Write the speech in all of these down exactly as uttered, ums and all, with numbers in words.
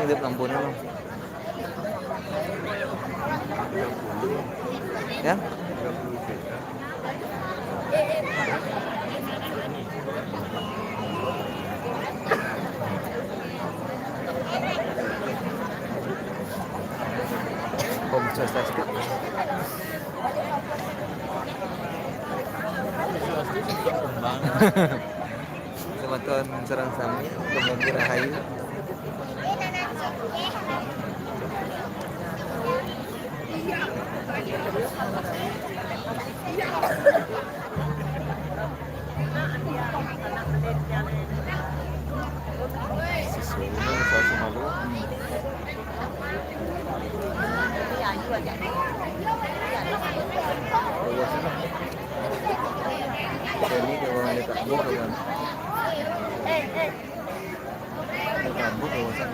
Lampunya, Bang. Ya? Om Swastiastu. Semeton sareng sami, dumugi rahayu. Sesungguhnya saya semalu. Ini kalau ada kabur, kan? Ada kabur, kan?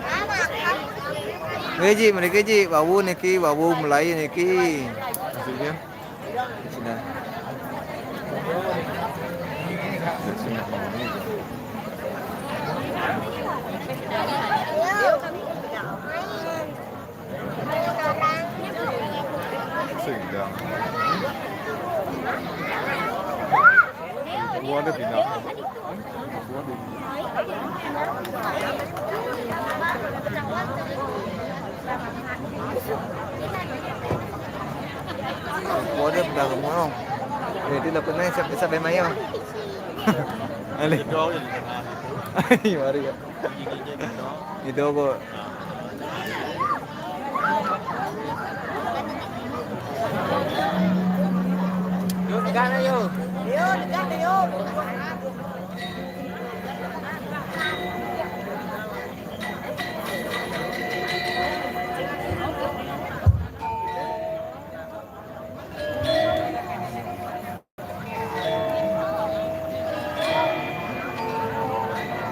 Oke, Ji, mereka, Ji, wau niki, wau mulai niki. Maksudnya? Sudah. Sudah. Sehingga. Gua ada pindah. Waduh, udah ngomong. Jadi lah pernah siap-siap mayo. Ale. Ayo, mari ya. Gitu kok. Yo, tekan ayo. Yo, tekan ayo.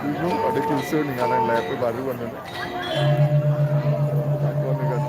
Bingung, ada kisu nih, ngalang lepe baru kan. Takon nih kan.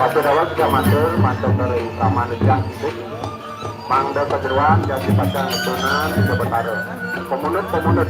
Pasu daweg ka matur, matur ka Ratu Utama Nujang Hidup. Mangda sajeroan jati pacang ngetunan Ida Betara. Pamunut, pamunut.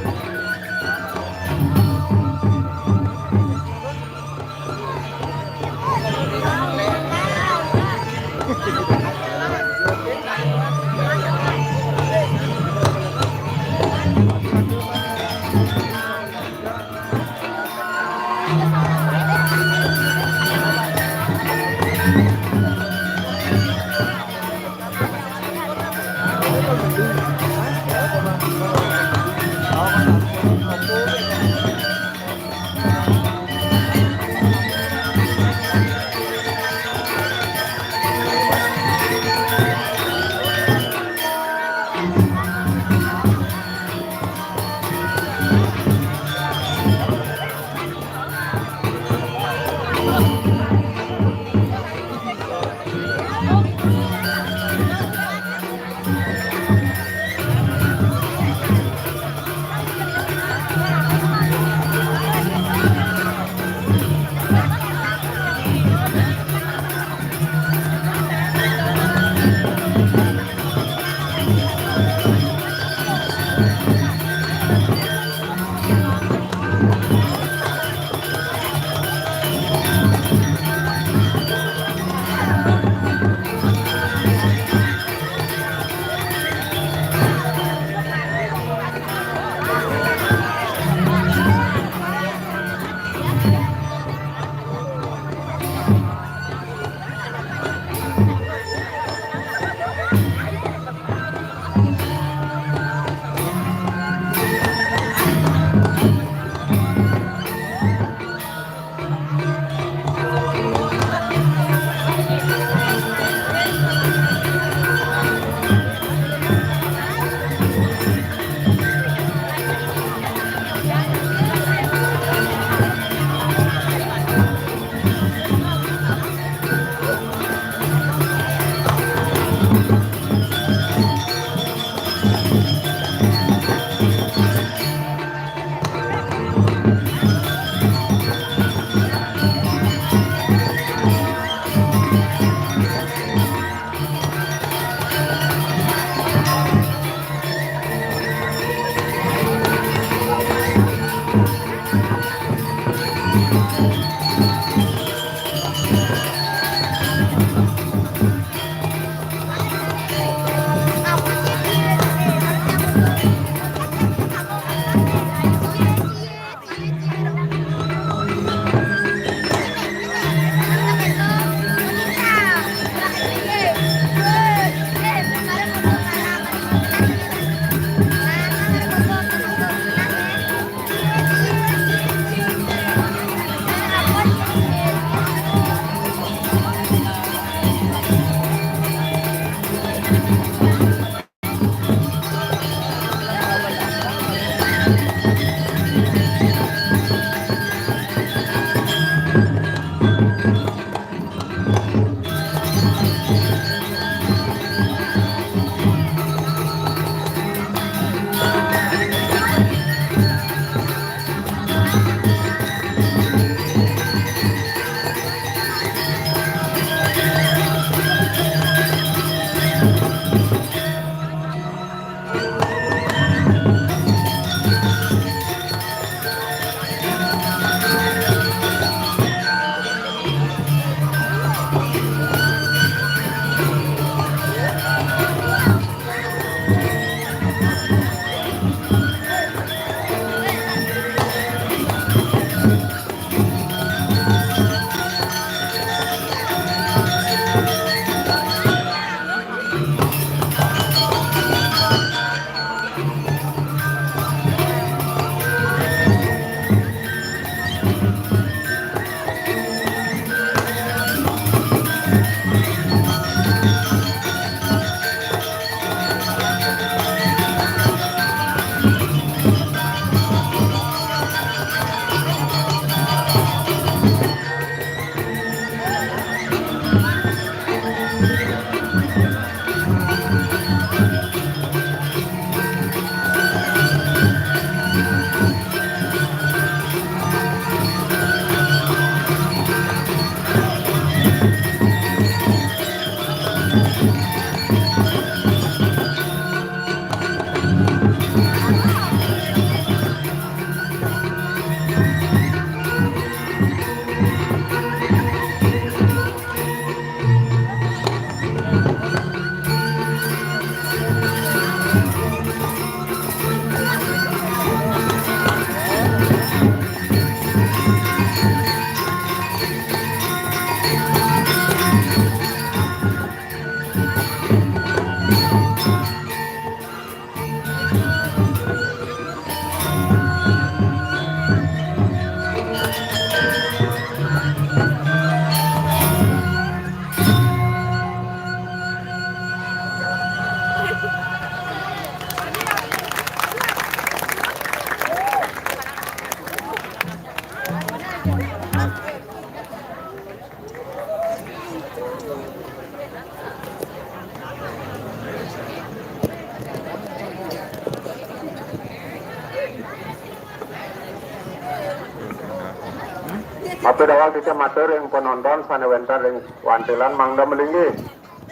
Matur awal titah matur ring penonton sané wénten ring wantilan mangda malinggih.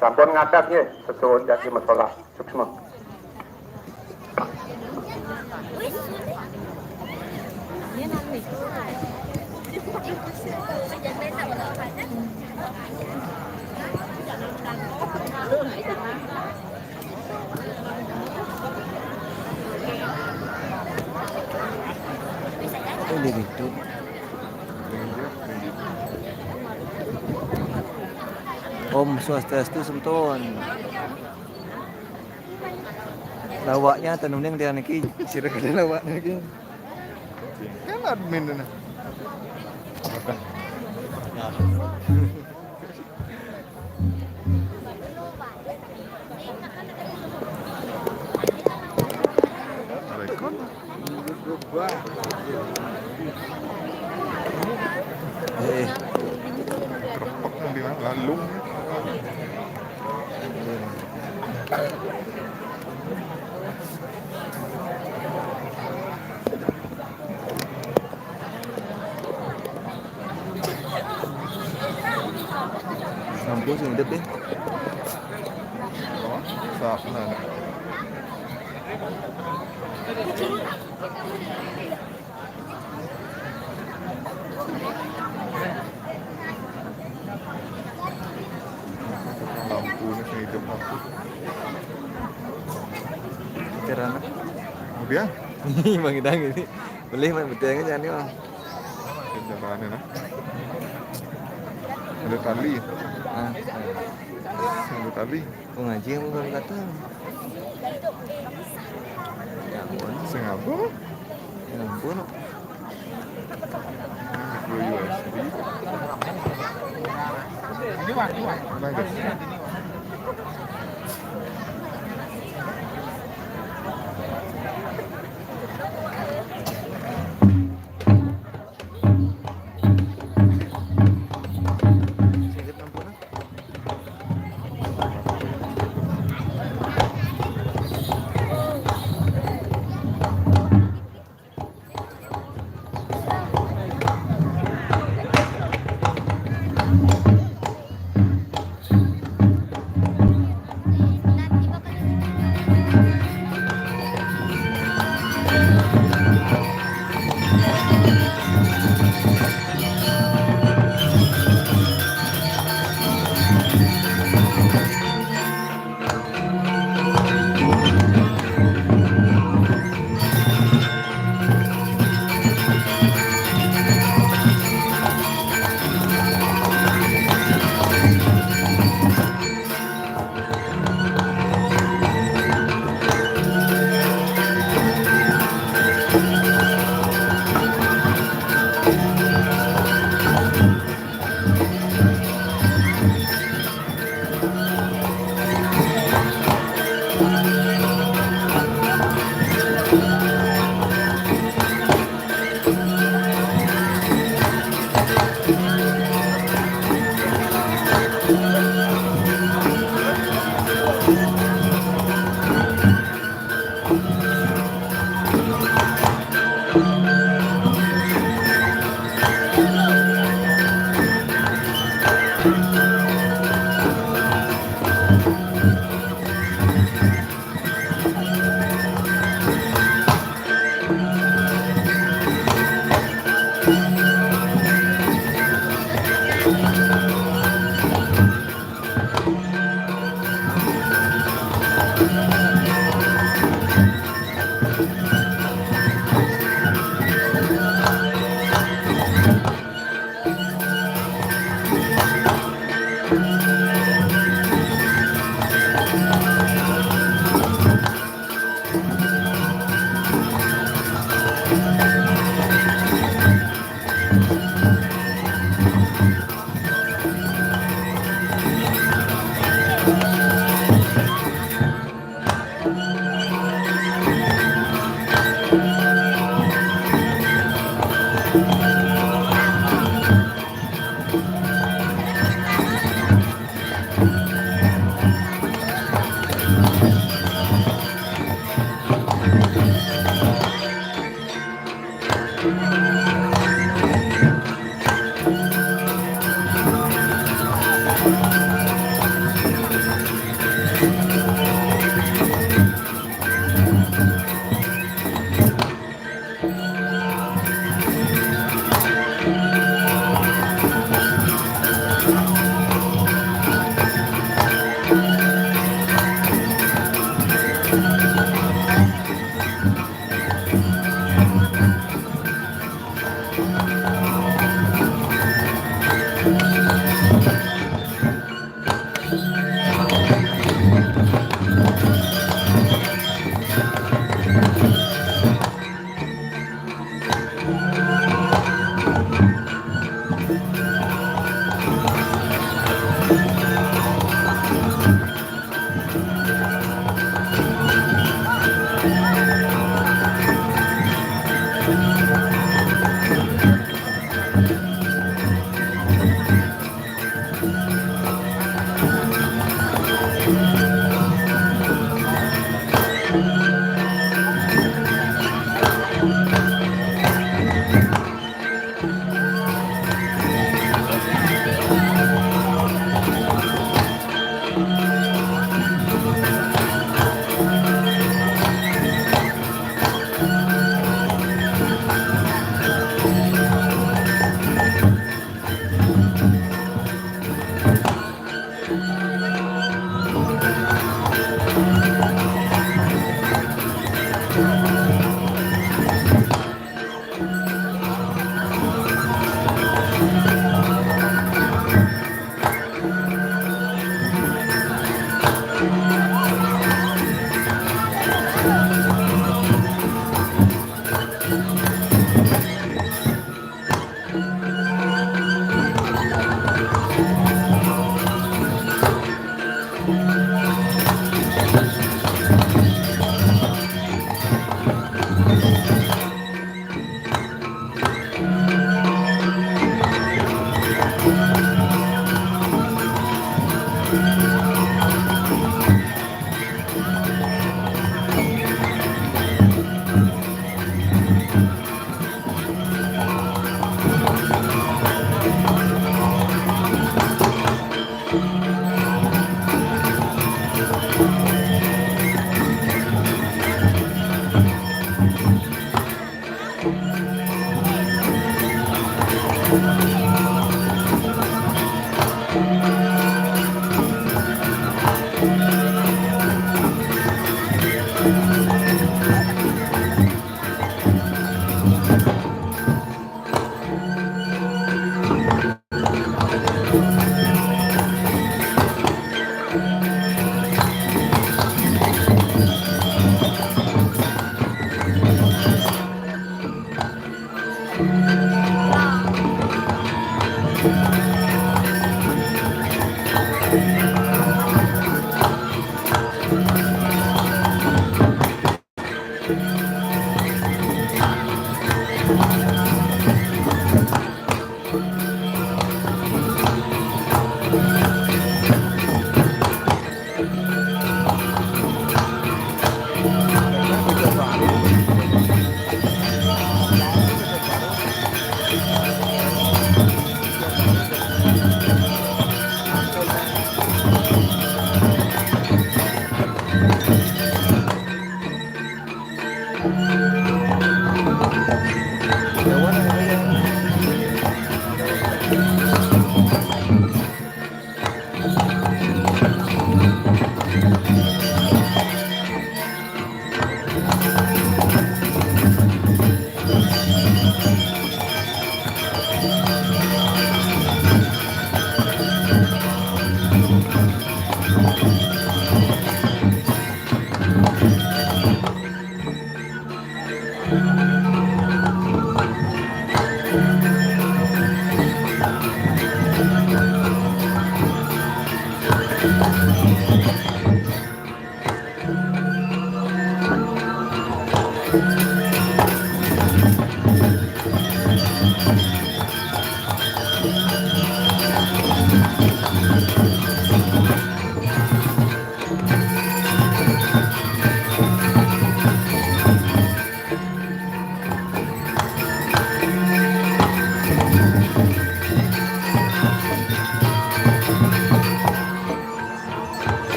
Sampun ngadeg nggih, sesuhun jagi masolah. Suksma. Oh, dia gitu. Om Swastiastu, semeton. Lawaknya tenuning dia niki, sira kada lawak niki. Kan admin ini. Rekod. Eh. Kerepek yang di mana? Lalu. Sampun sing hidup deh. Oh, sak, nah. Lampu ni sing hidup lampu. Kirana. Kemudian? Bang Idang ini. Boleh main betul kan, jangan ni, Bang. Caranya, nah. Ada tali. Ah. Ada tali. Oh, ngaji yang bukan kata. Ya ampun. Sing apa? Ya ampun. Micro U S B. Ini, Bang, ini, Bang. Nah, guys.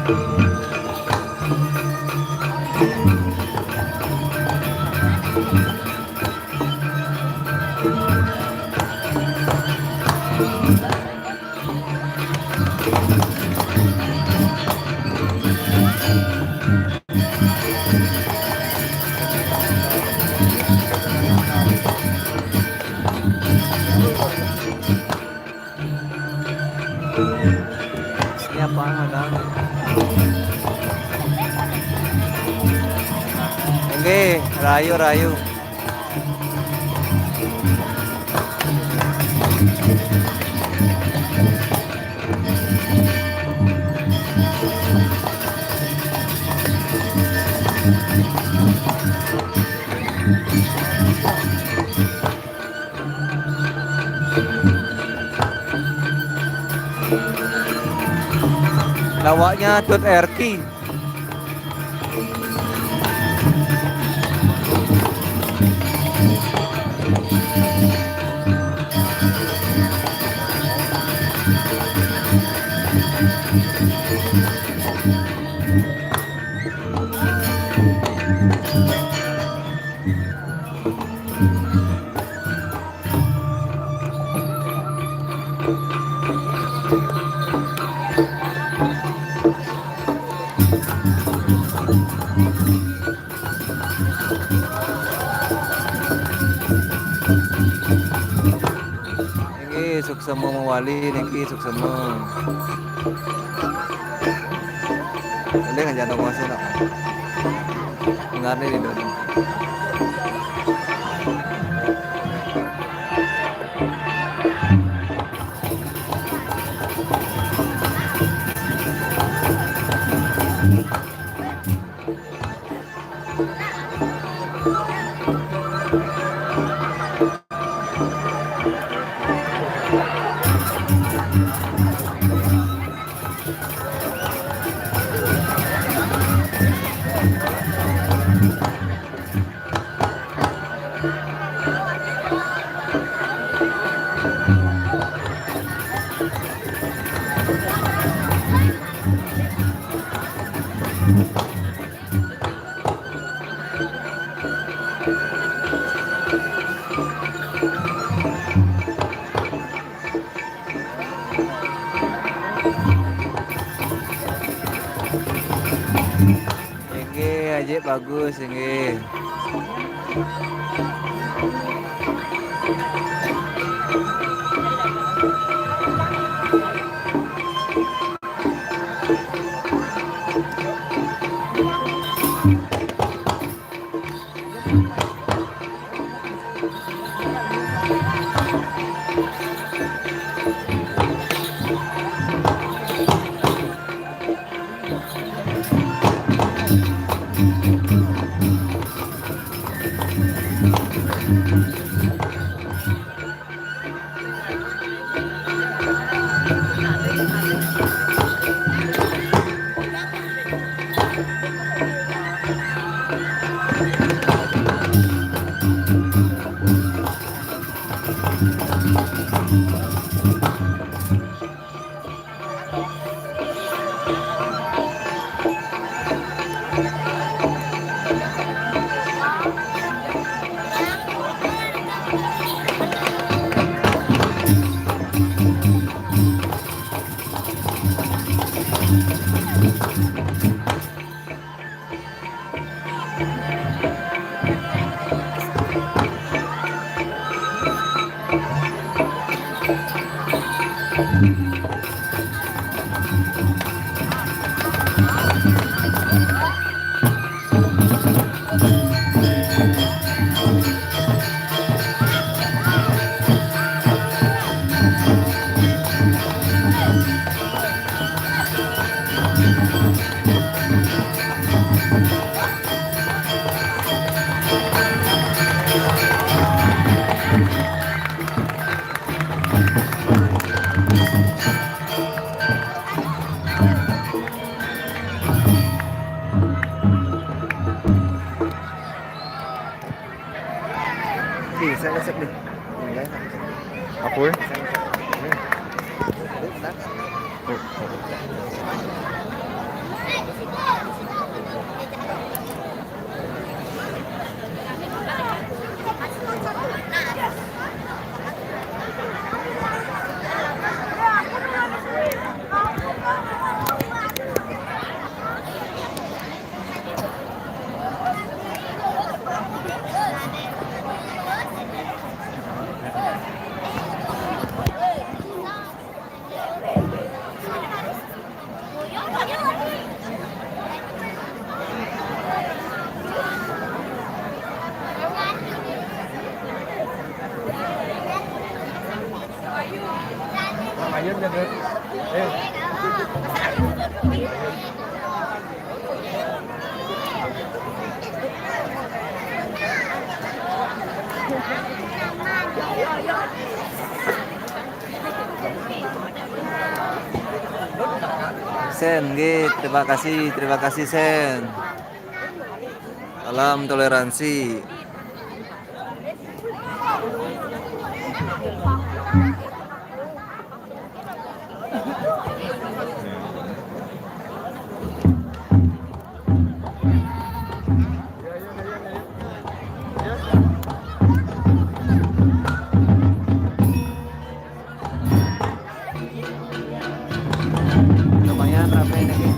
Ini apaan, madam? Oke, rayu, rayu. Lawaknya dot R T. Niki suksema mawali niki, suksema. Boleh ngajak toko sih, nak. Dengar nih di dalam. Inggih, ajik bagus, inggih. Oke, saya ngecek nih. Apa ya? Saya ngecek. Ini. Ini, bentar. Oh, oh. Sen, nggih, terima kasih, terima kasih, Sen. Salam toleransi. Lumayan rame ini, Ki.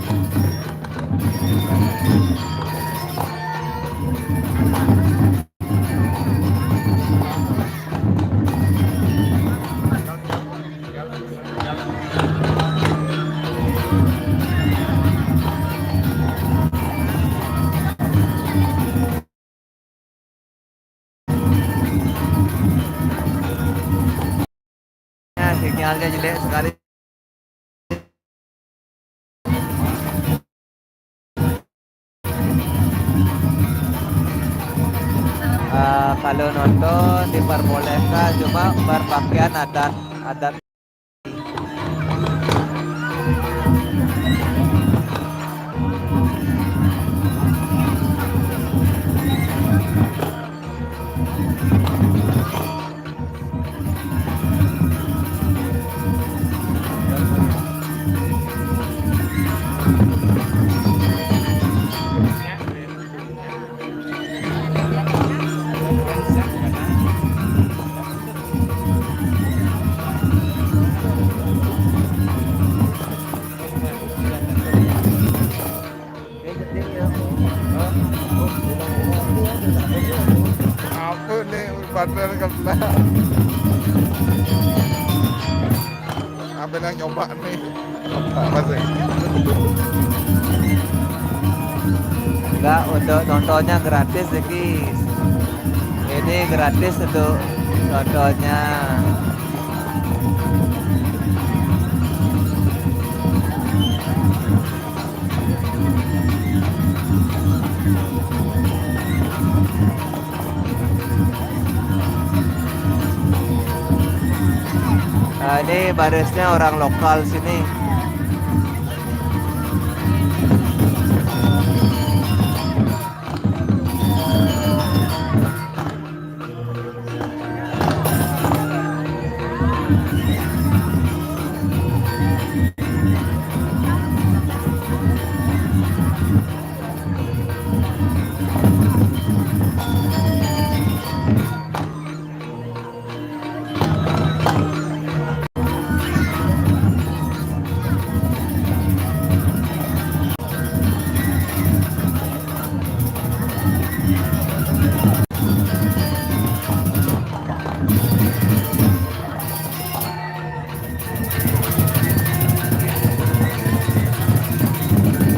Ya, sinyalnya jelek sekali. Eh, kalau nonton diperbolehkan, cuma berpakaian adat, adat. Apa ni, batal ke belah? Apa nak nyoba ni? Apa sih? Enggak, untuk nontonnya gratis, Ki. Ini gratis untuk nontonnya. Nah, ini barisnya orang lokal sini.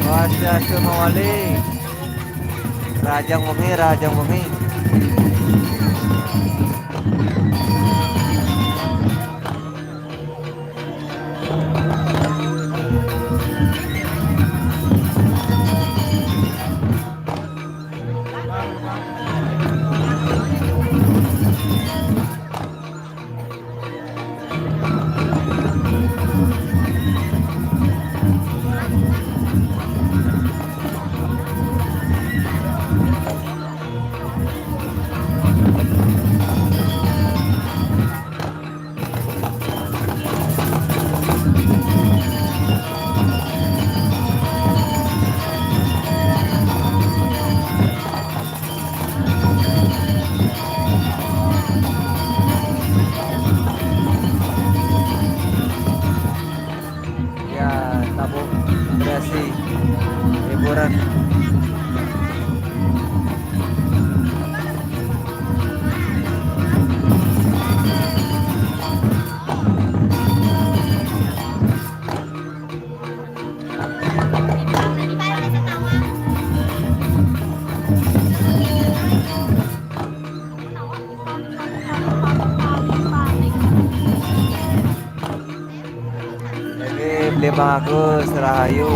Wah, sia, sia, mawali. Rahajeng wengi, rahajeng wengi. Kasih hiburan. Ini beli Bang Agus Rahayu.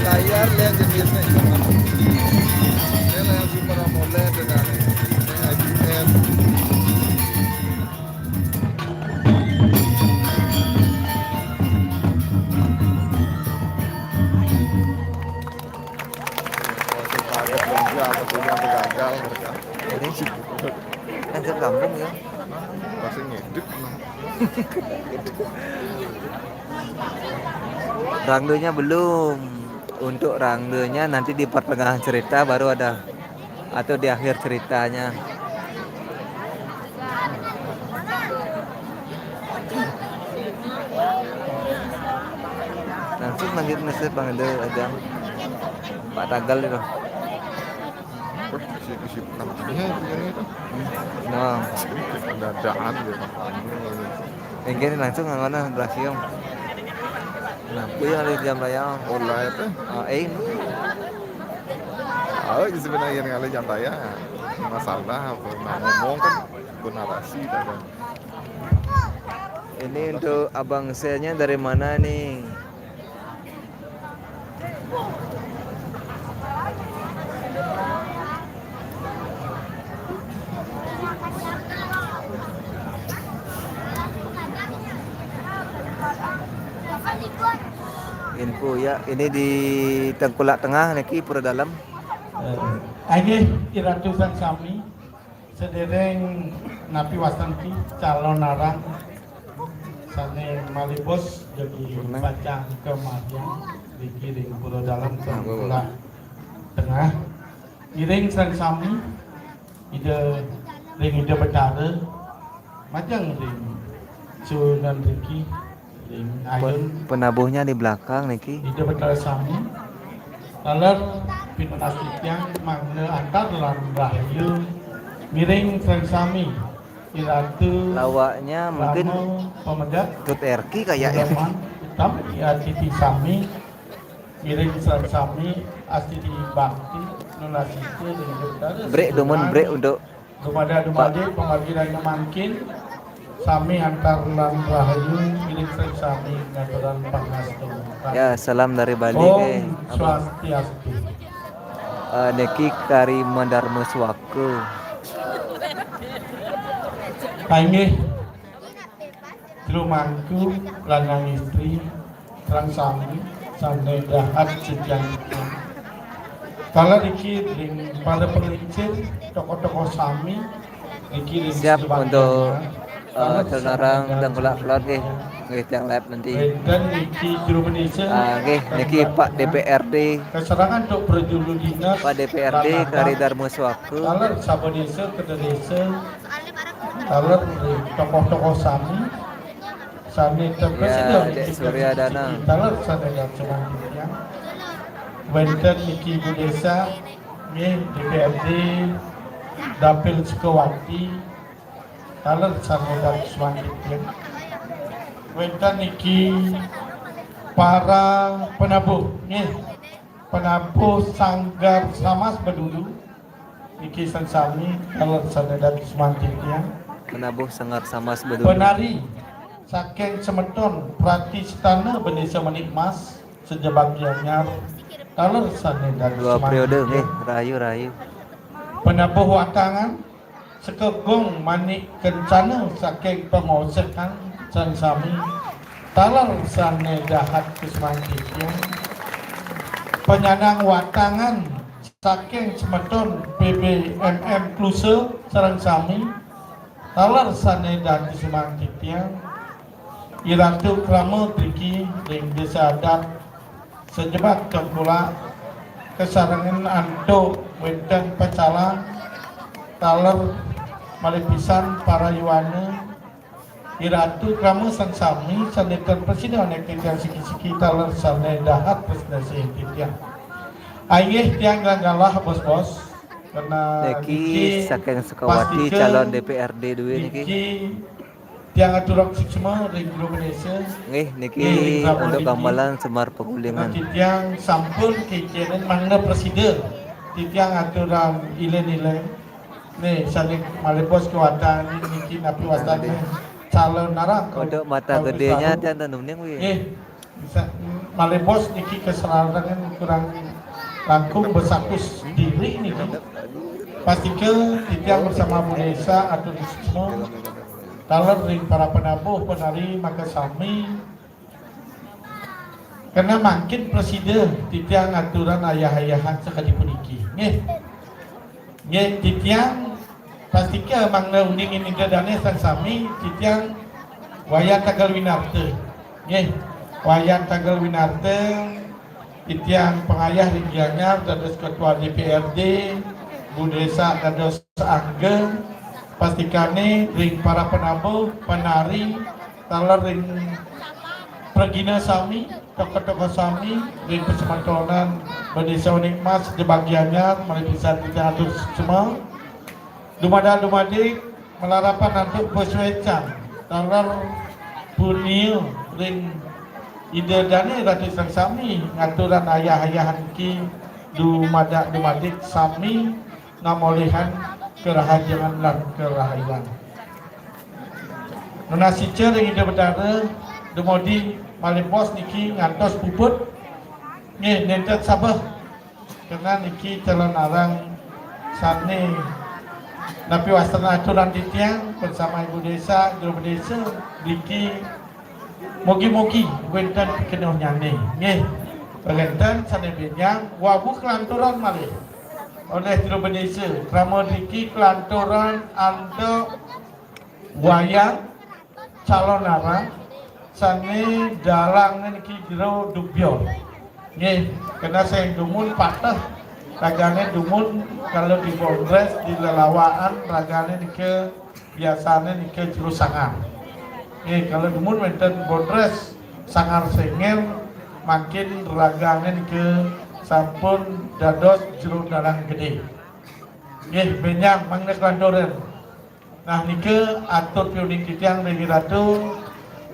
Layar lihat jenisnya. Ini layar Super AMOLED dengan ini I P S. Ada belanja, apa punya gagal mereka. Ini kan ke kampung ya. Pasti ngedit. Rangdenya belum. Untuk rangdenya nanti di pertengahan cerita baru ada, atau di akhir ceritanya. Langsung lanjut nasib Bang Ade aja. Pak Tagal itu. Wah, isi, isi namanya begini itu. Nah, dadaan gitu. Ini langsung nggak mana belasiung. Nah, kuwi yang di jam raya. Oh, live ya. Ah, eh, ini. Oh, sebenarnya yang ada jam raya. Masalah apa? Nah, ngomong kan pun narasi kan. Ini untuk abang selnya dari mana nih? Info ya, ini di Tengkulak Tengah niki pura dalam. Eh, inggih, iratu sang sami, sedereng napi wastanti calon arang sane malih bos jagi pacang kamargiang niki ring pura dalam Tengkulak Tengah. Ngiring sang sami, Ida ring Ida Betara, majeng ring sunan riki, ring ayun. Penabuhnya di belakang niki. Ida Betara sami, taler pinunas titiang mangda antar lan rahayu. Ngiring sang sami, Iratu lawaknya mungkin Rama Pamedek, Tut Erki kayaknya. Udaman, hitam, ya, titi sami, Ngiring sareng sami astiti bakti nunas sida ring Betara. Brek dumun brek untuk dumadak dumadik pamagirané mangkin sami antar lan rahayu ngiring sareng sami ngaturang pangastuti. Ya, salam dari Bali. Om Swastiastu. Eh, niki kari Madarma Suaka. Inggih. Jero mangku lanang istri sareng sami sané dahat sikian. Kala niki ring para panglingsir tokoh-tokoh sami niki ring siap untuk, eh, Telunarang Tengkulak Kelod nggih. Nggih, tiang live nanti. Wénten niki jero panisa. Ah, nggih, niki Pak D P R D. Keserangan untuk prajulu dinas. Pak D P R D kari Darma Suaka. Kala saben desa kedésa Taler ring tokoh-tokoh sami, sami terpesida. Ya, Dek Surya Dana. Taler sané dahat sumantian. Wénten niki Ibu Désa, nggih, D P R D, Dapil Sukawati, taler sané dahat sumantian. Wénten niki para penabuh, nggih, penabuh Sanggar Samas Bedulu, Niki sareng sami, taler sané dahat sumantian. Penabuh Sanggar Samas Bedulu. Penari saking semeton Prati Setana Bendesa Manik Mas, sejebak Gianyar, taler sane dados dua periode, nggih, rahayu, rahayu. Penabuh watangan, Sekegong Manik Kencana saking Pengosekan sareng sami, taler sane dahat kusuman titiang. Penyandang watangan saking semeton P B M M Klusa sareng sami, taler sane dahat kusuman titiang. Iratu krama driki ring Desa Adat Sejebak Tengkulak, kasarengan antuk wenten pecalang, taler malih pisan para yuana, iratu krama sareng sami sane ten prasida anak titiang siki-siki, taler sane dahat prasida sih titiang. Inggih tiang galah bos-bos, karena niki saking Sukawati, pastika calon D P R D dua niki. Niki tiang aturang suksma ring Guru Ganesha. Nggih, niki nggih, ring Prabu untuk niki. Gambalan Semar Pegulingan. Titiang sampun kikinin mangda prasida. Titiang aturang ilen-ilen. Nih, sane malih bos kewatan niki napi wastane. Nggih. Calon narang. Untuk mata gedenya tiang ten uning, wi. Nggih. Sa-, malih bos niki kasararengan kurang langkung besaku diri niki. Pastika titiang bersama Bu Desa atur semua taler ring para penabuh penari makasami. Kena mangkin prasida titiang aturan ayah-ayahan sakadi puniki. Nggih. Nggih, titiang pastika mangda uning ida dane sareng sami, titiang Wayan Tagal Winarta. Nggih, Wayan Tagal Winarta, titiang pangayah ring Gianyar dados ketua D P R D, Bu Desa dados angga, pastikane ring para penabuh, penari, taler ring pragina sami, tokoh-tokoh sami, ring pasemetonan Bendesa Manik Mas, Jebak Gianyar, malih pisan titiang atur suksma. Dumadak dumadik, malarapan antuk pasuecan, taler punia ring Ida Dane Ratu sareng sami, ngaturan ayah-ayahan niki dumadak dumadik sami ngamolihang karahajengan lan karahayuan. Nunas ica ring Ida Betara, dumadi malih bos niki ngantos puput. Nggih, nenten sabeh. Kena niki calon arang sane napi wastane aturan titiang, bersama Ibu Desa, Juru Desa, niki mugi-mugi wenten pikenohnyane. Nggih, pengenten sane benjang, wau kalanturan malih olih Juru Desa, krama niki kalanturan antuk wayang calon arang sane dalangne niki jero dubyor. Nggih, kena sing dumun pateh, ragane dumun kalau di bondres, di lelawaan, ragane nika biasane nika jero sangar. Nggih, kalau dumun wenten bondres sangar senger, mangkin ragane nika sampun dados jero dalang gede. Nggih, benjang mangda kalanturan. Nah, nika atur piuning titiang ring Ratu,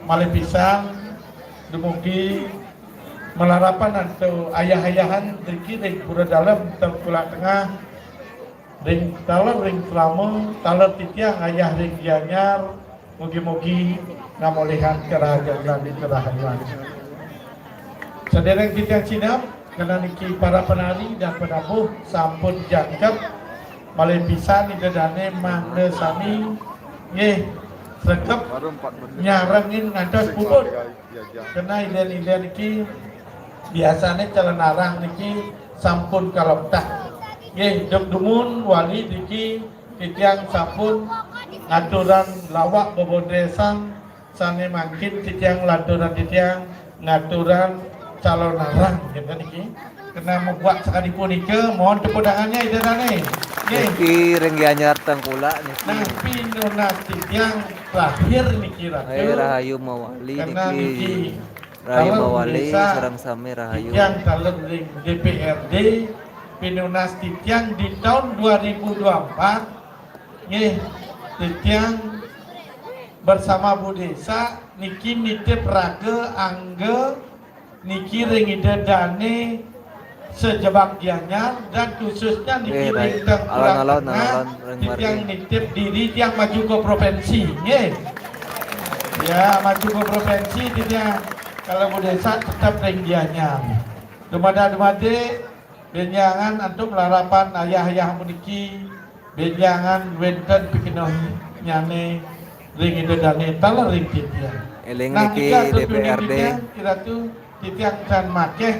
malih pisan dumugi malarapan antuk ayah-ayahan driki ring Pura Dalem, Tengkulak Tengah, ring taler ring krama, taler titiang ayah ring Gianyar, mugi-mugi ngamolihang karahajengan lan karahayuan. Sadereng titiang sineb, kena niki para penari dan penabuh sampun jangkep, malih pisan Ida Dane mangda sami nggih sregep nyarengin ngantos puput. Kena ilen-ilen niki biasane calon arang niki sampun kaloktah. Nggih, duk dumun wali niki titiang sampun ngaturang lawak bebondresan sane mangkin titiang lanturang titiang ngaturang calon arang, gitu niki. Kena mabuat sakadi punika, mohon tepuk tangannya Ida Dane. Nggih. Niki ring Gianyar Tengkulak niki. Nah, pinunas titiang terakhir niki, Ratu. Eh, rahayu mawali niki. Kena niki Rahayu mawali, sareng sami rahayu. Titiang taler ring D P R D, pinunas titiang di tahun dua ribu dua empat, nggih, titiang bersama Bu Desa niki nitip raga angga niki ring Ida Dane sejebak Gianyar dan khususnya niki ring Tengkulak Tengah, titiang nitip diri tiang maju ke provinsi, nggih. Ya, maju ke provinsi dia. Kalau budesa tetap ring Gianyar. Dumadak-dumadik, benjangan antuk malarapan ayah-ayah puniki, benjangan wénten pikenohnyané ring Ida Dané taler ring titiang. Eling nah, niki nika atur D P R D. Piuning titiang, kiratu titiang tan makéh,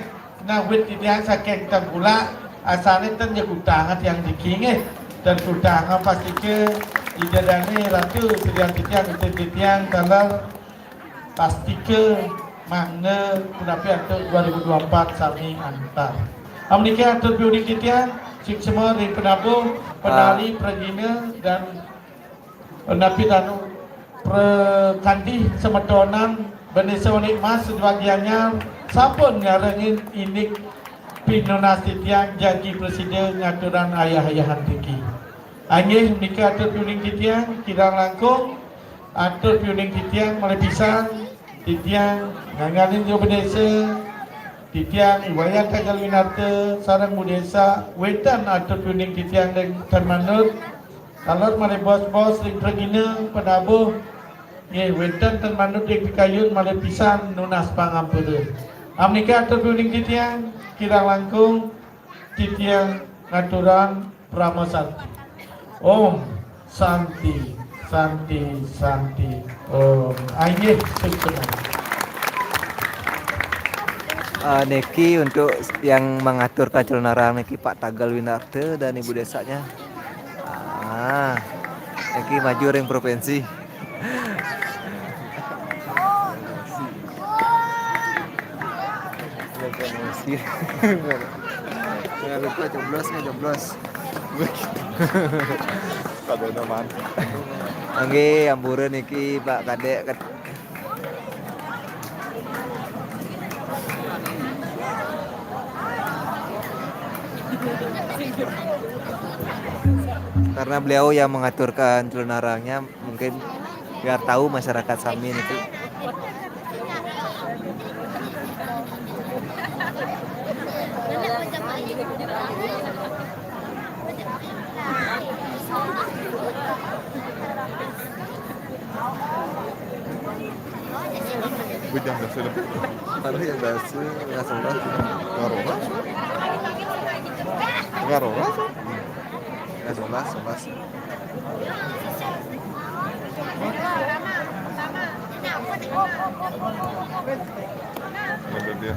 nah, wit titiang saking tengkulak, asané ten ja kutang tiang niki nggih. Ten kutang pastika Ida Dané Ratu sedian titiang, ida titiang taler pastika mangda punapi antuk dua ribu dua puluh empat sami antar. Amunika atur piuning titiang, suksma ring penabuh, penari, pragina, dan napi danu, prekandih semetonan bendesa Unik Mas seduak Gianyar sampun nyarengin indik pinunas titiang jagi prasida ngaturang ayah-ayahan tiki. Inggih, nika atur piuning titiang, kirang langkung, atur piuning titiang malih pisan, titiang ngangganin jero bendesa, titiang I Wayan Tagal Winarta, sareng Bu Desa, wénten atur piuning titiang ring tan manut, taler malih bos-bos ring pragina, penabuh, nggih, wénten tan manut ring pikayun malih pisan nunas pangampura. Amunika atur piuning titiang, kirang langkung, titiang ngaturang parama santi. Om Santi, Santi, Santi. Om. Ah, inggih, suksma. Ah, niki untuk yang mengaturkan calonarang niki Pak Tagal Winarta dan Ibu Desanya. Ah, niki maju ring provinsi. Jangan lupa coblos, nggak coblos. Kado naman. Nggih, ampura niki, Pak Kadek. Karena beliau yang mengaturkan calonarangnya, mungkin biar tahu masyarakat sami niki. Bujang dah sudah. Baru yang bahasa, nggak salah. Ngarora. Ngarora. Nggak salah, salah. Ada dia.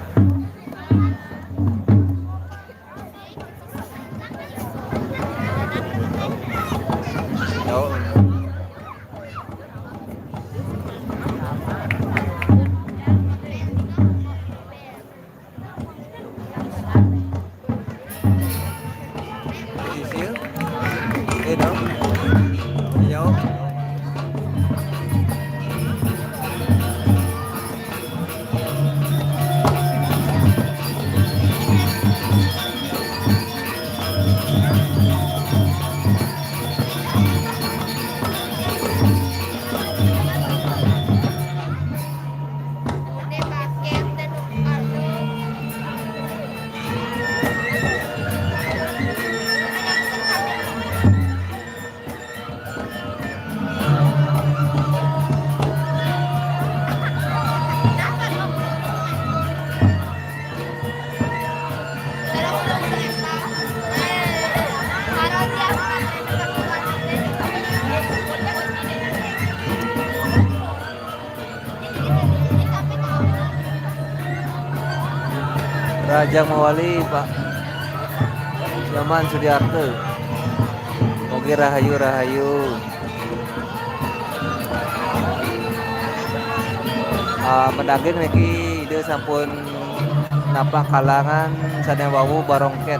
Raja Mawali, Pak Nyoman Sudiarto. Mugi rahayu, rahayu. Ah, madaging niki Ida sampun napak kalangan sané wau barongkét.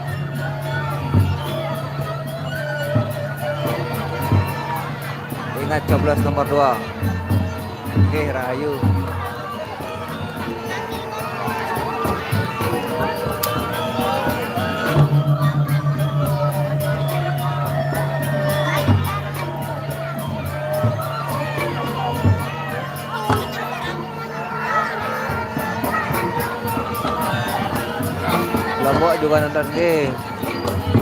Ingat coblos nomor dua. Nggih, rahayu. Lombok juga nonton, nggih.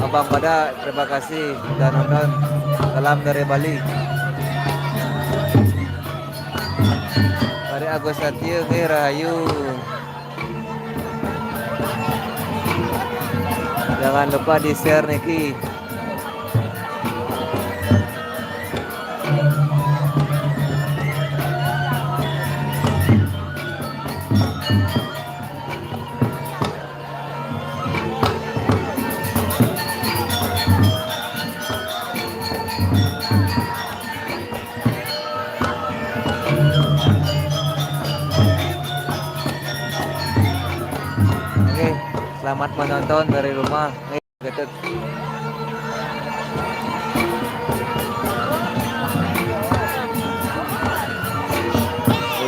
Abang pada, terima kasih sudah nonton. Salam dari Bali. Agus Satya, oke, rahayu. Jangan lupa di-share niki. Oke, selamat menonton dari rumah. Oke, Getut.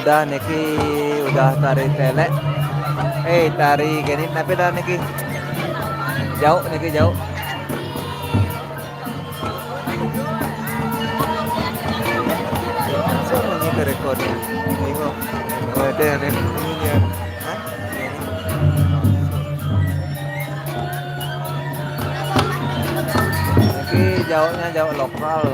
Udah niki, udah tari télé. Eh, tari gini, tapi dah niki. Jauh niki, jauh. Siapa nih ke record? Bingung. Oh, ada, ada. Ini dia. Hah? Ini. Niki jauhnya jauh lokal.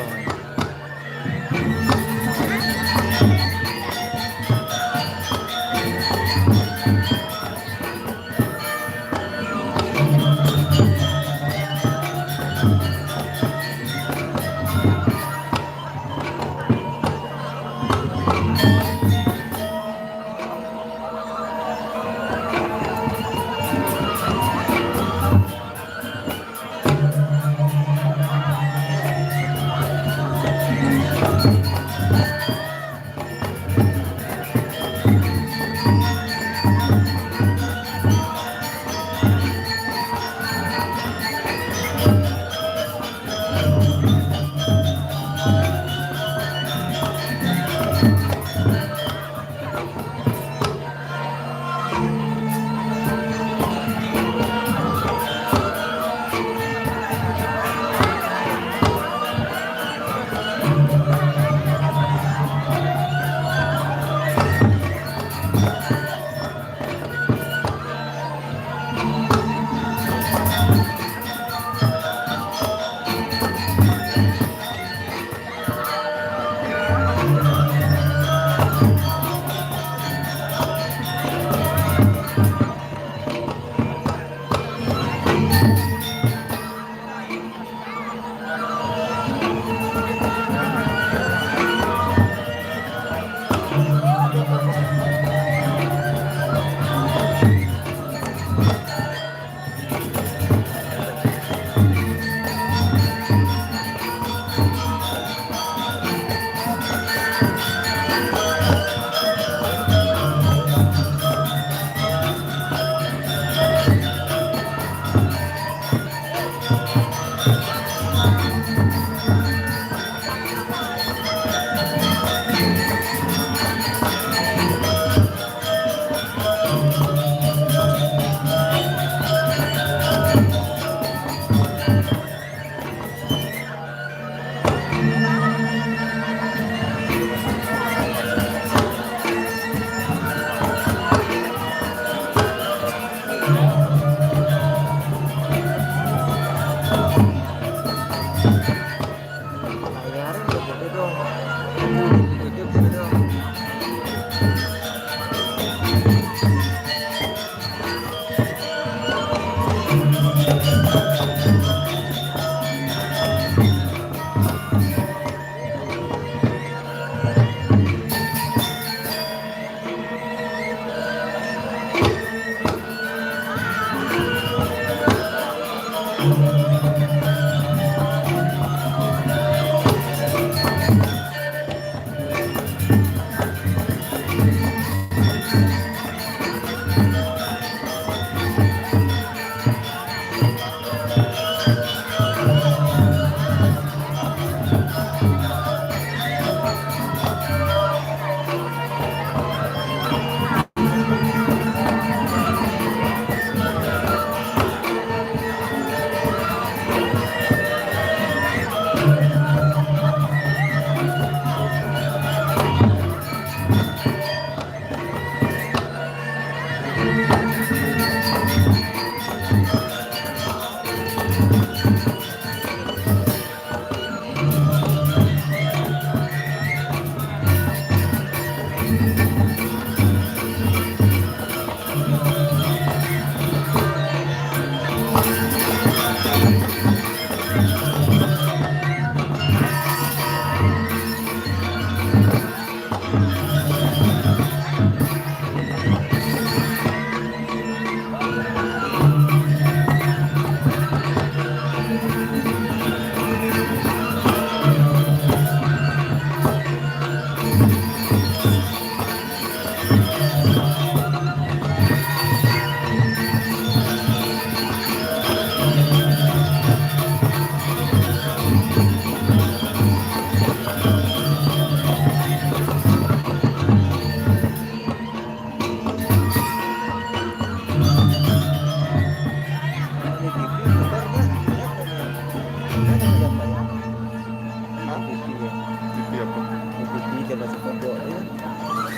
Bayarin dong, gitu dong. Ditutup gitu dong.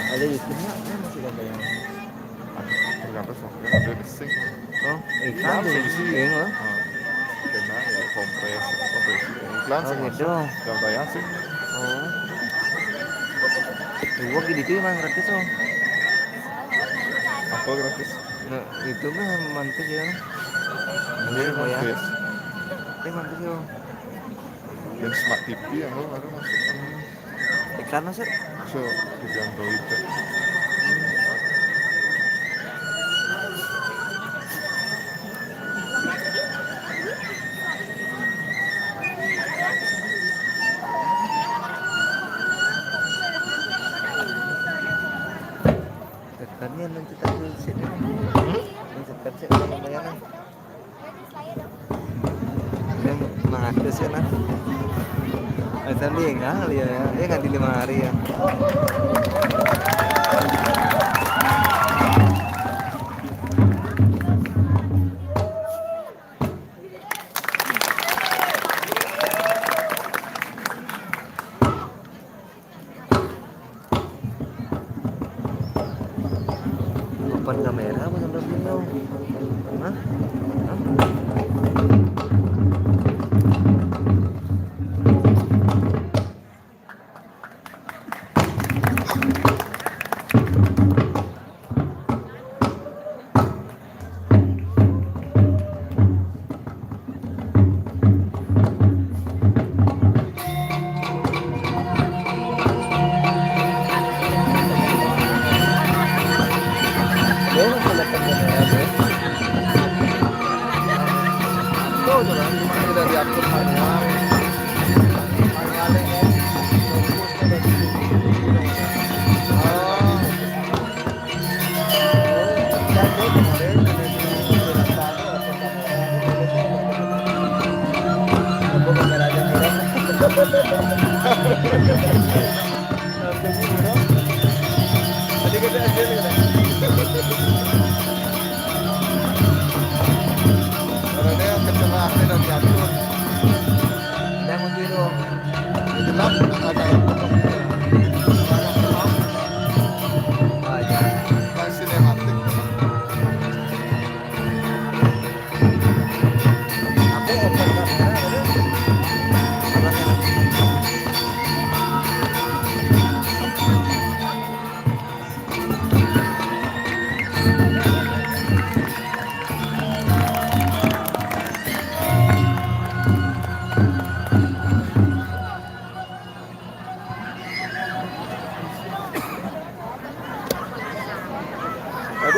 Ada YouTube-nya, ini masih ada yang. Tergantung software, ada mesin. Oh, iklan tuh, sih, iya, loh. Kena ya, kompres, kompresi, iklan. Oh, sih, gitu. Masuk. Yang tayang sih. Oh. Gua gini tuh emang gratis, oh. Apa gratis? Nah, itu mah mantis ya. Iya, oh, ya. Mantis. Ini mantis ya. Dan smart T V yang lo baru masuk. Iklan masuk? So, T V Android kan. Tadi yang nanti tak sini. Hmm? Ini sekarang sih kalau bayar. Ini mengaku sih, nah. Macam dia nggak, dia, dia nggak di lima hari ya. Depan kamera apa sambil bengong? Hah? Hah? Karena dia kecelakaan dan jatuh. Dia mau tiru. Gelap, ada yang potong. Ada gelap. Wajah. Kan sinematik. Aku open kamera, ya.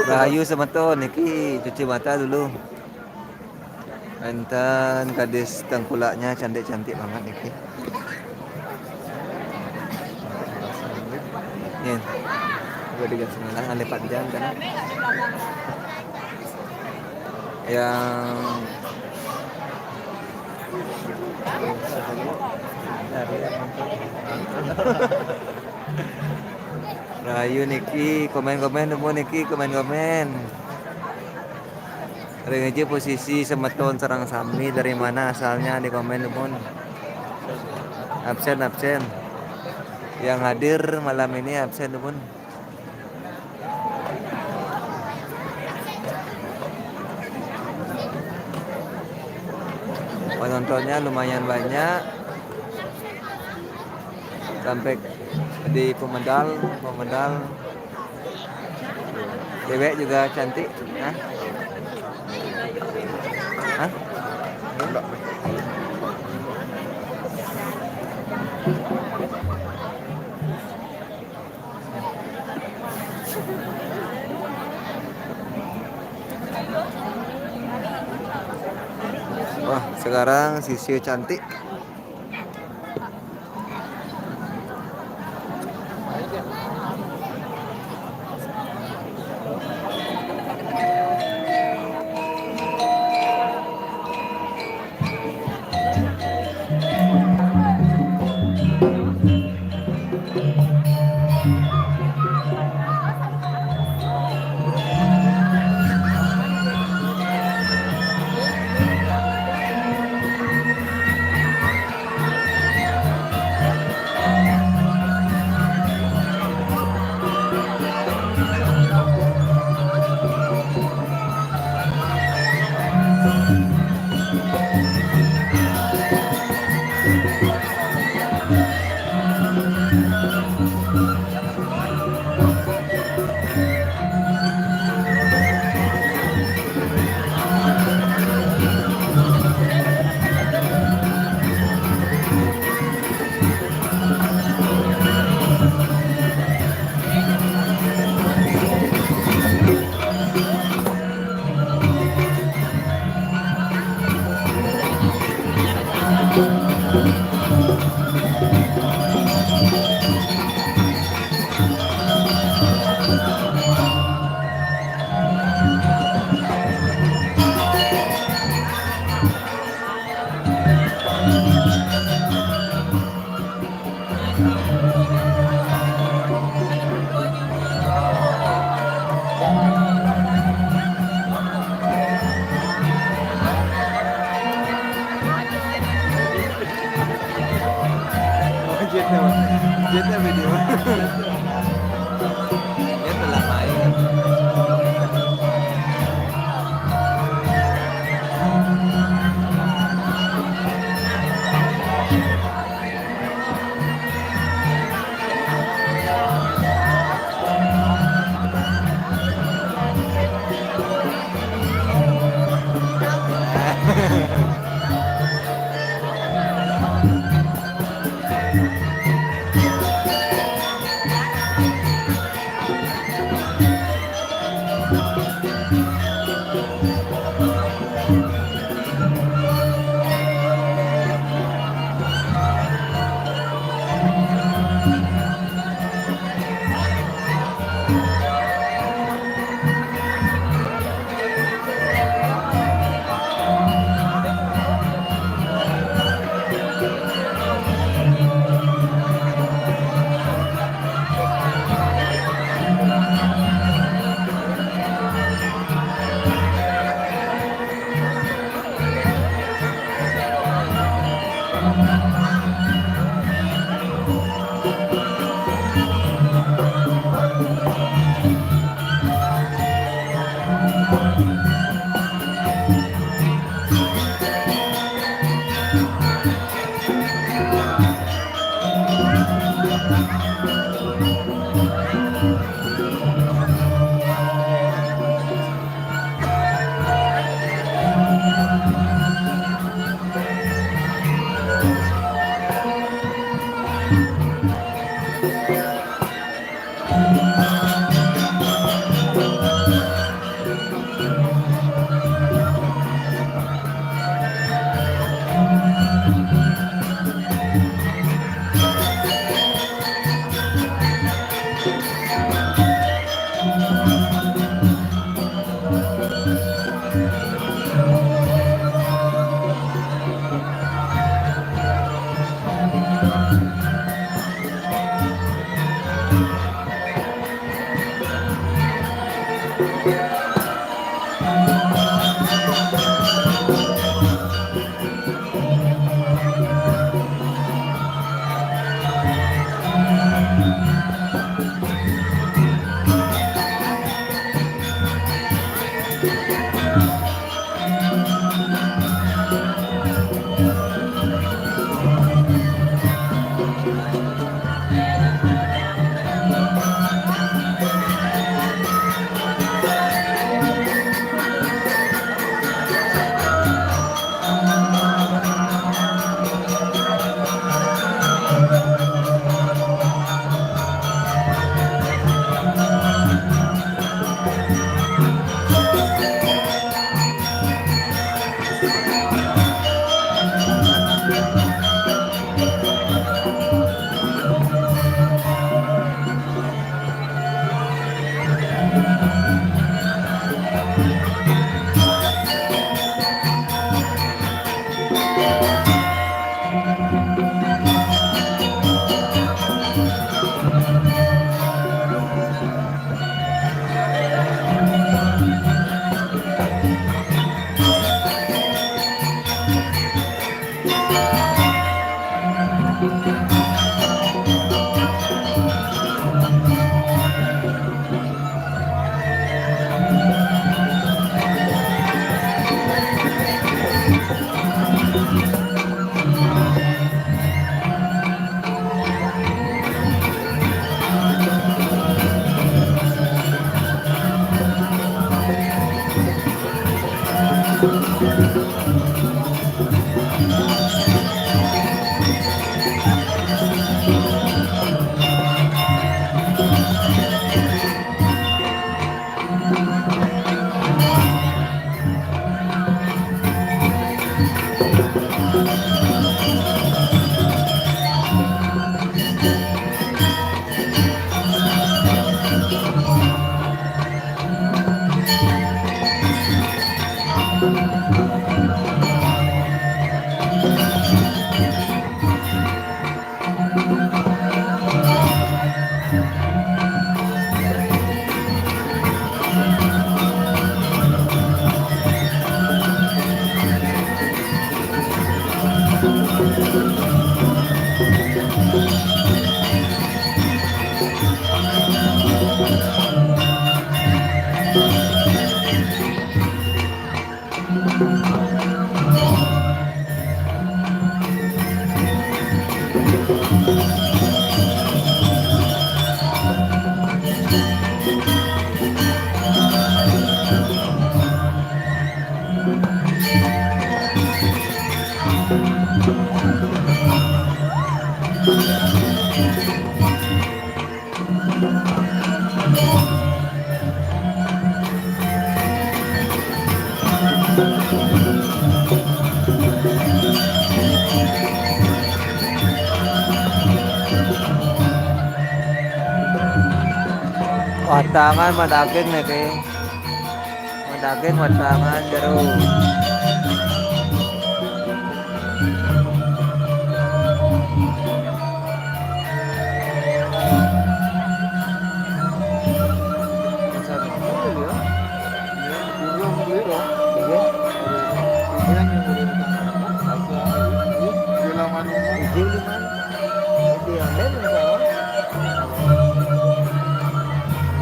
Rahayu semeton, niki cuci mata dulu. Enten gadis tengkulaknya cantik-cantik banget niki. Nih, udah tiga setengah, ada empat jam kan. Yang Rahayu niki, komen-komen dulu niki, komen-komen. Ring aja posisi semeton sareng sami, dari mana asalnya, di komen dulu. Absen, absen. Yang hadir malam ini absen dulu. Penontonnya lumayan banyak. Sampai di pemedal, pemedal. Cewek juga cantik, hah? Hah? Wah, sekarang sisi cantik. Watangan madaging niki. Madaging watangan jero.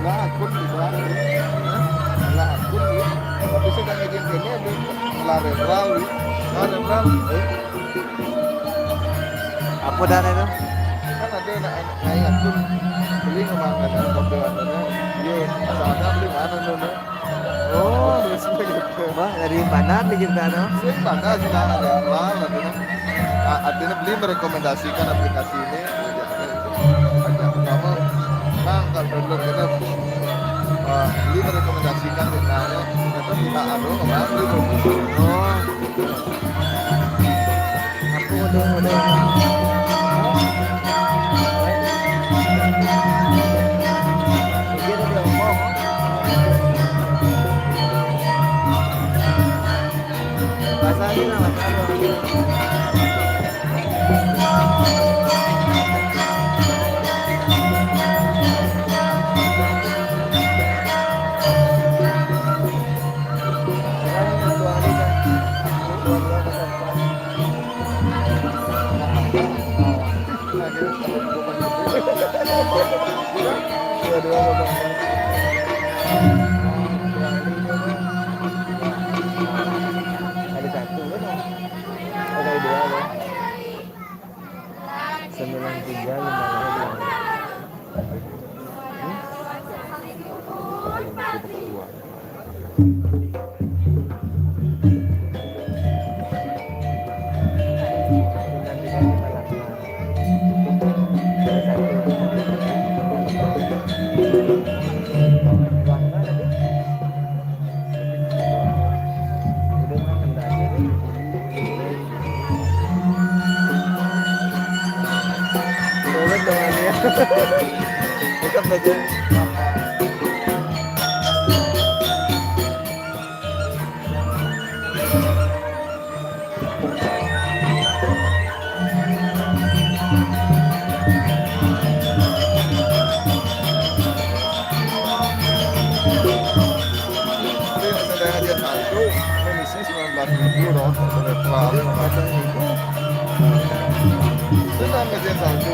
Lah, akun juga. Hah? Lah, akun, ya. Tapi saya nggak izin kene, ada. Lah, referral, ya. Lah, referral. Eh? Apa dah itu? Kan ada nak, nak akun. Beli kemana kan, kopi mana kan. Iya, asal ada beli mana, no, no. Oh, terus begitu. Wah, dari mana nih kita, no? Sing mana sih, nah, ada referral, ada, no. Ah, artinya beli merekomendasikan aplikasi ini. Ajak, ajak kamu, Bang, kalau dulu kita, eh, beli merekomendasikan kita, ya, kita minta anu, Bang, gitu. Oh. Aku udah, udah. Dua lubang. Ada satu kan? Oh, ada dua kan? Sembilan tiga lima delapan. Hmm? Paling kita ketua. Turun dengan dia. Tetap aja. Tapi yang saya aja satu, ini sih sembilan belas ribu loh, sudah terlalu. Itu kan mesin satu.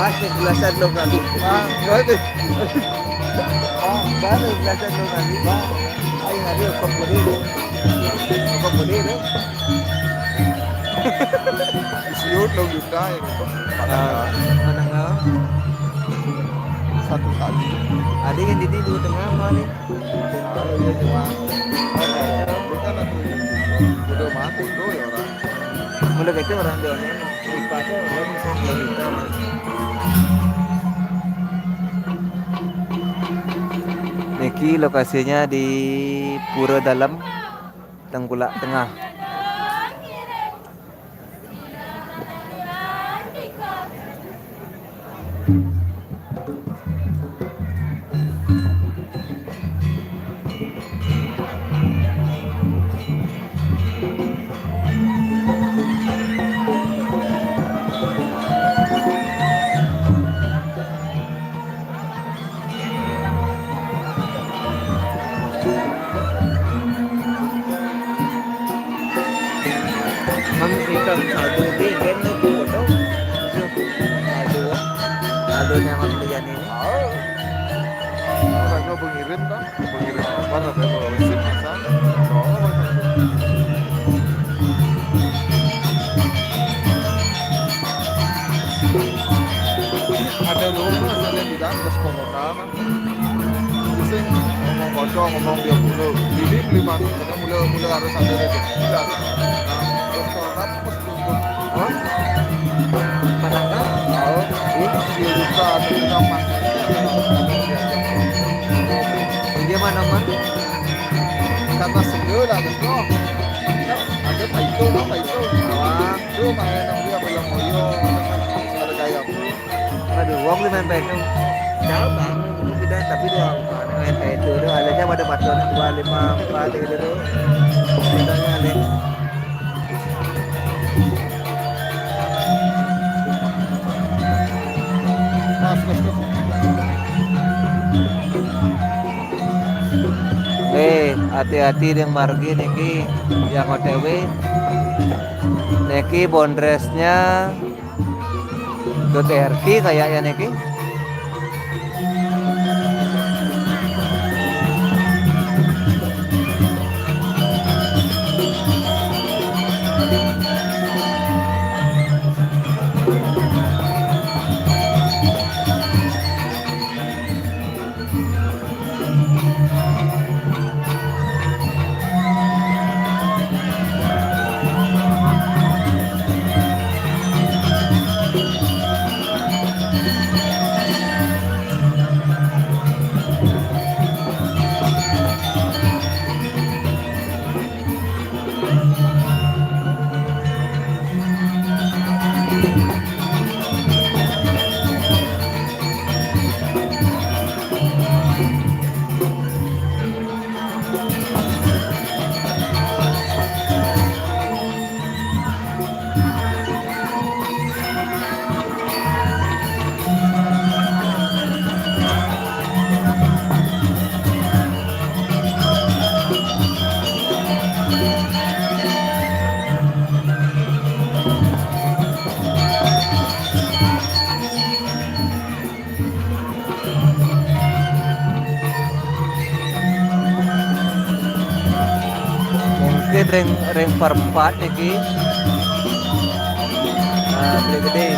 Mas, belasan lo kali. Ah, enggak deh. Oh, baru belasan lo kali. Ayo, ayo, kok boleh lo? Kok boleh lo? Siut lo juta ya gitu. Ah, menengah. Satu kali. Ada yang di dua tengah apa nih? Kalau dia cuma, oh, bukan aku. Udah mati tuh ya orang. Mulai itu orang dia nih. Ipasnya orang bisa jadi orang. Niki lokasinya di Pura Dalem, Tengkulak Tengah. Mang, ikan saldo di, kan itu foto. Saldo, saldonya Mang Lian ini. Oh. Orang kau pengirim kan? Pengirim apa? Apa itu? Resim masa? Oh, ada rumah saya di dalam, terus corona. Sing ngomong kocok, ngomong dia mulu. Beli, beli madu, karena mula, mula harus ada rezeki. Jelas. Nah, terus kalau kan, terus tutup. Hah? Mana kan? Tahu? Ini dia lupa, atau kita makan. Dia mana, Mas? Kata segala, terus, no. Ada Pak Ito, no, Pak Ito. Wah. Tuh, main yang dia, yang moyo. Ada kayak apa? Aduh, uang lima M P itu. Jauh banget, kita tapi dua, lima M P itu, aja pada patungan dua lima empat gitu tuh. Kita ada. Eh, hati-hati yang margi niki, yang O T W. Niki bondresnya Dot R T kayaknya niki. Ring, ring perempat niki. Ah, Beli Gede.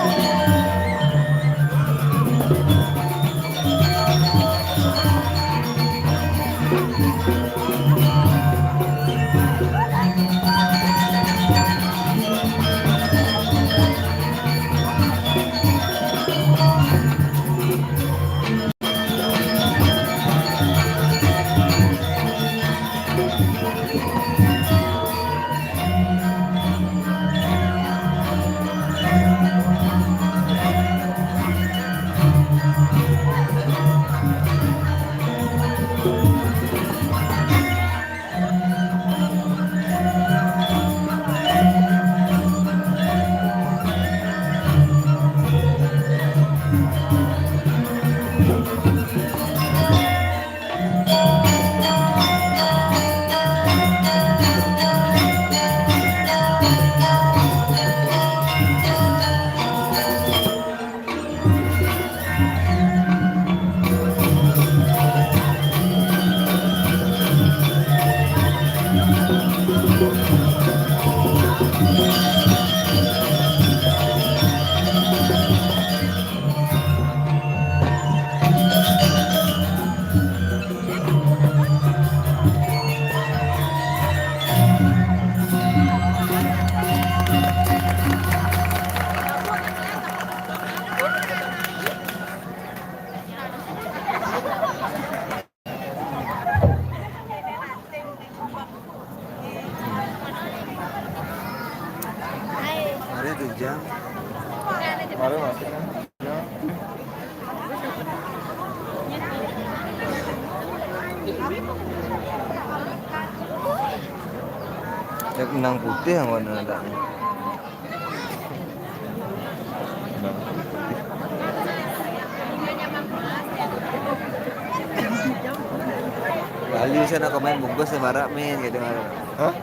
Hari tiga. Hari masih kan? Ya, benang putih yang warna ada. Bali saya nak komen bungkus sama rak min gitu. Hah?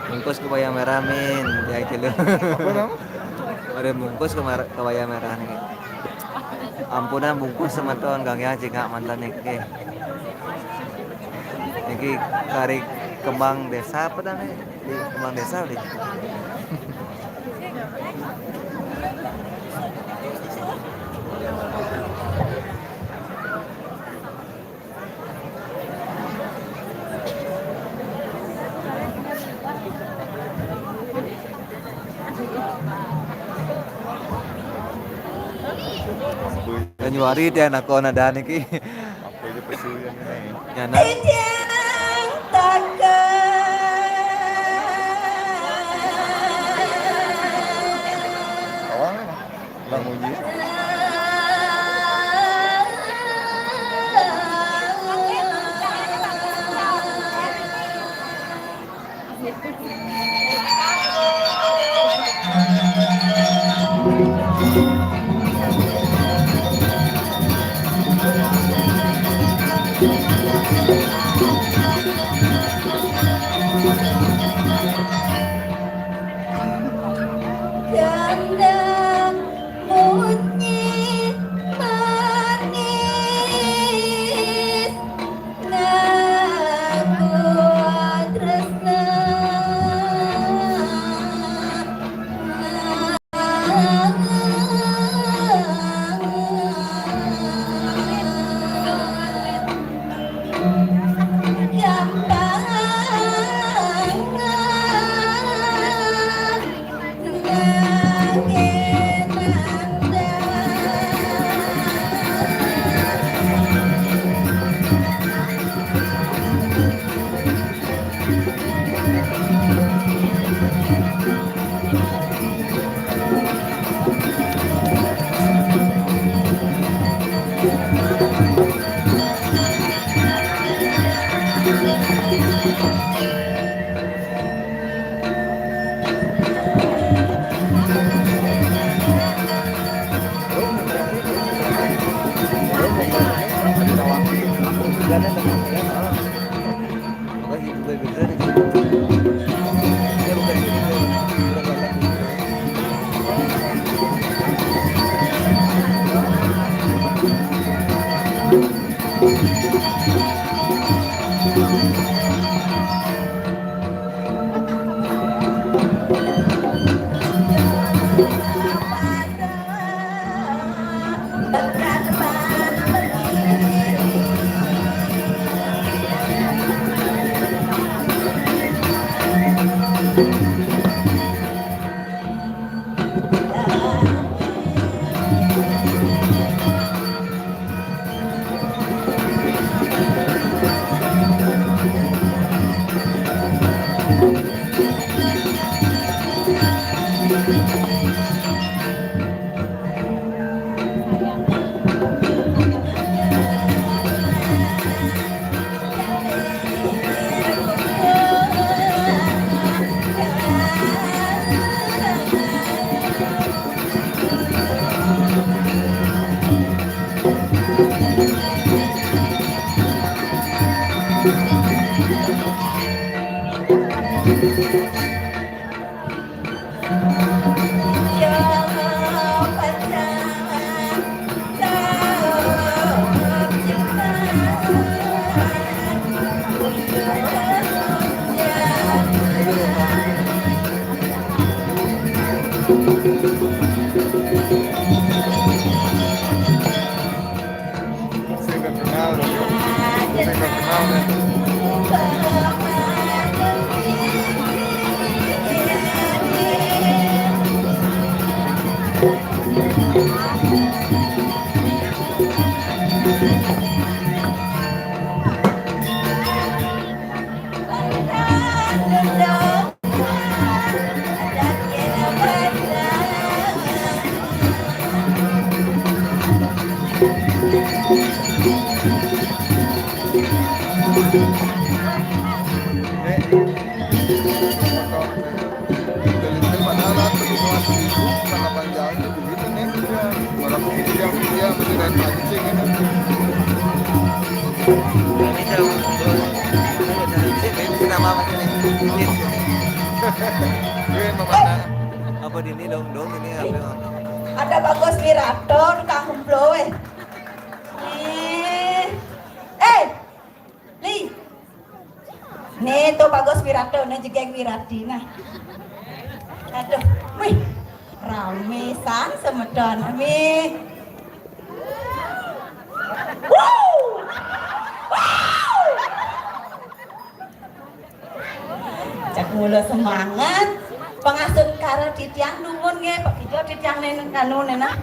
Bungkus kebaya merah min, ya gitu. Apa nama? Ada bungkus kemar- kebaya merah nih. Ampunan bungkus sama tuan gang yang cingak mantan nih. Oke. Niki kari kembang desa apa dah nih? Di kembang desa deh. Januari dia nak kau nak dah niki. Apa je pesulian ni? Nyana. Awang ni. Bang Muji. Kandang munyi manis ngaku tresna. Sing terkenal, sing terkenal nih. Apa ini dong, dong ini apa? Ada Bagus Wirato, Kang Kumplo, eh. Eh, eh, Li. Nih tuh Bagus Wirato, nih jegeg Wirati, nah. Aduh, wih, rame san semeton, wih. Wuh! Wuh! Cak mula semangat. Pangastun karo titiang dumun nggih, Pak Kijo titiang nen anu nena.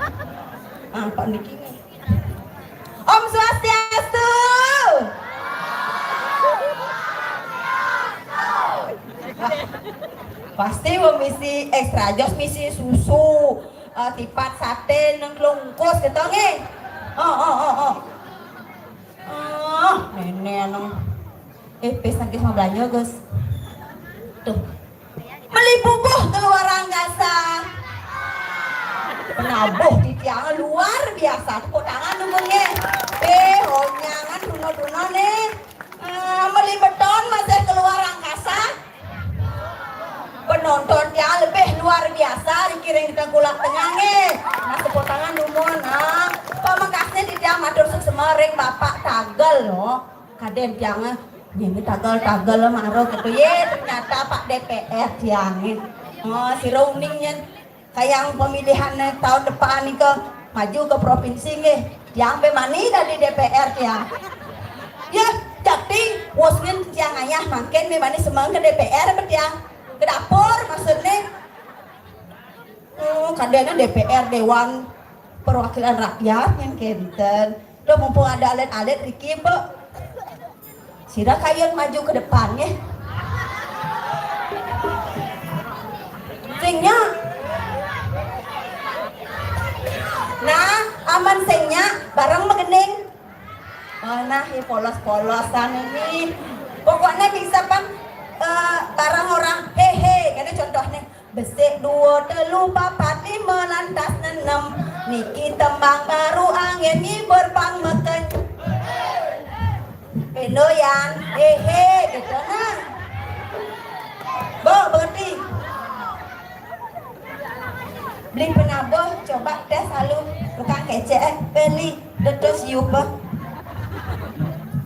Ah, Pak niki nggih. Om Swastiastu. Pasti wong misi extra jos, misi susu, eh, tipat sate nang kelungkus gitu nggih. Oh, oh, oh, oh. Oh, nenek nang. Eh, pes nangkis mau belanja, Gus. Tuh. Meli bubuh keluar angkasa. Penabuh titiang luar biasa. Tepuk tangan dulu nggih. Eh, honyangan duno-duno nih. Eh, meli beton masih keluar angkasa. Penonton tiang lebih luar biasa dikiring di Tengkulak Tengah nggih. Nah, tepuk tangan dulu. Nah, pamekasnya titiang matur suksema ring Bapak Tagel loh. Kadén tiang, eh, ini tagel-tagel maro gitu. Ye, ternyata Pak D P R tiang. Oh, sira uning nyen kayang pemilihan, eh, tahun depan nika maju ke provinsi nggih. Tiang pe mani dadi D P R tiang. Ya, jakti wus nyen tiang ayah mangkin pe mani semeng ke D P R pe tiang. Ke dapur maksudnya. Oh, kadéna D P R, Dewan Perwakilan Rakyat nyen kénten. Duh, mumpung ada alit-alit riki, Bu. Sira kayun maju ke depan, nggih. Sing nya. Nah, aman sing nya, bareng magending. Oh, nah, ya polos-polosan ini. Pokoknya bisa, Bang, eh, bareng orang, hehe, kan contohnya. Besik dua, telu, papat, lima, lantas nenem. Niki tembang baru, angin ngibur pang meken. Pendo yan, hehe, gitu nah. Bu, berhenti. Beli penabuh, coba tes lalu. Tukang kecek, eh, beli. Detus yupa.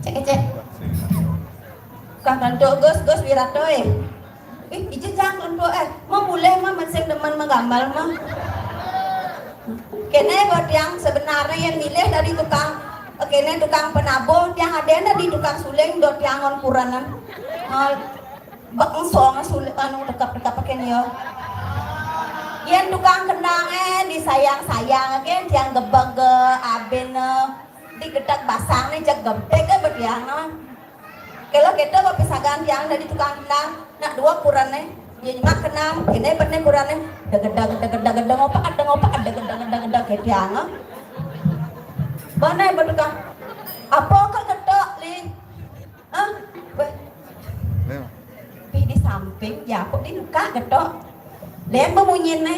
Cek, cek. Tukang kentuk, Gus, Gus, Wirato, eh. Ih, ijin jangan kentuk, eh. Mulih mah mén sing demen menggambar mah. Kéné buat tiang sebenarnya yang milih dari tukang, kéné tukang penabuh, tiang ada dari tukang suling, dot tiang ngon kuranan. Ngal, bek song suling anu dekap-dekap kéné ya. Yén tukang kendangé disayang-sayang, kén tiang gebeg abéné, digedak basang né jeg gebeg betiang. Kalau kita mau pisagan tiang dari tukang kendang, nak dua kurané. Dia nyemak kendang, ini bené kurané. Degedang, degedang, degedang, opak, degedang, opak, degedang, degedang, degedang, kayak tiang. Mana yang bertukang? Apa kok ketok, Li? Hah? Weh. Pi di samping, ya kok di muka ketok. Lén bemunyiné.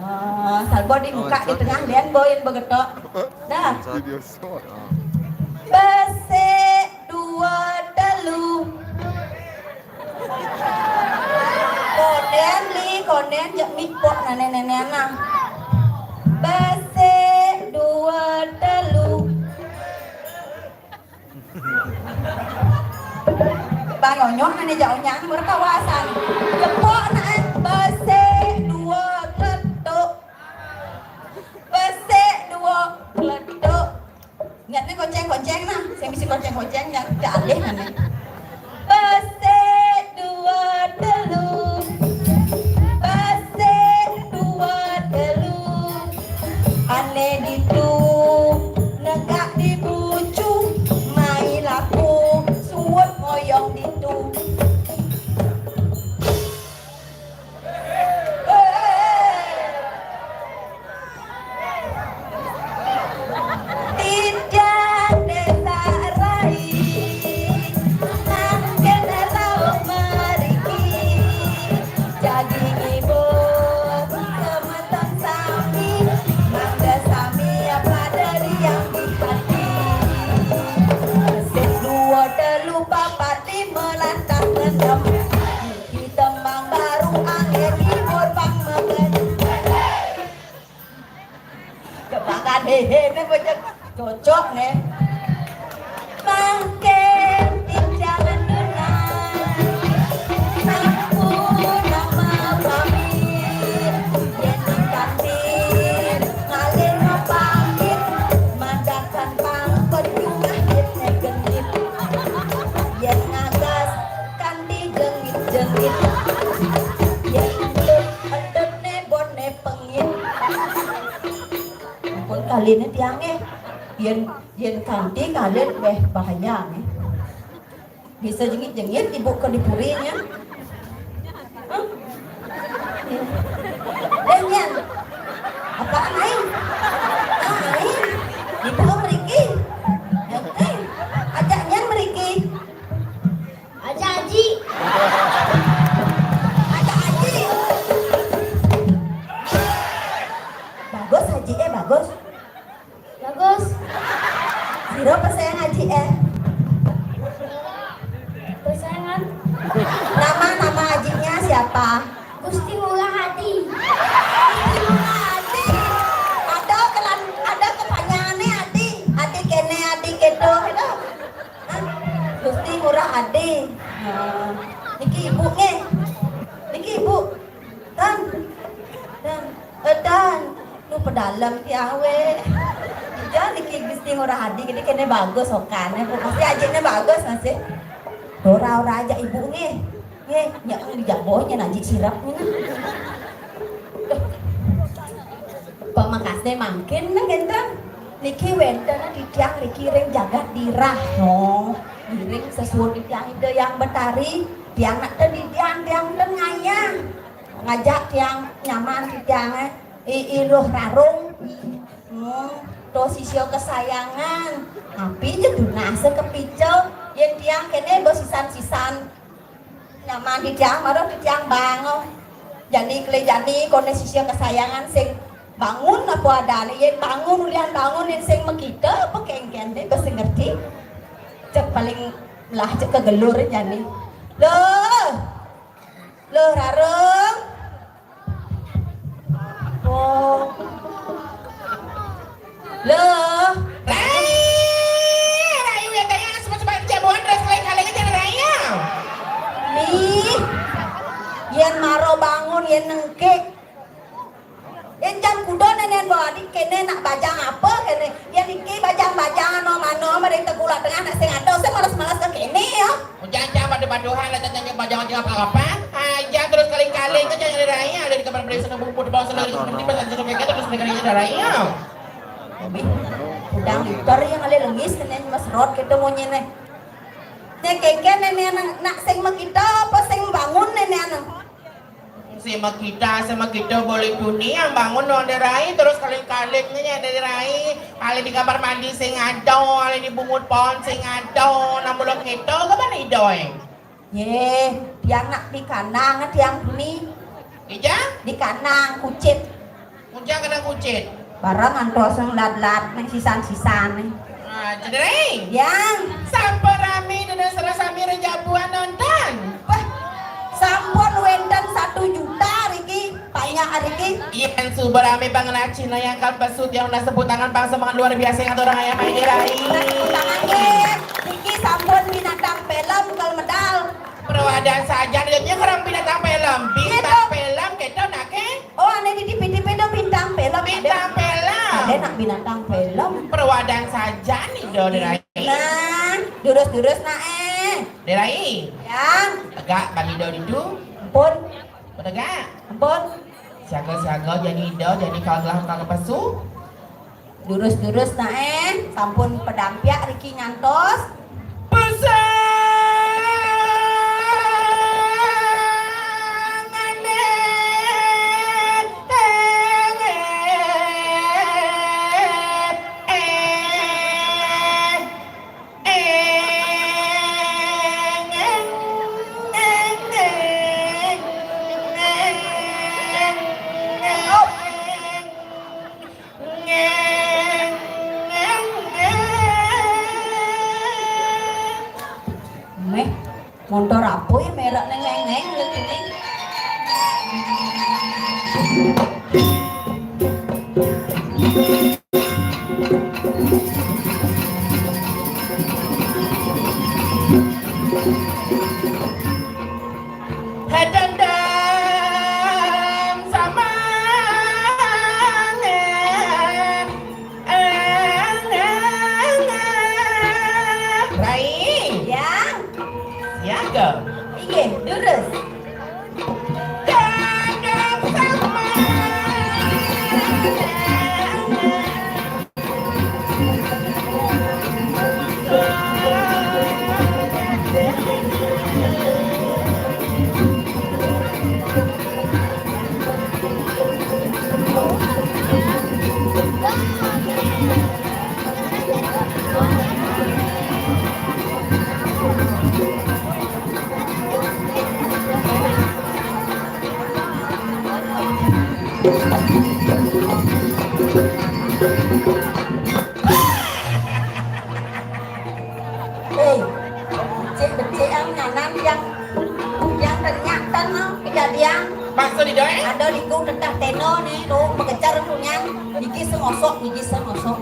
Ah, salbo di muka di tengah, lén boin begetok. Dah. Besik dua telu. Konden li, konden jek mipok nane nene anang. Besik dua telu. Bang Onyong nane jauh nyang berkawasan. Jepok nae besik dua telu. Besik dua telu. Ingat nih konceng-konceng nah, sing bisi konceng-konceng yang ke alih nane. Besik dua telu. Besik dua telu. Ane ditu negak di bucu, mai laku suut ngoyong ditu. Titiang desa rai, mangkin rauh mariki, jagi ngibur semeton sami, mangga sami pada riang di hati. Sik dua telu papat lima lantas ngenem. Di tembang baru angin hibur pang meken. Jebakan hehe ne bocah cocok ne. Mangkin di jalan dunan. Sampun nama pamit. Yen kantin ngalih pamit. Mandakan pang perjumah ne genit. Yen ngagas kanti jengit-jengit. Yen entut, entut ne bon ne pengit. Ampun kali ne tiang eh. Yen, yen kanti kalit weh bahaya ne. Bisa jengit-jengit ibu ke di puri nya. Hah? Eh, nyan. Apaan aing? Ah, aing. Ibu mriki. Eh, eh. Ajak nyan mriki. Ajak Aji. Ajak Aji. Bagus Aji eh, bagus. Bagus. Sira pesaing Aji eh. Pesaingan. Nama, nama Ajinya siapa? Gusti Ngurah Adi. Gusti Ngurah Adi. Ada kelan-, ada kepanjangannya Adi. Adi kene, Adi keto, gitu. Hah? Gusti Ngurah Adi. Nah, niki ibu nggih. Niki ibu. Tan. Tan. Eh, Tan. Nu pedalem ki awe. Ija niki Gusti Ngurah Adi, jadi kene bagus okan. Pasti ajine bagus masih. Ora, ora aja ibu nggih. Nggih, nya dijak boh nya najik sirap nya. Pamekasne mangkin nah kenten. Niki wenten titiang niki ring jagat Dirah no. Ngiring sesuhun titiang Ida Yang Betari, tiang nak ten titiang, tiang ten ngayah. Ngajak tiang nyaman titiang eh. I, i Luh Rarung. Hmm, to sisya kesayangan. Tapi je tunas kepica. Yen tiang kene besisan-sisan. Nyaman titiang, maroh titiang bangun. Jani kele jani kone sisya kesayangan sing bangun apa adane. Yen bangun ulihan bangun, yen sing makita apa kengken de bes ngerti. Cek paling lah cek kegelur jani. Loh. Loh, Rarung. Oh. Loh. Rai, Rai, udah tanya anak semua-semua jagoan, terus kalian-kalian aja Rai ya. Nih. Yén mara bangun, yén nengkik. Yén jam kuda néné bawa adik kéné nak bajang apa kéné? Yén iki bajang-bajang ano mano mari Tengkulak Tengah nak sing ada, sing malas-malas ke kéné ya. Ujang-ujang padu-paduhan lah tanya bajang-bajang apa-apa. Aja terus kaling-kaling ke jangan rai ada di kamar beli sana bumbu di bawah sana di bawah sana kayak gitu terus kaling-kaling rai ya. Tapi udang litor yang ada lengis kéné mas rot kita monyet né. Né kéké néné anak nak sing makita apa sing bangun néné anak? Sing makita, sing makita boleh tuni yang bangun dong ada rai terus kaling-kaling né ada rai. Ada di kamar mandi sing ada, ada di bungut pohon sing ada, nang belum kita ke mana ido eh? Yé, tiang nak di kanang tiang tuni. Ija? Di kanang kucit. Ujang kena kucit. Barang antos yang lat-lat né sisan-sisan né. Ah, cederai. Yang sampun rami dengan serasami rejabuan nonton. Wah, sampun wénten satu juta riki, banyak riki. Iya, super rami banget Cina yang kal pesut yang udah sebut tangan bangsa sangat luar biasa yang orang ayam ini rai. Tangan riki sampun binatang film kal medal. Perwadan saja dia orang binatang film, bintang film kita nak ke? Oh, ané di T V T V itu bintang film. Bintang film. Ada nak binatang film. Perwadan saja nih do derai. Nah, durus-durus nak eh. Derai. Yang. Tegak bagi do itu. Ampun. Tegak. Ampun. Siaga-siaga jadi do jadi kalau gelah kagak pesu. Durus-durus nak eh. Sampun pedampiak riki ngantos. Méh, montor apa ya merek neng neng neng gitu nih. Hedendang samangen. Rai. Yang. Siaga. Iya, durus. Hedendang samangen. Eh, becik-becik ang nganan yang, yang ternyata no kejadian. Maksud dia eh? Ada di ku tetah teno nih, tuh mengejar tuh nyang. Gigi sengosok, gigi sengosok.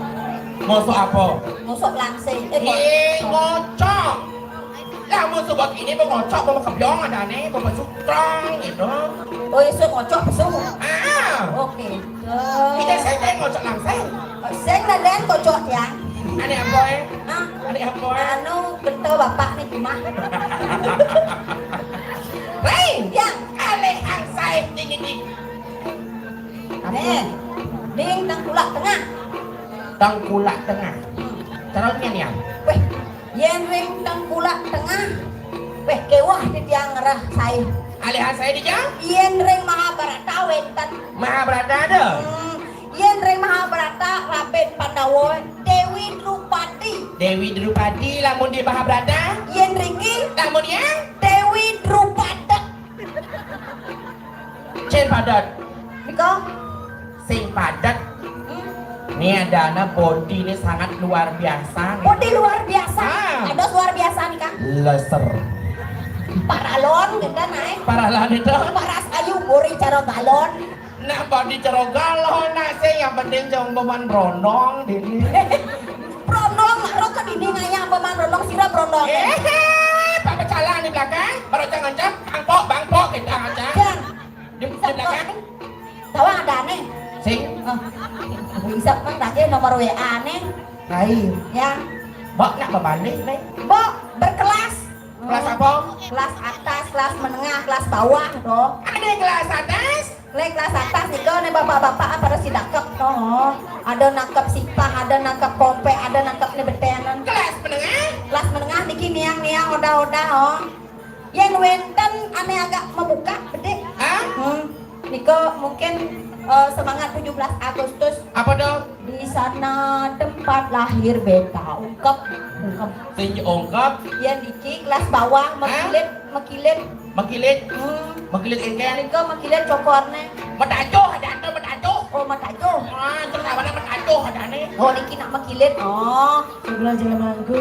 Ngosok apa? Ngosok langsing. Eh, Ih, ngocok. Lah, mun suba kini bengocok, bengkebyong ada nih, bengbesutrong gitu. Oh, isu ngocok besu. Ah. Oke. Kita saya ngocok langsing. Sing dan ngocok ya. Ada apa eh? Hah? Ada apa eh? Anu, betul bapak nih cuma. Hei, ya, alih ang saib tinggi tinggi. Nih, ding Tengkulak Tengah. Tengkulak Tengah. Terusnya nih, ya. Weh, Yén ring Tengkulak Tengah, wéh kéweh titiang ngerah saé. Alihan saé dijang? Yén ring Mahabharata wénten. Mahabharata ada? Hmm, yén ring Mahabharata Raden Pandawa, Déwi Drupadi. Déwi Drupadi lamun di Mahabharata? Yén riki? Lamun yang? Déwi Drupadek. Cén padat. Nika? Sing padat. Hmm. Ini ada anak body ini sangat luar biasa. Body luar biasa. Ah. Ada luar biasa nih kak. Leser. Paralon gitu naik. Paralon itu. Paras ayu bori cara galon. Nah body cara galon nah sih yang penting jangan beban brondong dini. Brondong mak rokok dini ngayang beban brondong sira brondong. Eh, pakai jalan di belakang, baru jangan cap, bangpok, bangpok kita aja. Hah. Isep mah tadi nomor W A-né. Lain. Ya. Mbok nak bebanding, Nek. Mbok berkelas. Kelas apa? Kelas atas, kelas menengah, kelas bawah, dong. Ada kelas atas? Lé kelas atas nika né bapak-bapak pada si dakep, dong. Ada nangkep sipah, ada nangkep kompek, ada nangkep né beténan. Kelas menengah? Kelas menengah niki niang-niang odah-odah, oh. Yén wénten ané agak membuka, bedé. Hah? Hmm. Nika mungkin, eh, semangat tujuh belas Agustus. Apa to? Di sana tempat lahir beta. Ungkep, ungkep. Sing ungkep. Yén niki kelas bawah, hah? Mekilit, mekilit. Mekilit? Hmm. Mekilit éngkén? Nika mekilit cokorné. Metajoh ada anda metajoh. Oh, metajoh. Ah, terus apa metajoh ada nih? Oh, niki nak mekilit. Oh, sebelah Jalan Mangku.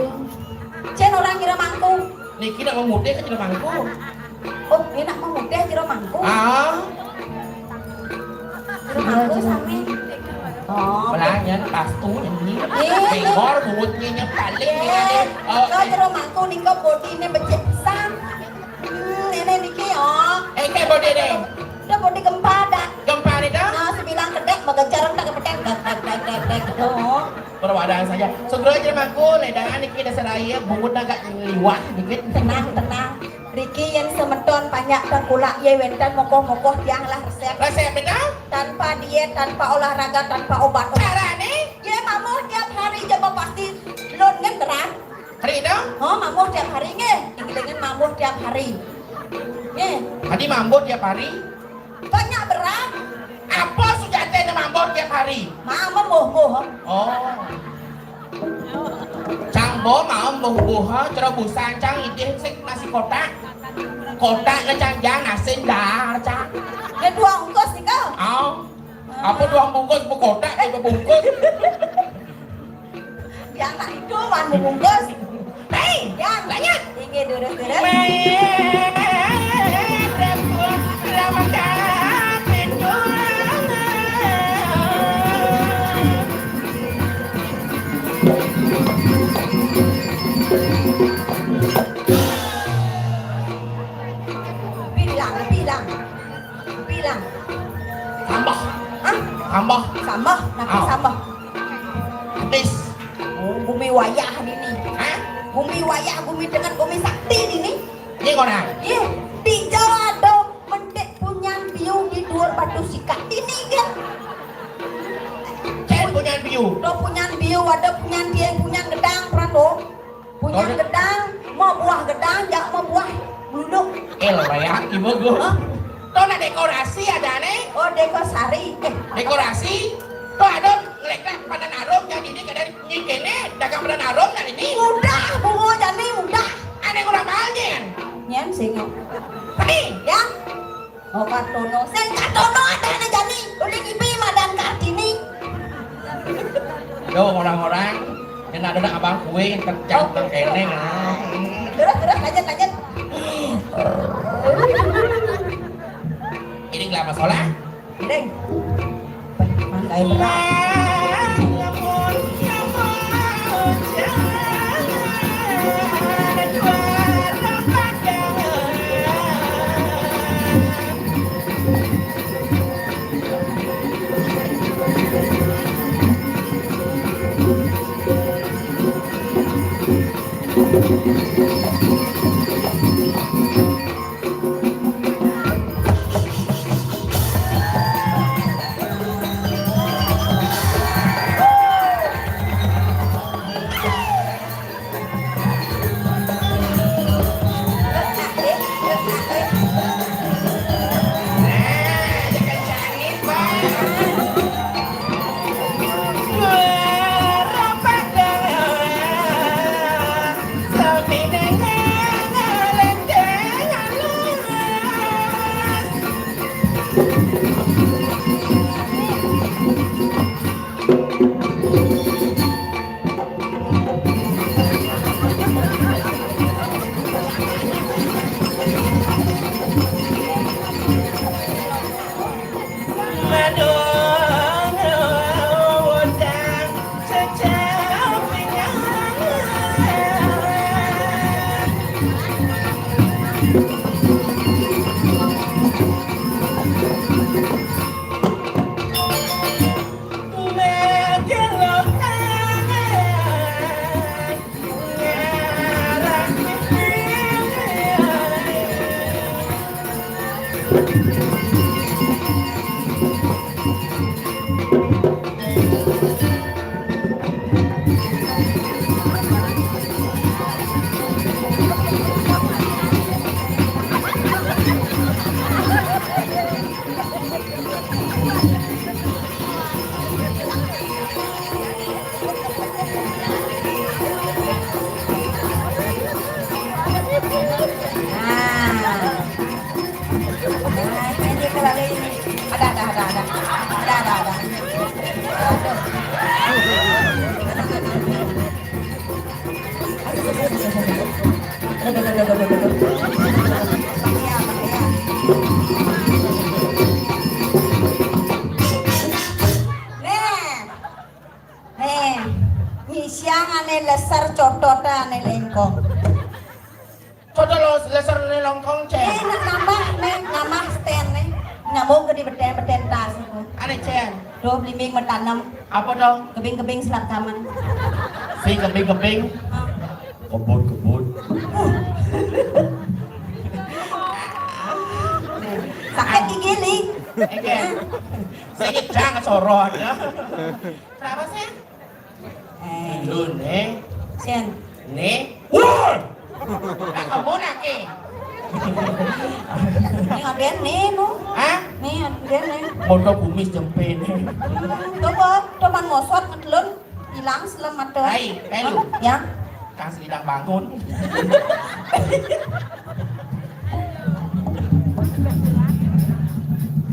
Cén orang kira mangku. Niki nak memutih ke Jalan Mangku. Oh, ini nak memutih kira mangku. Ah. Kira mangku sami. Oh. Belanya pastu ini. Iya. Bengor mulutnya nyet paling ini. Iya. Oh, kau kira mangku nika bodiné becik pisan. Hmm, ini niki, oh. Eh, kayak bodiné. Udah bodi gempa dah. Gempa nih dah. Nah, sebilang kedek, baga jarum tak kepetek, dek, dek, dek, dek, dek. Oh. Perwadaan saja. Segera aja mangku, ledangan niki dasar air, bungut agak liwah dikit. Tenang, tenang. Riki yén semeton panjak tengkulak yé wénten mokoh-mokoh tiang lah resep. Resep betul? Tanpa diet, tanpa olahraga, tanpa obat. Carane? Yé mamuh tiap hari jaba pasti lun ngenteran. Hari dong? Oh, mamuh tiap hari nggih. Ngilingan mamuh tiap hari. Nggih. Tadi mambo tiap hari? Banyak berat. Apa sujate ne mambo tiap hari? Mama moh moh. Oh. Cang bo mau moh moh, cara busan cang idih sik nasi kotak. Kotak ne cang jang nasi ndar cang. Ya dua ungkus nika. Oh. Apa dua bungkus bu kotak, dua bungkus. Yang tak itu wan bungkus. Hei, yang banyak. Tinggi durus-durus. Bilang, bilang. Bilang. Tambah. Hah? Tambah. Sambah. Napi sambah? Petis. Oh, gumi wayah dini. Hah? Gumi wayah, gumi dengan, gumi sakti dini. Iya, orang. Iya. Dijal ada mentik punyan biu di duur batu sikak dini, kan? Cek punyan biu. Do punyan biu, ada punyan dieng, punyan gedang, pernah do. Punyan gedang, mau buah gedang, jak mau buah buluk. Eh, lo bayang, ibu gua. Hah? To nak dekorasi ada ne? Oh, dekorasi. Eh, dekorasi. To ada ngelek-lek pada narum yang ini kada nyikene dagang pada narum nak ini. Udah, bungo jani udah. Ane kurang mahal nyen. Nyen sing. Hei, ya. Oh, Kartono. Sing Kartono ada ne jani. Uling ipi madan Kartini. Yo, orang-orang yang ada nak abang kue yang terjang terkeneng. Terus, terus, lanjut, lanjut. Ini gelama solah. Deng. Mangkai berat. Nah, ini kembali ini. Ada, ada, ada, ada. Ada, ada, ada. Aduh. Aduh, aduh, aduh, aduh, aduh, aduh. Iya, iya. Nih. Nih. Nyisiang ane leser cotot ane lengkong. Cotot lo leser ane lengkong, Cen. Eh, nak nambah, nih, nambah stand nih. Nyambung ke di beten-beten tas aku. Ane, Cen. Duh, belimbing metanem. Apa dong? Kebing-kebing selat kaman. Si kebing-kebing. Ah. Kebun-kebun. Sakit gigi, Li. Oke. Saya jangan sorot ya. Kenapa sih? Eh. Lu nih. Sian. Nih. Wah! Kamu nake. Nih, ada nih, nu. Hah? Nih, ada nih. Motor kumis jempe nih. Coba, teman ngosot ngetelun. Hilang selamat tuh. Hai, Pelu. Ya. Kang Selidang bangun.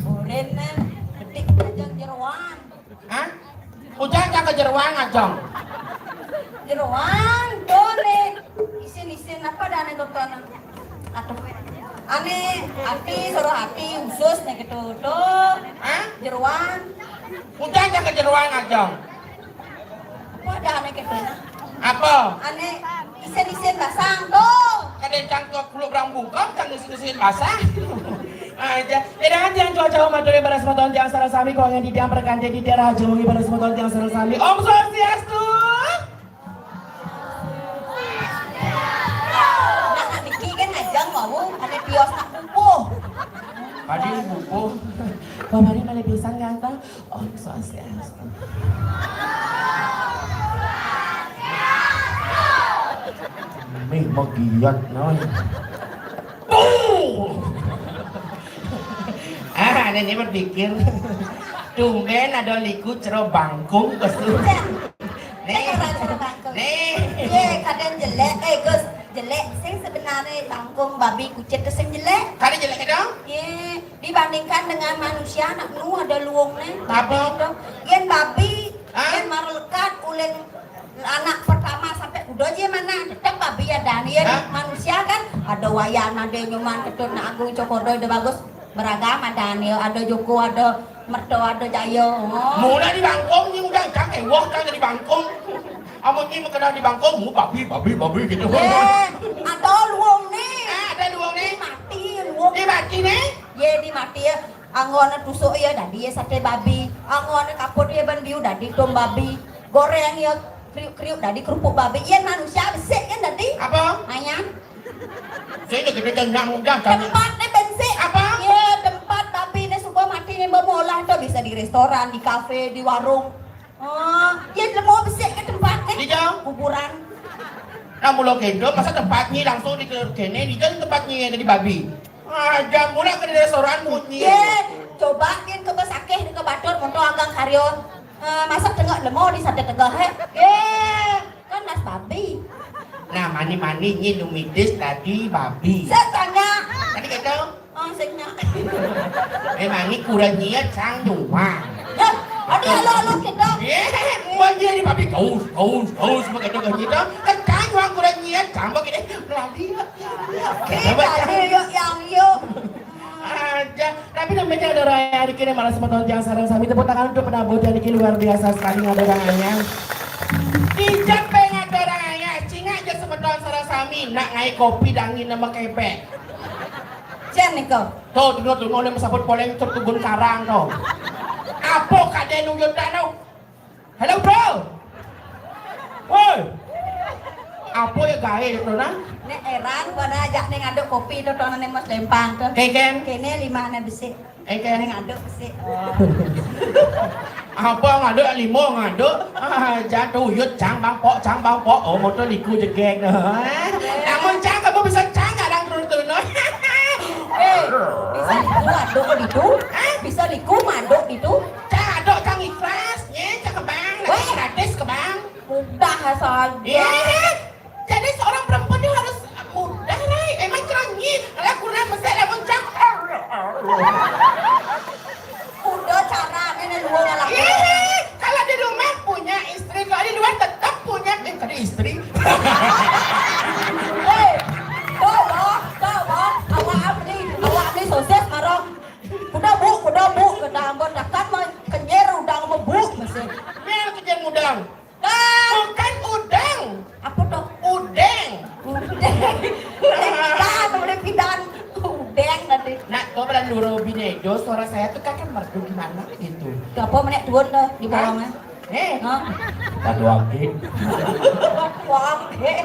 Urin nih, betik aja jeroan. Hah? Ujang jangan ke jeroan, Ajong. Jeroan, tuh nih. Isin-isin apa dah nih, dokter? Aduh. Ane, ati, suruh ati, usus nih gitu. Tuh. Hah? Jeroan. Ujang jangan ke jeroan, Ajong. Apa ada ane gitu? Apa? Ane isin-isin basang tuh. Kadang cangkok kulit berang bungkam, cang isin-isin basang. Aja. Tidak ada yang jauh-jauh Madura para semeton yang salah sami kau yang tidak berkanti di daerah Jawa para semeton yang salah sami. Om Swastiastu. Nah, niki kan ajang mau ane tios nak pupuh. Padi pupuh. Bapak ini mana pisang ganteng? Om Swastiastu. Mih magiat noi. Tuh. Ah, ini berpikir. Tumben ada liku cero bangkung kesu. Nih. Nih. Ye, kadang jelek, eh Gus, jelek. Sing sebenarnya bangkung babi kucit tu sing jelek. Kadang jelek dong? Ye. Dibandingkan dengan manusia, nak nu ada luung nih. Apa? Babi tu. Yen babi, hah? Yen mara lekat uling anak pertama sampai kuda je mana, tetap babi ada nih. Hah? Manusia kan ada wayan, ada nyuman, ketut nak agung, cokodo, ada bagus, beragam ada nih, ada joko, ada merto, ada jaya. Oh. Mula di bangkung ni udah cak ewah kan di bangkung. Amun ni mengenal di bangkung, mu babi, babi, babi gitu. Eh, ada luung nih. Ah, ada luung nih. Mati luung. Di mati nih. Ye, di mati ya. Anggona tusuk ya dadi ya sate babi. Anggona kaput ya ban biu dadi tom babi. Goreng ya kriuk-kriuk dadi kerupuk babi. Yen manusia besik kan dadi. Apa? Ayam. Saya dah kena tengah mudah kan. Tempat ni besik. Apa? Ya, tempat babi ni suka mati ni bermolah tu bisa di restoran, di kafe, di warung. Oh, ya lemo besik ke tempat ni. Di jauh. Kuburan. Nah, mula kendo, pasal tempat ni langsung di kene, di jauh tempat ni ada di babi. Ah, jam mula ke restoran bunyi. Ye, coba kin ke besakeh ke batur motor agang karyo. Eh, masak tengok lemo di sate tegah, he. Ye, kan nas babi. Nah, mani-mani ni numitis tadi babi. Saya tanya. Tadi kata? Oh, sing nak. Memang ni kurang niat sang nyuang. Hah? Ada lo lo kita. Eh, buat dia ni babi gaus, gaus, gaus, begitu kan kita. Kan sang nyuang kurang niat, sang begitu. Melati. Oke, tadi yuk yang yuk. Aja. Tapi namanya ada raya di kini malah semeton tiang sareng sami tepuk tangan untuk penabuh dan ini luar biasa sekali ada rayanya. Ijab pengen ada raya, cingak aja semeton sareng sami nak ngai kopi dangin nama kepek. Jen niko. Tuh, tuh, tuh, tuh, masabut poleng tertugun karang tuh. Apa kade nunjuk tak tuh? Hello, bro. Woi. Apa ya gawe to, nah? Nek heran pada ajak ning ngaduk kopi to, to nang Mas Lempang to. Keken. Kene lima ne besik. Keken. Ning ngaduk besik. Oh. Apa ngaduk lima ngaduk? Ah, jatuh uyut cang bangkok, cang bangkok. Oh, motor liku jegek. Namun cang kamu bisa cang kadang turun-turun. Eh, bisa liku ngaduk gitu? Hah? Bisa liku ngaduk gitu? Cang aduk cang ikhlas, nye cang kebang, weh, gratis kebang. Mudah saja. Iya. Jadi seorang perempuan itu harus mudah, Rai. Emang cerangi. Lah kurang besar lah muncak. Udah cara ini dua lah. Iya. Kalau di rumah punya istri, kalau di luar tetap punya, eh, tadi istri. Eh, coba, coba, awak beli, awak beli sosis marong. Udah bu, udah bu, kata ambon dakat mah kenyir udang sama bu masih. Mir kenyir udang. Bukan udang. Apa tuh? Udeng. Udeng. Udeng pidan, udeng pidan. Udeng tadi. Nak, kau berani luro binejo, suara saya tuh kan merdu gimana gitu. Apa menek tuun tuh di bawahnya? Eh. Hah? Tadu aki. Wah, eh.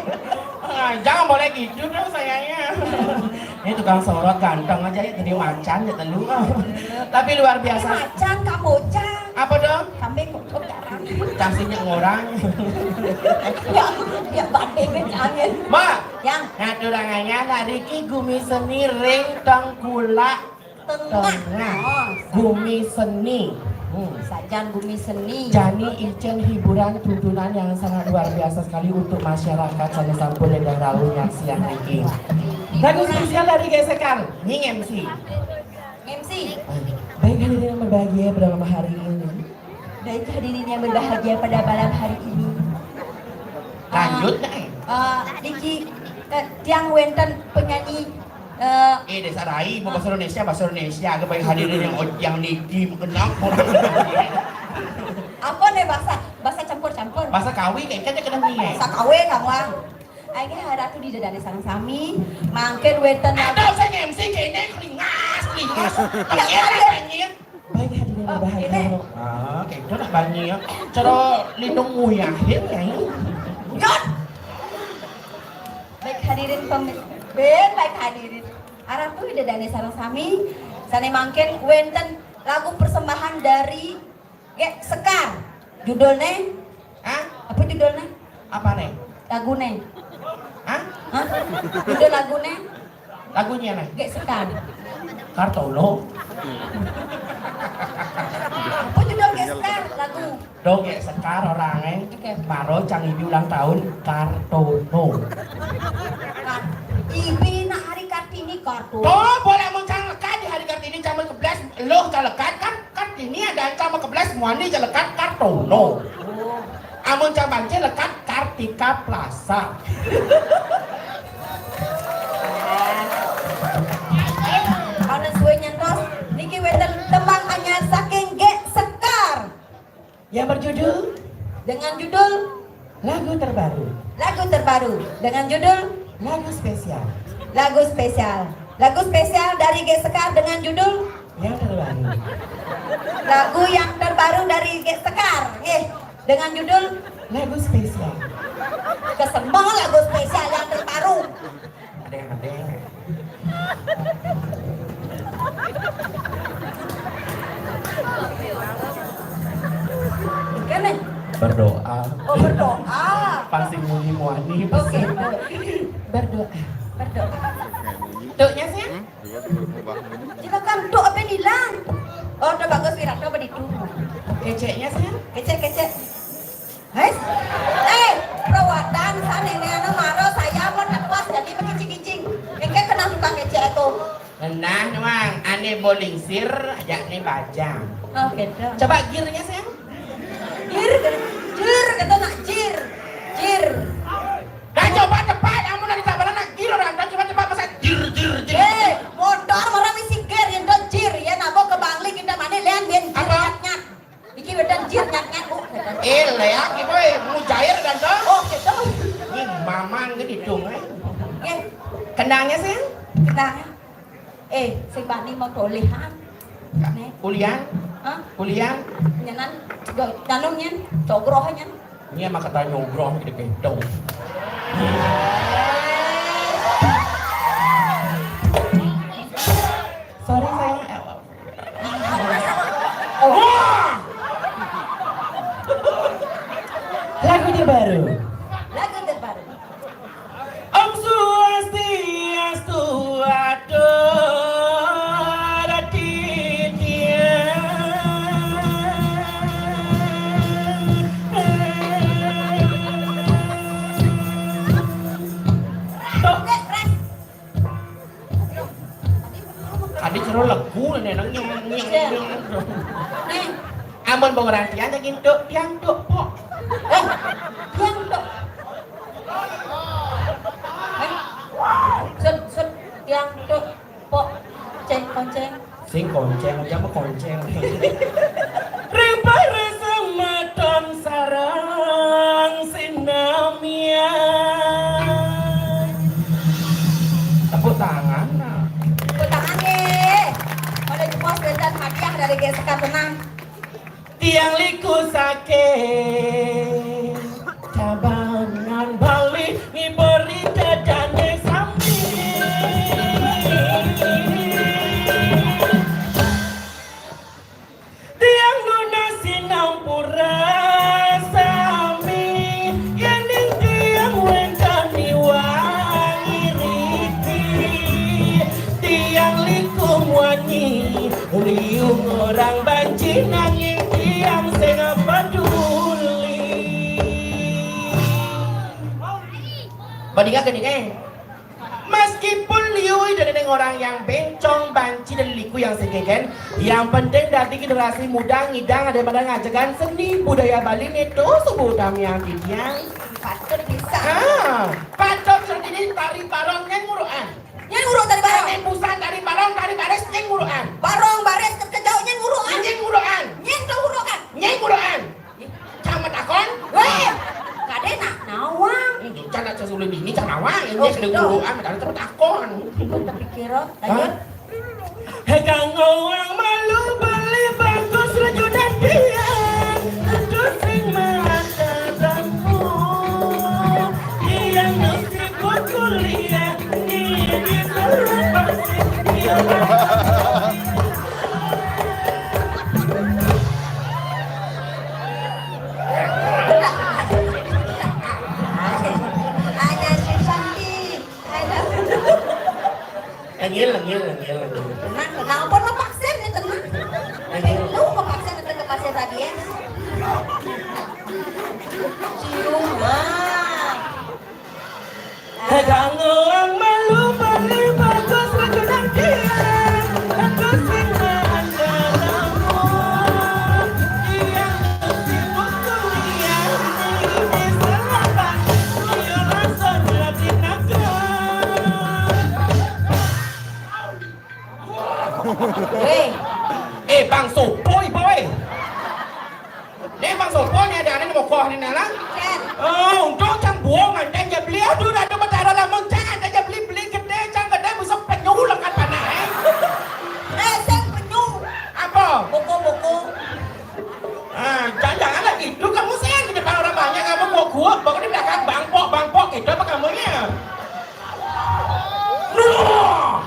Ah, jangan boleh gitu dong sayangnya. Ini tukang sorot ganteng aja ya, jadi macan ya telu. Tapi luar biasa. Macan, kamu macan. Apa dong? Kambing kok jarang. Kasihnya orang. Ya, ya banding angin. Mak. Yang. Nah, turangannya nak Riki gumi seni ring tengkulak tengah. Tengah. Oh, gumi seni. Hmm. Sajan gumi seni. Jani icen hiburan tuntunan yang sangat luar biasa sekali untuk masyarakat sana sampun dan rawuh yang siang niki. Lagu spesial dari Gesekan. Nying M C. M C. Baik hadirin yang berbahagia pada malam hari ini. Baik hadirin yang berbahagia pada malam hari ini. Lanjut, ah, Nay. Ah, niki, eh, tiang wenten penyanyi, eh, eh, desa rai, mau bahasa Indonesia, bahasa Indonesia, agak baik hadirin yang, yang niki, mengenal orang. Apa nih bahasa? Bahasa campur-campur. Bahasa Kawi, kayak kan kena nih. Bahasa Kawi, kamu. Ayo, harap tuh di dadane sareng sami, mangkin wenten. Ada saya M C kene kelingas, kelingas. Ya, ya, ya. Baik hadirin yang berbahagia. Ah, kayak itu nak banyak. Cara lindung muyahin ya. Yot. Baik hadirin pem-, ben, baik hadirin. Arah tuh ida dane sareng sami. Sane mangkin wenten lagu persembahan dari Gek Sekar. Judulnya? Hah? Apa judulnya? Apa nih? Lagune. Hah? Hah? Judul lagune? Lagunya nih? Gek Sekar. Kartono. Apa judul Gek Sekar lagu? Do Gek Sekar orangnya. Oke. Maro cang ini ulang tahun Kartono. Kar-, ibi nak hari Kartini Kartono. Tuh, boleh mau cang lekat di hari Kartini cang mau keblas, lo cang lekat kan? Kartini ada cang mau keblas, muani cang lekat Kartono. Oh. Amun cang banci lekat Kartika Plaza. Ana suwe nyantos, niki wenten tembang anyar saking Gek Sekar. Yang berjudul? Dengan judul? Lagu terbaru. Lagu terbaru. Dengan judul? Lagu spesial. Lagu spesial. Lagu spesial dari Gek Sekar dengan judul? Yang terbaru. Lagu yang terbaru dari Gek Sekar. Nggih. Dengan judul? Lagu spesial. Kesemua lagu spesial yang terbaru. Ada yang ada. Kene. Berdoa. Oh, berdoa. Pasti muni muani. Oke. Berdoa. Berdoa. Tuknya sih? Silakan, tuh apa yang hilang? Oh, udah bagus, Wira, coba di tuh. Keceknya sih? Kecek, kecek. Guys, eh, perawatan sana ini anak maro saya mau tepas jadi mengicing-icing. Engke kena tukang kecek itu. Nah, nuang, ane bolingsir, ajak nih bajang. Oh, gitu. Coba girnya, sayang. Jir, jir, kata nak jir. Jir. Dah coba cepat, kamu nak ditabrak nak jir orang. Dah coba cepat pesan jir, jir, jir. Eh, motor orang misi gear yang dah jir ya, nabo ke Bangli kita mana lian ben jir. Apa? Nyat, nyat. Iki udah jir nyat nyat bu. Eh, leak ibu, eh, mujair dan tuh. Oh, gitu. Ini mamang gede dong, eh. Kendangnya sih? Kendangnya. Eh, sing bani mau tolehan. Nih. Kuliah? Hah? Kuliah? Nyenan, go, tanum nyen, cogroh nyen. Ini mah kata nyogroh gitu gendong. Sorry sayang. Wah! Lagu terbaru. Lagu terbaru. Om Swastiastu, atur titiang. Tadi karo lagu nenek nyong nyong nyong. Nih, amun bang orang tiang tak gintuk, tiang tuk pok. Eh, tiang tuk. Eh, sut, sut, tiang tuk pok, ceng, konceng. Sing konceng, aja mah konceng. Ring para semeton sareng sinamian. Tepuk tangan, nah. Tepuk tangan, nih. Pada jempol sebentar hadiah dari G S K, tenang. Tiang liku saking Tabanan Bali, ngiberi dadane sami. Tiang nunas sinampura sami, yening tiang wentani wangi riki. Tiang liku muani, liu orang banci nanging tiang sing peduli. Badinga gini, eh. Meskipun liu dening orang yang bencong, banci dan liku yang segegen, yang penting dadi generasi muda ngidang daripada ngajegan seni budaya Bali nitu subuh tamiang titiang. Patut bisa. Ah, patut sendiri tari barong nyen ngurukan. Nyen nguruk tari barong. Nyen busan tari barong, tari baris nyen ngurukan. Barong baris kekejaut nyen ngurukan. Nyen ngurukan. Nyen tau ngurukan. Nyen ngurukan. Cang matakon? Weh, kade nak nawang. Ini cang nak sesulit ini cang nawang. Ini oh, sedang gitu. Dulu ah, macam terus takon. Tapi kira, lanjut. Hekang orang malu beli bagus rajunan dia. Itu sing mata lampu. Dia nusik kuliah. Ini di seluruh pasir. Dia Ada si Santi. Ada. Lengil, lengil, lengil, lengil. Tenang, tenang. Apa lo paksa nih, tenang. Lengil. Lu mau paksa datang ke pasir tadi ya? Cium, ah. Kanggo wong malu bali bagus rekonan dia. Aku sing maandalamu. Dia sibuk kuliah di Serambi. Dia langsung latih naga. Hei. Eh, Bang Sopo, Ibu, eh. Nih, Bang Sopo, nih ada anak mokoh nih, Nala. Cen. Oh, untung cang buang, mantan ya beli. Aduh, ada betara lamun, cang ada ya beli, beli gede, cang gede, bisa penyu lekat panah, eh. Eh, sing penyu. Apa? Boko-boko. Ah, jangan-jangan lagi itu kamu sih di depan orang banyak, kamu gua-gua, baru di belakang bangpok, bangpok, gitu apa kamunya? Nuh!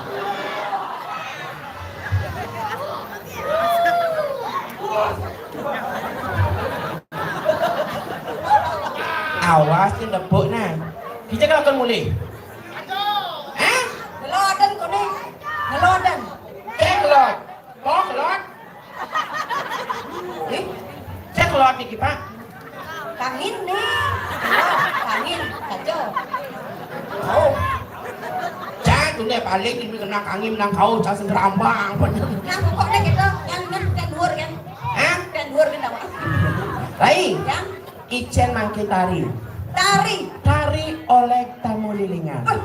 Awas, nih, nepuk, nah. Kita kalau akan mulai. Hah? Ngeloden, kone. Ngeloden. Cek, kelot. Poh, kelot. Eh? Cek, kelot, niki, Pak. Kangin nih. Kangin, kacau. Oh. Cak, dunia paling ini kena kangin nang kau, cak sing gerambang. Nah, pokoknya gitu, yang, yang, yang dhuwur, kan? Hah? Yang dhuwur, kan, Pak? Lai. Yang? Icen mangke tari. Tari. Tari oleh tamu lilingan. Eh.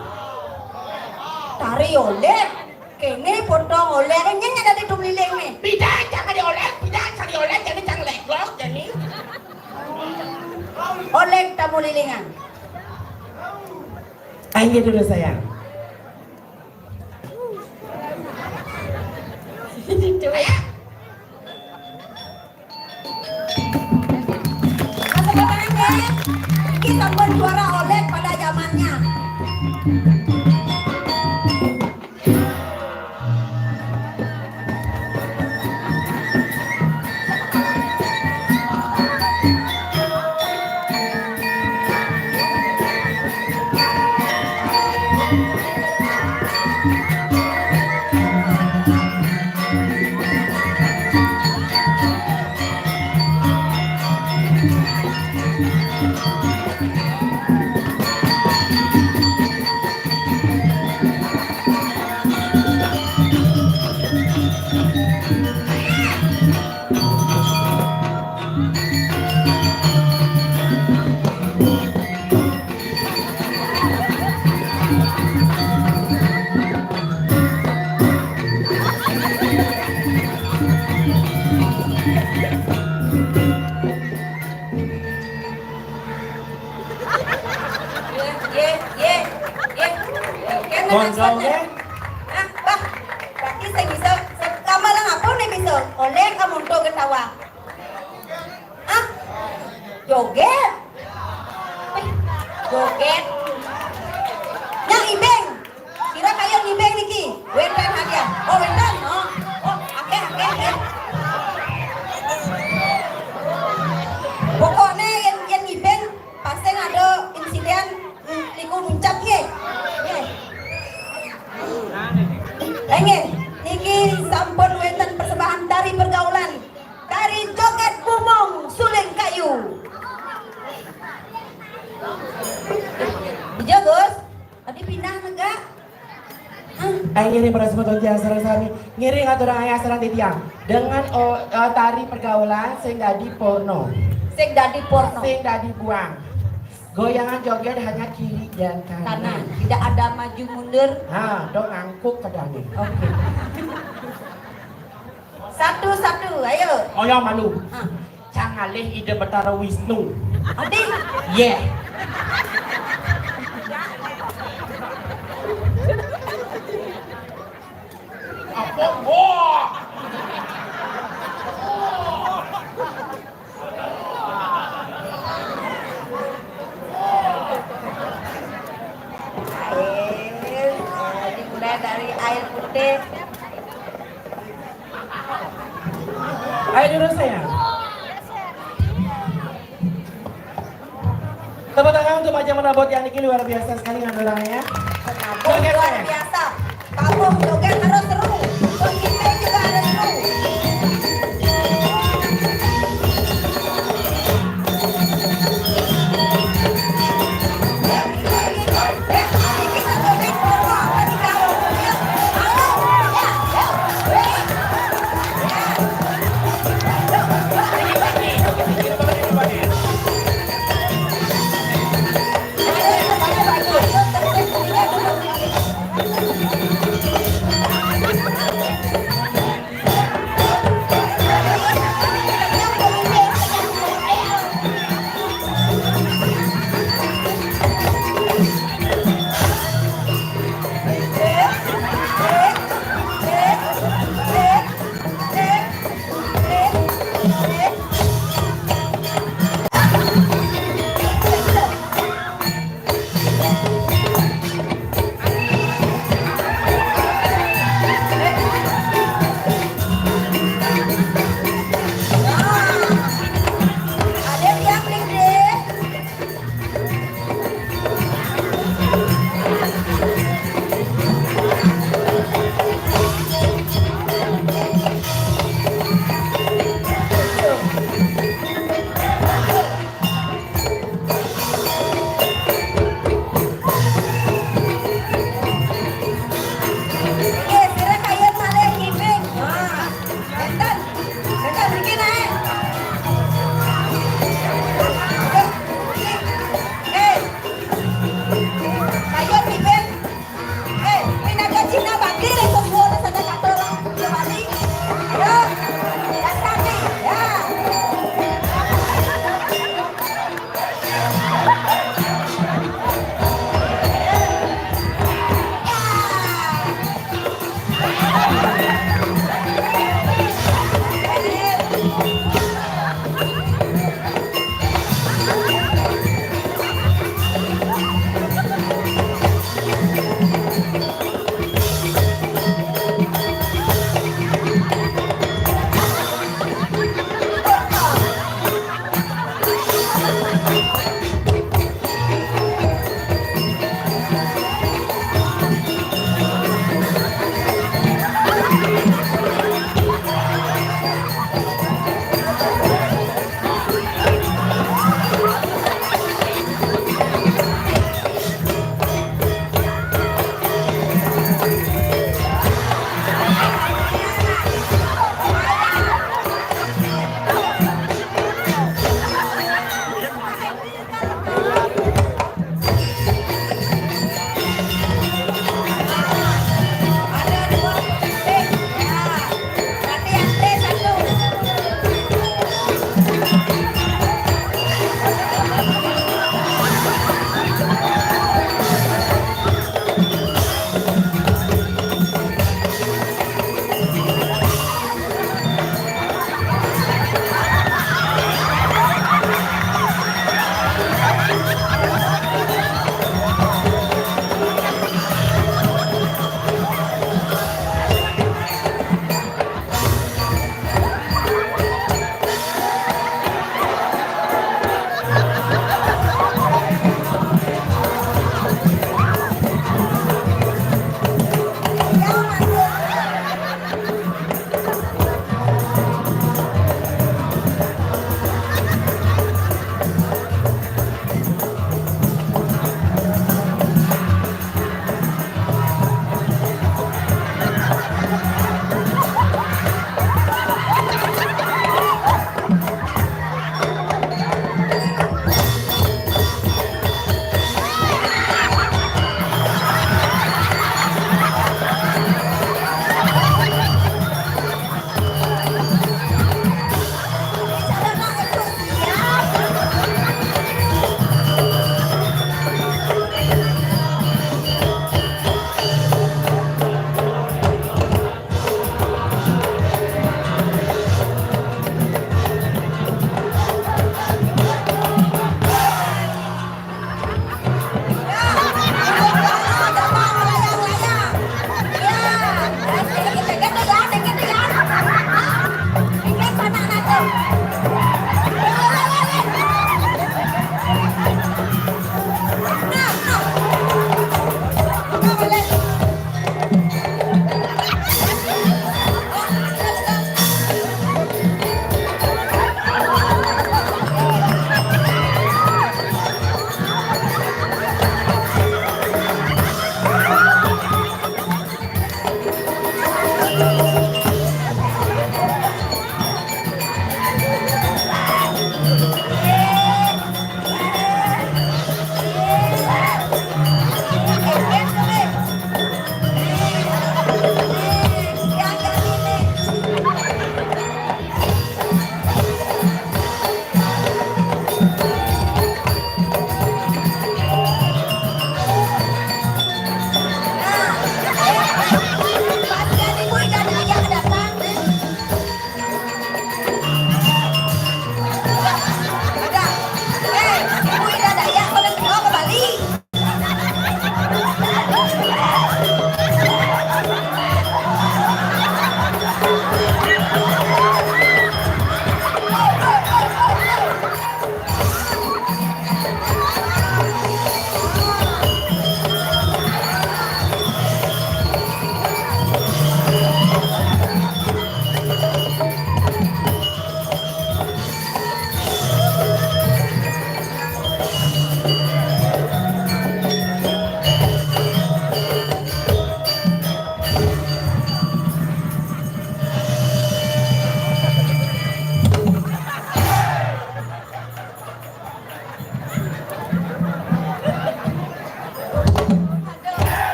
Tari oleh. Kene potong oleh, nyeng ada di tum liling nih. Pidan, jangan dioleh, pidan, jangan dioleh, jadi jangan leglok, jadi. Oleh tamu lilingan. Ayo dulu, sayang. Itu. Ayo. Tepuk tangan, ya. Iki sampun juara oleh pada zaman Ye, ye, ye, ye. Kena. Konco, maksudnya. Hah, bah. Berarti saya bisa, saya, lama lah apa nih bisa? Oleh kamu tuh ketawa. Hah? Joget? Eh, joget. Yang ibeng. Kira kaya ngibeng niki. Wénten hadiah. Oh, wénten. Oh, oh, akeh, akeh, akeh. Pokoknya yang, yang ngibeng pasti ada insiden, mm, liku muncak, ye. Ye. Inggih, niki sampun wénten persembahan tari pergaulan dari Joget Bumong Suling Kayu. Iya, Gus. Tadi pindah negak? Hah? Eh, ngiring para semeton tiang sareng sami. Ngiring aturang ayah sareng titiang. Dengan, oh, eh, tari pergaulan sing dadi porno. Sing dadi porno. Sing dadi buang. Goyangan joget hanya kiri dan kanan. Kanan. Tidak ada maju mundur. Ha, dong angkuk kedane. Oke. Satu-satu, ayo. Oh ya, malu. Hah. Cang ngalih Ida Betara Wisnu. Adi. Ye. Apa? Wah. Air, eh, dimulai dari air putih. Ayo dulu saya. Tepuk tangan untuk Maja Menabot yang ini luar biasa sekali ngambil tangannya. Menabot luar biasa. Kampung joget harus seru. Pemimpin juga harus seru.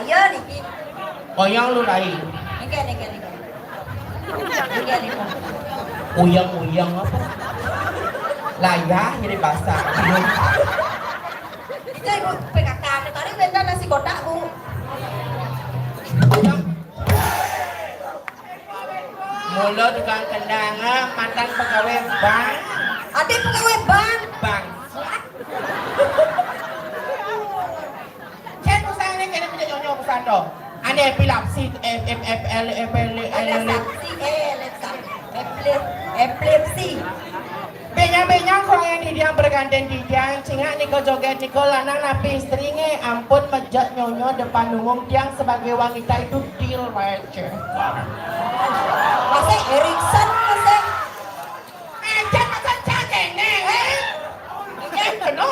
Iya niki. Koyong lu lai. Niki, niki, niki. Niki, niki. Uyang-uyang apa? Layah jadi basah. Itu Ibu P K K, tadi minta nasi kotak, Bu. Mula tukang kendang, ah, mantan pegawai bank. Ada pegawai bank. Bank. Cek usah ni kena punya nyonyo usah tu. Ada epilepsi, ep-, ep-, ep-, el-, ep-, el-, el-, el-, epilepsi, eh, epilepsi. Benyang-benyang kong yang didiang bergantian didiang, cingak niko joget niko lanang napi istri nge, ampun mejak nyonyo depan umum tiang sebagai wanita itu deal breaker. Masih Erikson, masih. Aja masa cang kene, eh? Yang kena.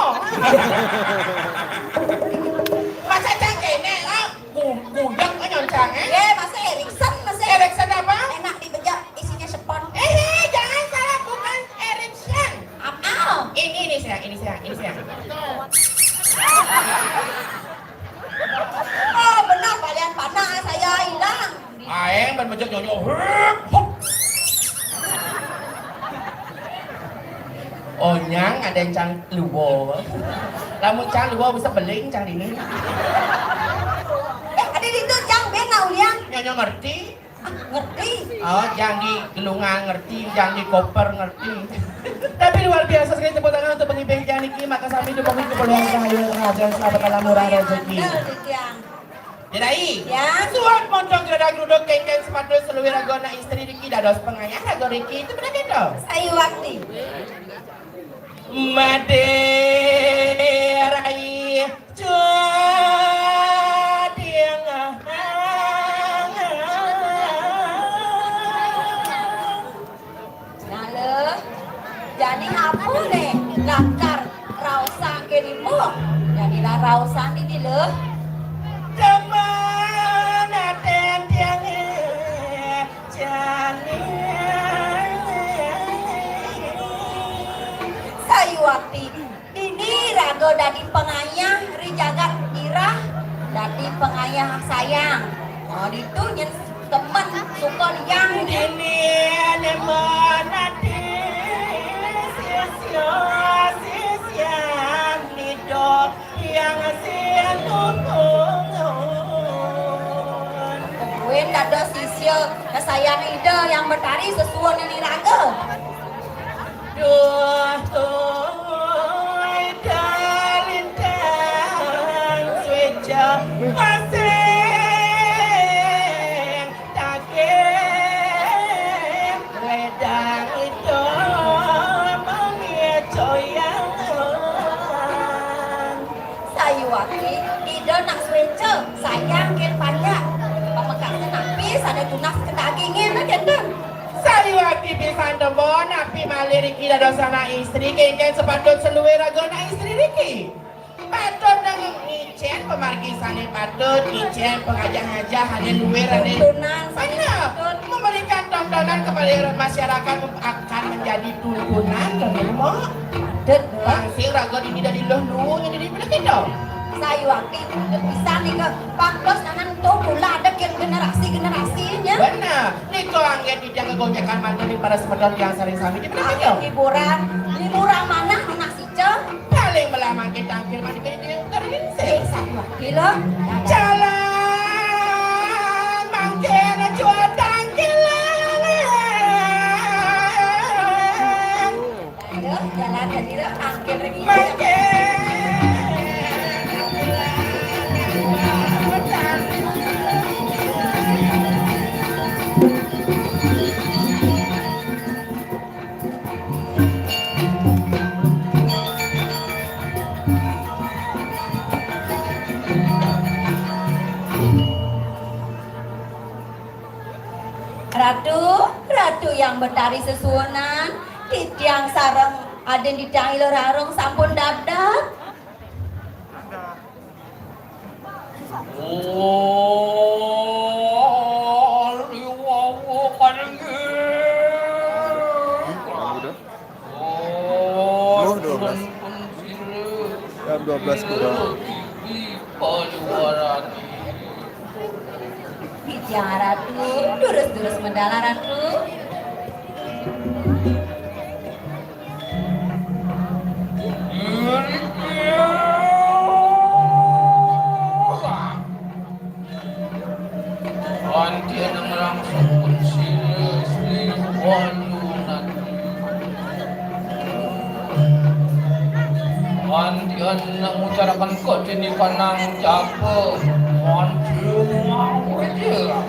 Masa cang kene, ah, gu-, gudeg nyoncang, eh? Ye, masih Erikson, masih. Erikson apa? Enak dibejak, isinya spons. Eh, eh, jangan salah, bukan Erikson. Apa? Ini, ini saya, ini saya, ini saya. Oh, benar, kalian panah saya hilang. Aeng ban mejek nyonyo. Hup, hup. Oh, nyang ada yang cang luwo. Lamun cang luwo bisa beling cang ini. Eh, ada di itu, Jang, ben nak ulian. Nyonyo ngerti? Ah, ngerti. Oh, jang di gelungan ngerti, jang di koper ngerti. Tapi luar biasa sekali tepuk tangan untuk pengibing jang niki, maka sami dukung keperluan rahayu rahaja selamat dalam murah rezeki. Betul, Jang. Jadai. Ya. Suat montong gerada geruduk kengkeng sepatu seluwi raga anak istri niki dados pengayah raga niki itu benar gitu. Sayu wakti. Made rai jading. Nah, leh. Jani apa le? Lakar raosan ke ni mo. Jani lah raosan di ni leh. Demen aten tiang, eh, jani. Sayu ati. Dini raga dadi pangayah ri jagat Irah, dadi pangayah sayang. Oh, ditu nyen temen suka liang. Dini nemen ati sisya sisyan Ida Hyang Sinulung. Kuwi dados sisya kesayang Ida Hyang Betari sesuwun nini raga. Duh, duh, dalintang swéca asing takih ledang ida mangecoyang. Sayuwakti, ida nak swéca, sayang kén panjak. Pamekasné napi sané tunas kedagingé, nah, kénten. Sayuwakti pisan tembon, napi malih riki dados anak istri, kénkén sepatut seluwir raga anak istri riki. Patut nang ngicén pamargi sané patut, ngicén pangajah-ajah ané luwir ané. Tuntunan sané patut. Memberikan tontonan kepada masyarakat akan menjadi tuntunan, Mbok. Patut, Mbok. Langsing raga dini dadi luh luwung dadi bener kéto. Sayuwakti pisan nika, pantos nanan to kula ada gen-, generasi-generasinya. Bener. Nika anggén titiang ngegonjekang manten ring para semeton tiang sareng sami. Bener kéto. Hiburan, hiburan manah anak sicem. Paling melah mangkin tangkil mani kaya tiang teringsing. Eh, sayuwakti lo. Jalan mangkin jua tangkil. Aduh, jalan tadi lo, tangkil lagi. Mangkin. Ratu, Ratu Hyang Betari sesuunan, titiang sareng adin titiang Ila Rarung sampun dabdab. Oh, liwau paringgih. Kurang udah. Oh, Loh, dua belas. Jam dua belas kurang. Paliwarati. Titiang Ratu, durus-durus medal Ratu. Antian nang rangsukun silih-silih walunan. Antian nang ngucarakan kadini kanang japa. Antian mau aja.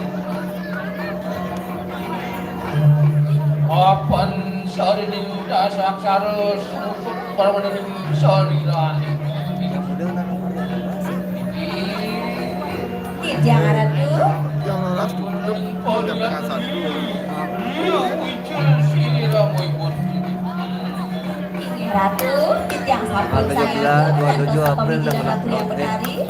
Apan sarining dasaksara sukut paramaning saliraning. Titiang Ratu. Yang laras dulu. Yang pengasar dulu. Inggih Ratu, titiang sampun. Tanggal tujuh belas, dua puluh tujuh April, tanggal dua puluh Ratu yang Betari.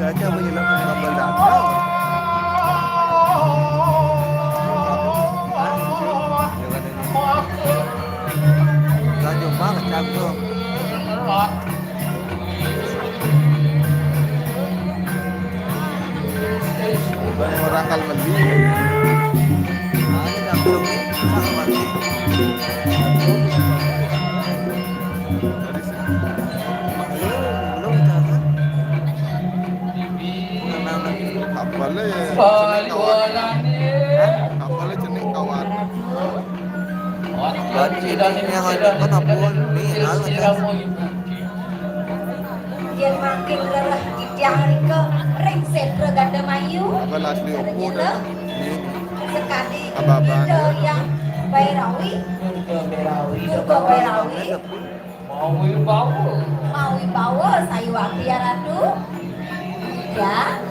Gajah menyelam ke kapal dangkal. Tanjung Bang, Canggu. Bang orang kal meli. Kapalnya cenik kawan. Kapalnya cenik kawan. Berarti ini yang ada kan apa? Ini hal kan? Yen mangkin rereh titiang rika ring Sedra Gandamayu. Abang asli opo dah? Sekadi Abang Ida Hyang Bairawi. Durga Bairawi. Mawi bawa. Mawi bawa sayuwakti ya Ratu. Ya.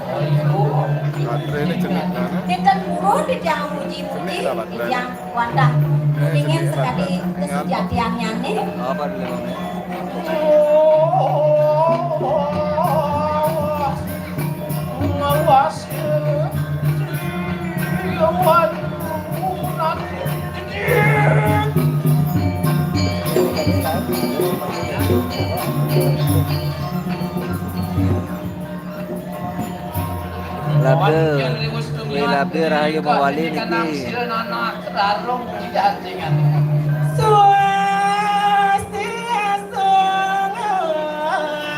Baterainya cenik dah, nah. Dinten purun titiang muji-muji, titiang wantah nguningin sekadi kesejatiannyané. Apa dulu, Bang? Labda, wé labda rahayu mawali niki. Swastiastu,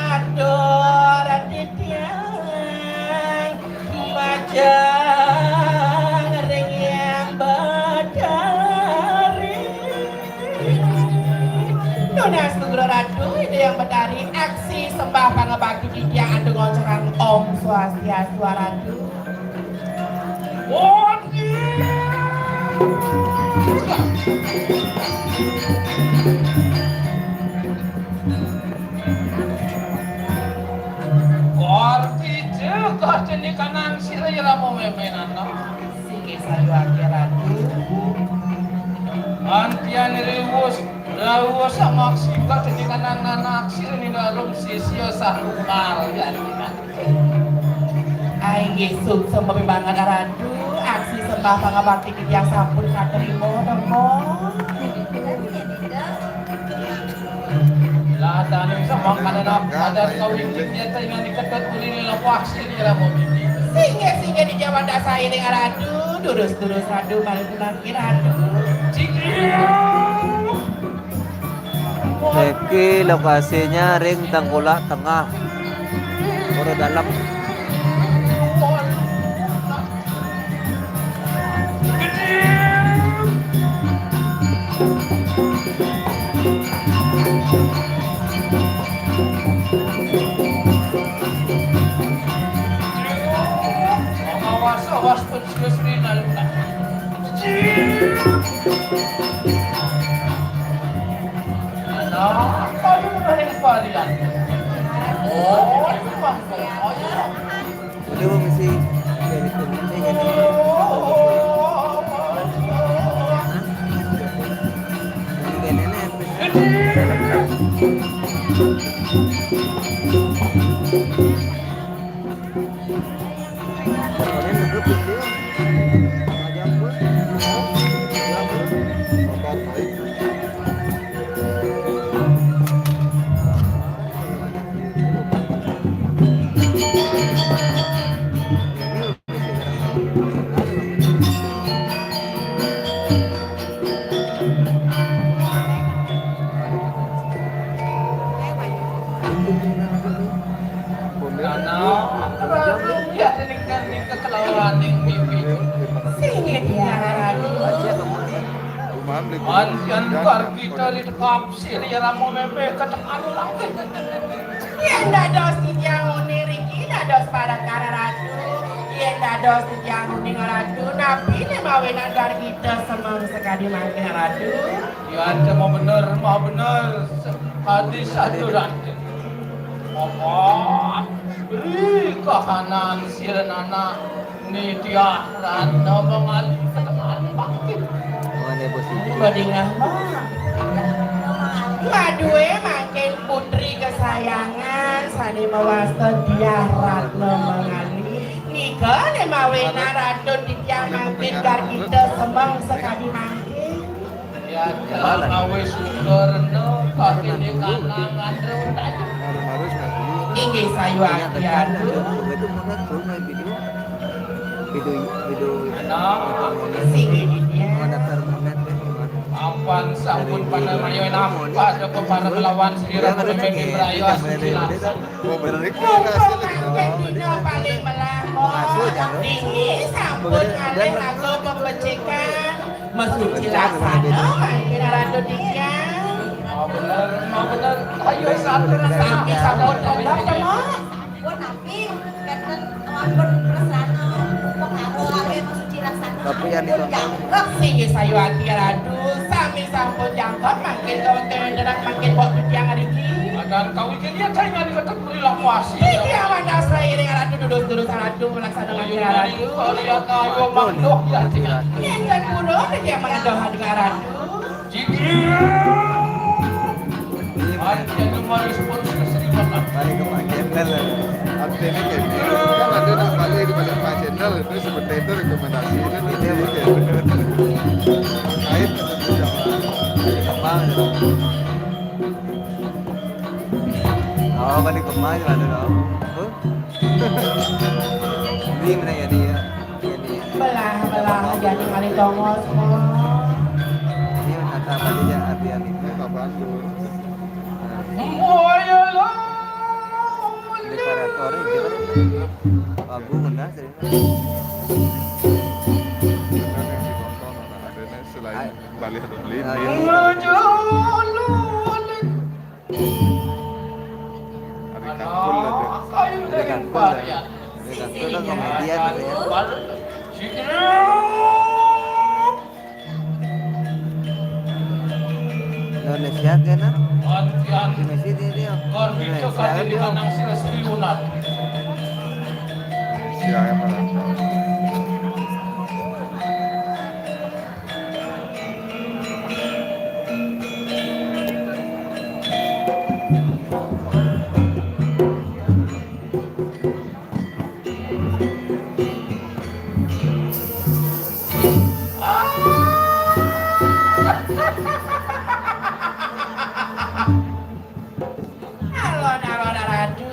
ngatur titiang majeng ring Hyang Betari. Nunas Nugroho Ratu, Ida Hyang Betari, aksi sembah pangabakti titiang antuk ngocaran Om Swastiastu Ratu. Korpi je kah jeni kanang sira ya lama memenan. Siki sayuwakti Ratu. Antian riwus, rawuh samaksi kah jeni kanang nanak sira ni dalem sisia sahukal ya. Inggih, suksma pibanget Ratu, aksi sembah pangabakti titiang sampun katrima, Rama. Lah, daning samangkaning adat kawingking nyata ingan diketut ulin lelaku aksi di Rama Mini. Singgih, singgih di jaman dasai ning Ratu, durus-durus Ratu, malih pulang Ratu. Niki lokasinya ring Tengkulak Tengah. Pura Dalem. Awas, awas, Alah, kayu paling varian. Oh, itu bang. Oh, iya. Boleh, Bang, mesti dari temen saya kan. Ini kan enak, ya, Bang. Kalian nggak kepikir. Nah, ratu ya ning ning kekelawaning mimpi. Sing ya, Ratu. Antian kar kita ditekap sih ya ramo meme ketekan ulang. Yen dados titiang uning riki dados parekara Ratu. Yen dados titiang uning Ratu, napi ne mawinan gargita semeng sakadi mangkin Ratu? Yan mau bener, mau bener. Hati satu Ratu. Apa? Beri kahanan sira anak. Nitya Ratna Mangali ketekan bangkit. Mana posisi? Badingah, Mak. Madue mangkin putri kesayangan sane mawasta Diah Ratna Mangali. Nika ne mawinan Ratu titiang mangkin gargita semeng sakadi mangkin. Ya, awis sukarna kakene kanangan. Harus, harus, harus. Inggih, sayuwakti, Ratu. Begitu, maka turun lagi video. Video, video. Anak. Sing ini dia. Mana termonet, mana? Apan sampun pada raya nampa ada peparan melawan sira pun memimpin raya. Oh, bener. Mumpung mangkin dina paling melah, Mak. Dini sampun ngalih lagu pembecikan. Mesuci laksana, mangkin Ratu titiang. Oh, bener, oh, bener. Ayo, satu, satu, satu, satu, satu. Pun napi, kenten, ampun, persana, pengaruh, akhir mesuci laksana. Tapi yang ditonton. Jangkep sing sayuwakti Ratu, sami sampun jangkep, mangkin kawontenan, mangkin buat titiang riki. Adan kawin dia cai ngadi ketek perilaku asli. Titiang wantah sairing Ratu, durus-durus Ratu, melaksanakan Ratu. Ayo, mangkin, ayo, mangkin, ya, titiang. Yen pura, titiang mangadoh Ratu. Balik ke Pak Jenderal. Artinya kayak gitu. Kan ada nak balik di balik Pak Jenderal itu seperti itu rekomendasi. Kan ini kayak gitu. Kait atau tidak? Balik ke Pak. Oh, balik ke Pak, ada dong. Huh? Ini mana ya dia? Ini. Belah, belah, jadi kali tongos, Mak. Ini kata apa dia, arti-arti? Ini kapan tuh? Dekoratornya gitu. Bagus, benar, serius. Selain Bali Hadap Lini. Ari Kakul ada. Ari Kakul ada. Ari Kakul kan komedian, gitu ya. Indonesia kena. Indonesia dia, dia. Indonesia dia. Siapa? Alon, alon, alon, aduh.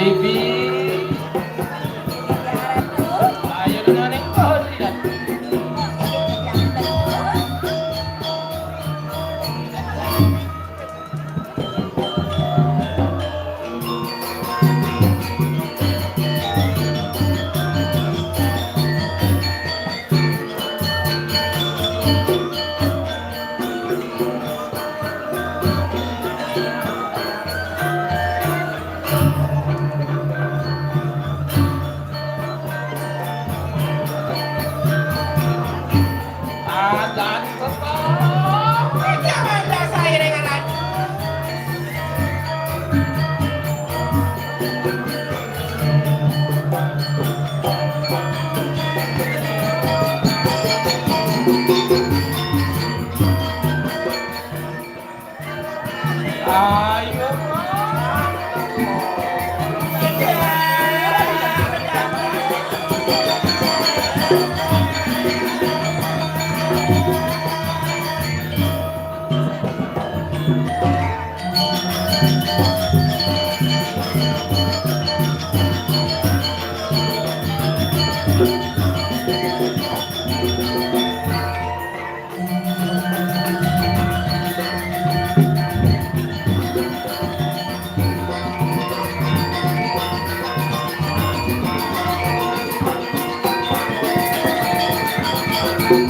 Bibi. Ayo, dulu nih. Oh, tidak. Jalan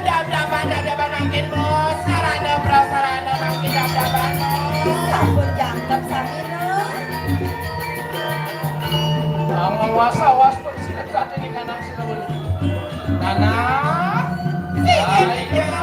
dab-daban, dab-daban mangkin, Bos. Sarana prasarana mangkin dab-daban, Bos. Sampun jangkep sami, Nun. Awas, awas, Bos. Sila tadi di kanan sila, Bos. Kanan. Sini, sini.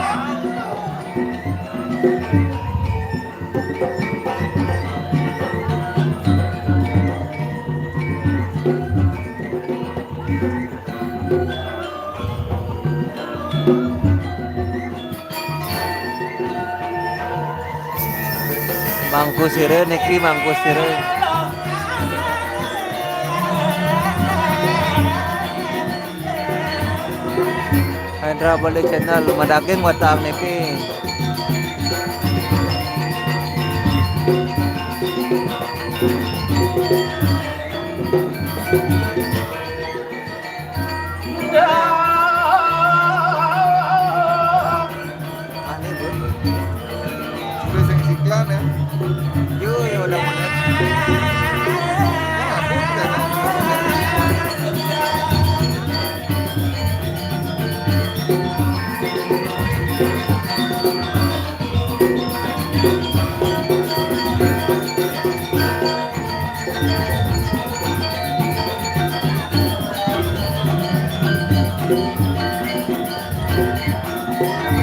Mangku sira niki, mangku sira. Hendra Bali Channel, madaging watang niki. Aneh, Bun. Sudah sing siklan ya. Yo, ya udah mulai.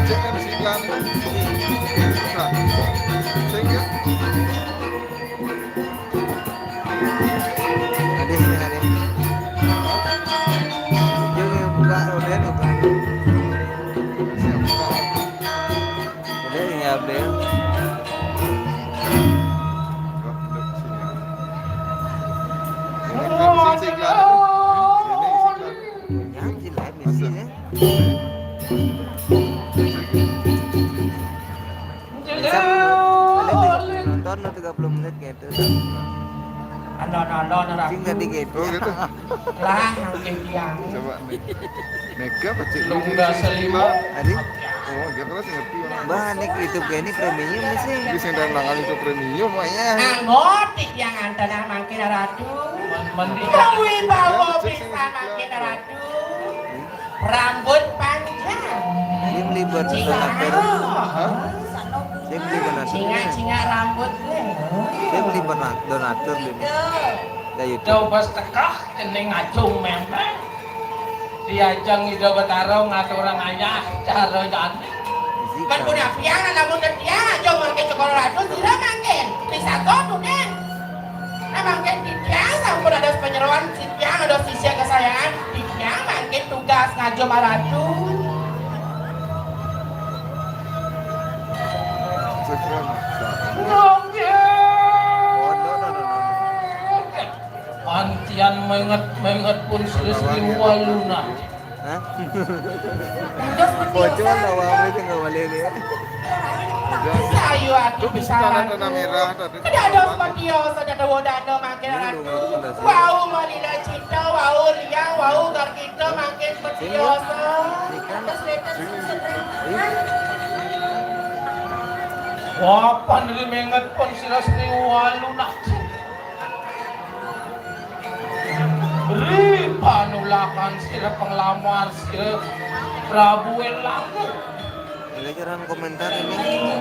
Cek kan si iklan. Nah. Sing ya. Adih, sing adih. Yo, yo, buka, udah, buka. Siap, buka. Udah, ya, Bel. Ini kan sing si iklan. Ini si iklan. Yang jelas mesti ya. Bisa nonton tiga puluh menit gitu. Alon-alon. Sing tadi gitu. Oh, gitu. Lah, yang yang. Coba nih. Mega pecik. Lungga selimut. Tadi? Oh, dia terus ngerti. Mbah, nek YouTube ini premium sih. Ini sing dan mangan itu premium, makanya. Anggo titiang antenan mangkin ratu. Mandi. Kawibawa bisa mangkin ratu. Rambut panjang. Dia beli buat donatur. Hah? Dia beli donatur. Cingak-cingak rambut gue. Dia beli buat donatur dia. Ya, YouTube. Coba setekah kening acung mempeng. Diajeng Ida Betara ngaturang ayah cara jani. Kan punya pian, lamun tetiang aja mangke sekolah ratu, sira mangke. Bisa kok, Dudeng. Nah, mangke titiang sampun ada penyeruan, titiang ada sisya kesayangan, titiang mangke tugas ngajo maratu. Nggih. Antian menget-menget pun Sri Sri Waluna. Hah? Bocor lah, Wak, itu nggak boleh deh. Sayu ati. Itu bisa tanah, tanah merah tadi. Kada ada seperti yo, saja ada wodana makin ratu. Wau malila cinta, wau liang, wau gargita makin seperti yo. Wah, pandri menget pun sira Sri Waluna. Ri panulakan sira penglamar sira Prabu Elangu. Ada jarang komentar ini.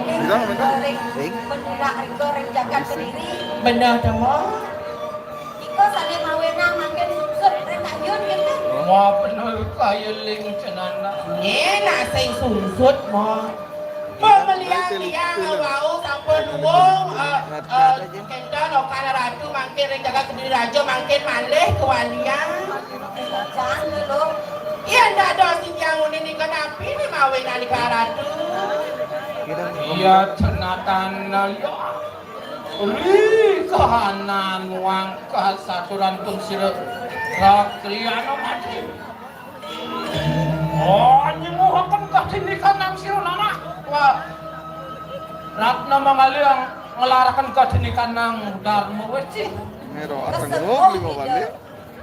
Bilang komentar. Ring. Penunda riko ring jagat Kediri. Bener, Temo. Iko sane mawenang mangkin sungsut ring kayun gitu. Wah, bener kaya ling cenana. Nyenak sing sungsut, Mo. Pemelian tiang wau sampun nuwung, eh, eh, kenten okan ratu mangkin ring jagat Kediri Raja mangkin malih kewalian. Jangan dulu. Iya, ndak ada sing yang nguni nika napi ni mawi nalika ratu. Iya, cenatan nalia. Ri kahanan wangkah saturan pun sira Rakriyana mati. Oh, nyemuhaken kadhinikanang sira lanang. Wah. Ratna mangali ngelaraken kadhinikanang Dharma Weci. Nero asenguk lima balik.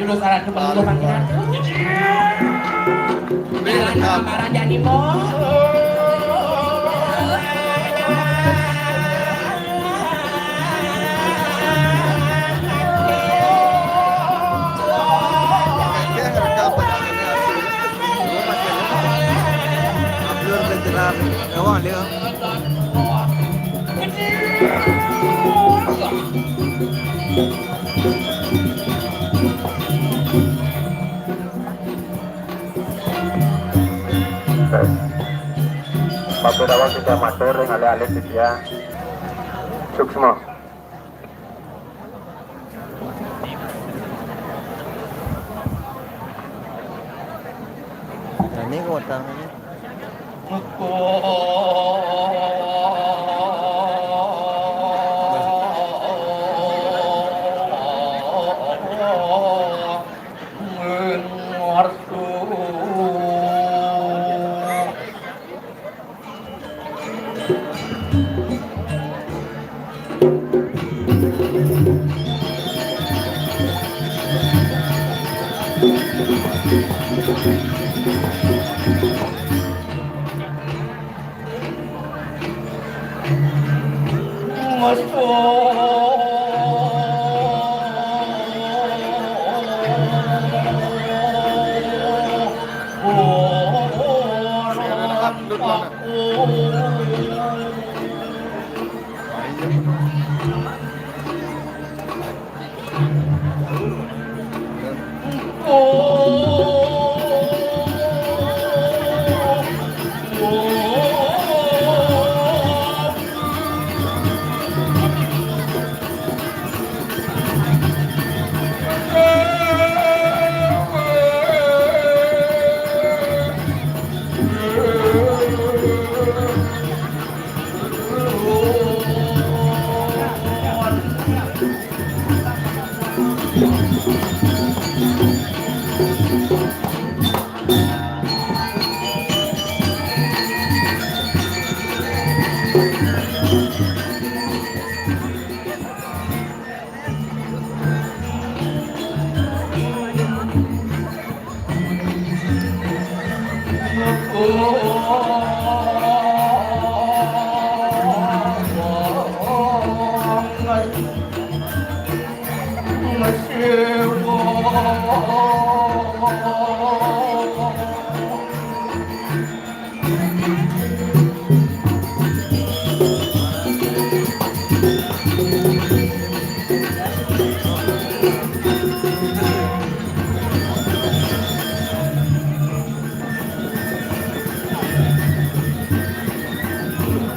dulu saran ke pelungguh panggilan. Biar nama Raja Nimo. Bapak Dawang sudah matur ring alih-alih setia. Suksma. Nah, ini kota ini.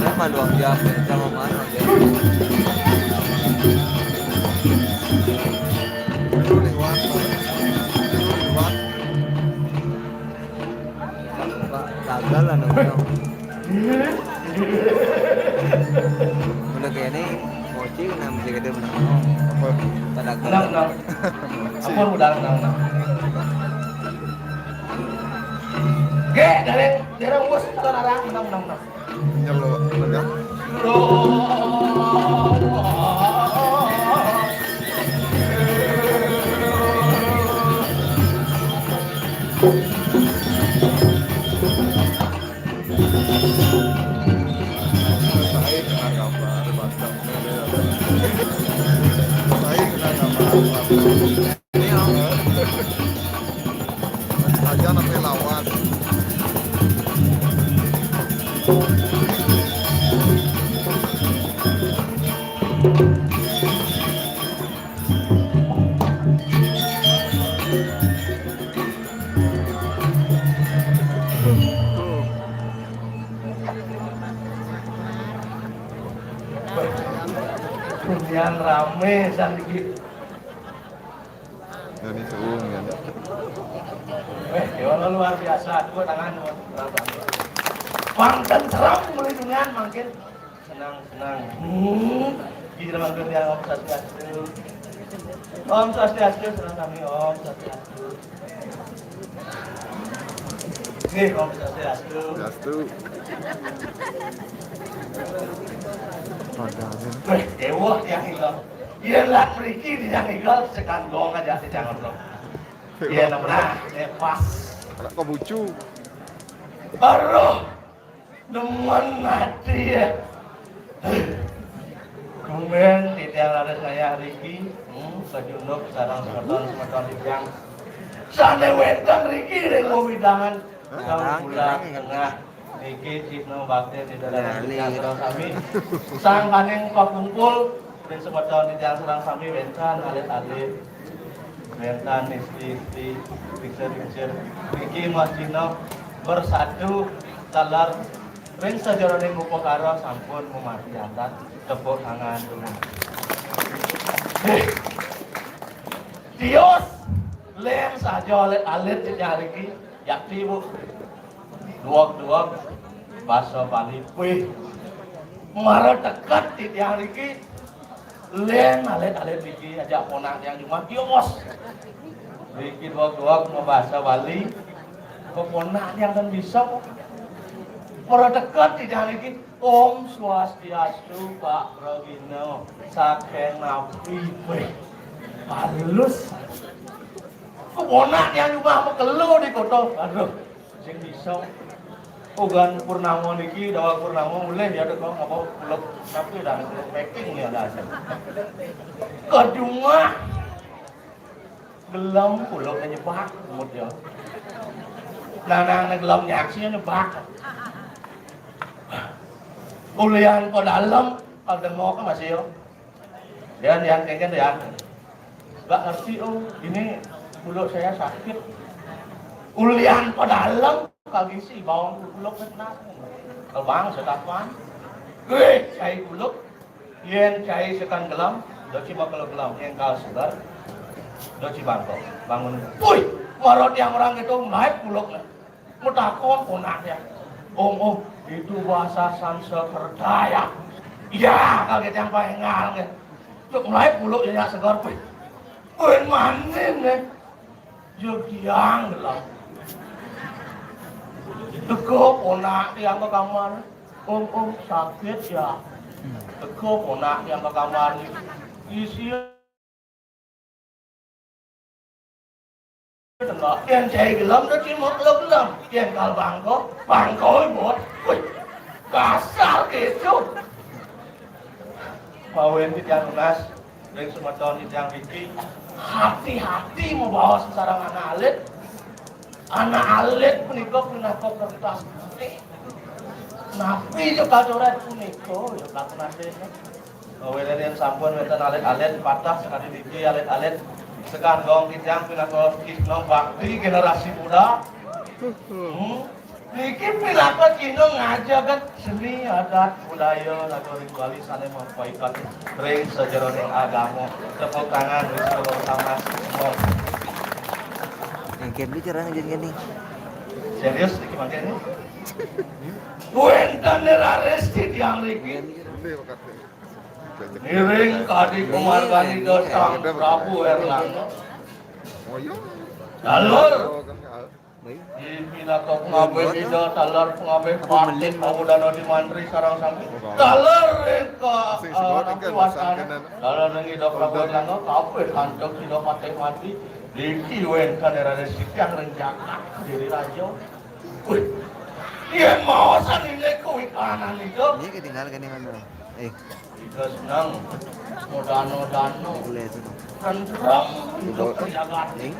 Kenapa luang dia? Sama mana dia? Lewat, lewat. Pak, gagal lah namanya. Udah kayak ini, mochi kena mesti gede menang. Apa? Pada gagal. Menang, menang. Apa udah menang, menang. Gé, dari, dari bos itu kan arah menang, menang, menang. Nyelo, ya. Saya kena gambar, Batak. Saya kena gambar. Aja sampai lawan. Yang rame saniki. Ini suung ya. Eh, dewa luar biasa, dua tangan. Pang tentrem melindungan mangkin. Senang, senang. Hmm. Di dalam dunia Om Swastiastu. Om Swastiastu, senang kami Om Swastiastu. Nih, Om Swastiastu. Swastiastu. Weh, dewa yang hilang. Iya lah, periki di yang hilang, sekandong aja di jangan dong. Iya, nah, nah, eh, pas. Anak kebucu. Aduh. Demen ati ya. Tumben titiang raris ngayah riki, hmm, kajunduk sareng semeton-semeton titiang. Sané wénten riki ring wewidangan. Hah? Sampun tengah. Niki cihna bakti titiang raris sami. Sangkaning pakumpul ring semeton titiang sareng sami wénten alit-alit. Wénten isti-isti, pikir-pikir. Niki masihna bersatu taler ring sajeroning upakara sampun mamargi adat. Tepuk tangan dulu. Eh, tios, lén saja alit-alit titiang riki, yakti, Bu. Duweg-duweg basa Bali. Wih, mara teket titiang riki. Lén alit-alit niki ajak ponak tiang jumah kios. Niki duweg-duweg mabasa Bali. Ponak tiang ten bisa kok. Ora teket titiang niki. Om Swastiastu, Pak Pragina. Saking napi? Wéh, halus. Ponak tiang jumah makelo di kota. Aduh. Sing bisa. Ogan purnama niki, daweg purnama mulih ya, Dek, ngapa kuluk, tapi dah kuluk packing ya, dah. Kadungah. Gelem kuluk nyebak, mut ya. Nah, nah, nah, gelem nyaksi nyebak. Ulian kok dalem, kalau dengok kan masih ya. Yan, yan, kéngkén, yan. Nggak ngerti, Om. Ini kuluk saya sakit. Ulian padalem, kagisi bawang kuluk fitnah. Kalau bang, setapan. Wéh, cai kuluk. Yén cai sekan gelem, doci bakal gelem. Yén kal segar, doci bangkok. Bangun. Wih, marot yang orang itu naik kuluk. Matakon ponakné, "Om, Om, itu bahasa Sanskerta ya?" "Iya," kaget yang paling ngal, ya. Cuk mulai puluk ya segar, pih. Kowe maning, eh. Yo tiang lah. Teko ponak tiang ke kamar. Om, om, sakit ya. Teko ponak tiang ke kamar ni. Isi tengah. Yang cai gelem, dah cimok lo gelem. Yang kal bangko, bangko, bot. Wih, kasar gitu. Mawen tiang lunas. Ring semeton titiang niki, hati-hati mabaos sareng anak alit. Anak alit punika pinaka kertas putih. Napi ja kacoret punika, ya kakenasena. Wénten yén sampun wénten alit-alit patah sakadi niki alit-alit. Sekantong titiang pinaka Kisna Bakti generasi muda. Hmm. Niki pinaka cihna ngajeget seni adat budaya nagari Bali sané mapaikat ring sajeroning agama. Tepuk tangan Wisnu Loksana. Yang Kevin cara ngajarin gini. Serius niki mangke ini? Wénten raris titiang niki. Ngiring kadi kumargani Sang Prabu Erlangga. Oh iya. Dalur. Oh, kan. Ing pinaka pangabih Ida taler pangabih patih pawudana di mantri sareng sami. Taler ing ka, sing eh, sibawa nang tinggal kiwasan. Masakan. Taler ing Ida Prabu Erlangga kabeh antuk sida patih mati. Niki wénten raris titiang ring jagat Kediri Raja. Wih, yén maosan ini kuwi kanan itu. Ini ketinggalan kan ini mana? Eh. Ida seneng modano-dano. Boleh itu. Tentrem hidup berjagat. Ning.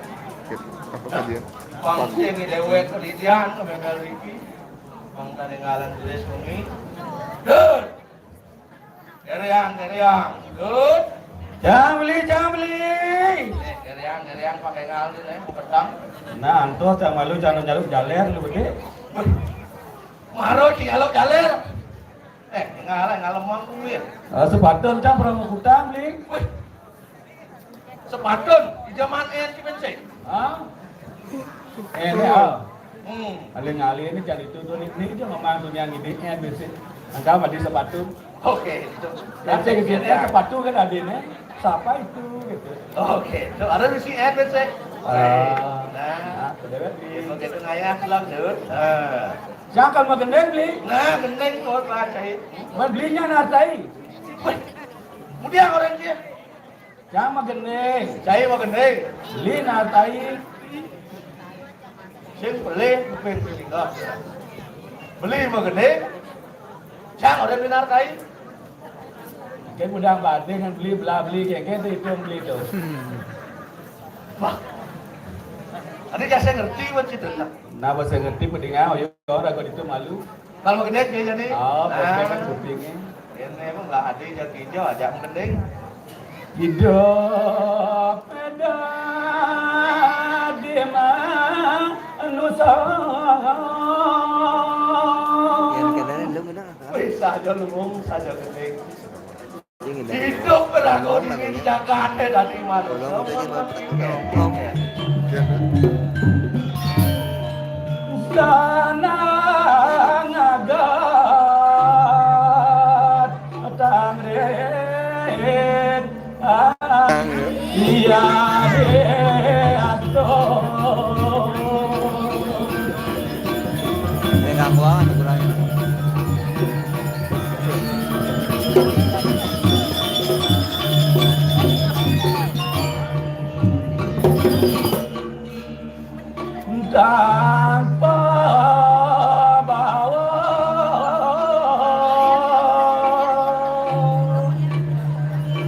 Apa kajian? Pang sing déwék kelidian kebégal iki. Pang taninggalan tulis wengi. Dut. Dereang, dereang. Dut. Jambli, jambli. Eh, dereang, dereang pakai ngalih, eh, petang. Nah, antos cang malu cang nyaluk jaler lu gede. Maro dialog jaler. Eh, ngalah ngalemong kuwi. Ah, sepatun cang pernah ngutang, Bli. Wih. Sepatun di zaman N C P C. Hah? Ini, ah. Hmm. Aling-aling ini jadi itu tuh, ini, ini juga memang dunia ini N C P C. Angka mah di sepatu. Oke, itu. Yang saya kecilnya sepatu kan adanya. Siapa itu gitu. Oke, itu ada di si N C P C. Ah. Nah, nah, betul, Bli. Itu kita ngayah lah, Dut. Ah. Siapa mau gendeng, Bli? Nah, gendeng kok, Pak Cai. Mau belinya natai. Wih, kemudian orang dia. Cang magending. Cai magending. Beli natai. Sing beli kuping singgah. Beli magending. Cang udah beli natai. Kan udah batin kan beli belah beli kayak gitu itu beli tuh. Wah. Ada jasa ngerti buat situ. Nah, bahasa ngerti pendengar, oh, ya, orang kok itu malu. Kalau gede dia jadi. Oh, nah. Kan kupingnya. Ini emang nggak ada jadi hijau aja mending. Hidup beda di manusia. Yang kenal lu kenal. Wih, saja lu ngomong saja gede. Hidup berlaku di Jakarta dan di mana? Sana ngagat tamrin. Iya, iya, tuh. Ini ngaku amat kurangnya. Tanpa bawa.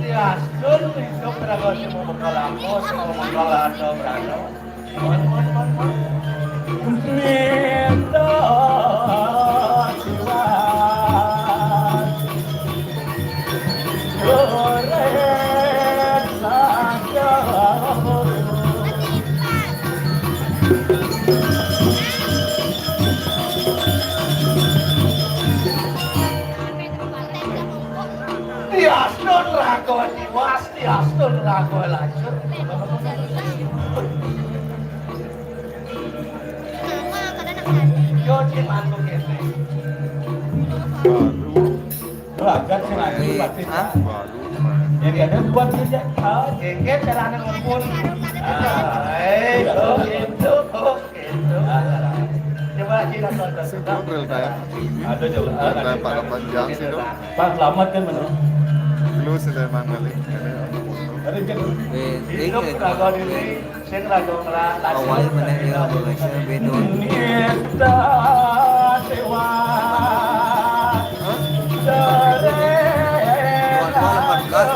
Diastun itu beragam semua bekal aku, semua bekal ada berada. Diastun raga Diwas, diastun raga lajur. Yo, sing mantuk kene. Lho, agat sing anu, Pak. Hah? Jadi ada buat kerja. Oh, geger caranya ngumpul. Ah, eh, oh, gitu, oh, gitu. Coba kita tonton. Sing real time. Ada coba. Real time empat delapan jam sih, dong. Pak, selamat kan, Bang? Lu sudah emang balik. Ada jam. Weh, hidup ini ragu diri. Sing ragu ngelah. Awalnya mana dia, Bang? Saya bedon. Nista sewa. Hah? Dua dua delapan belas.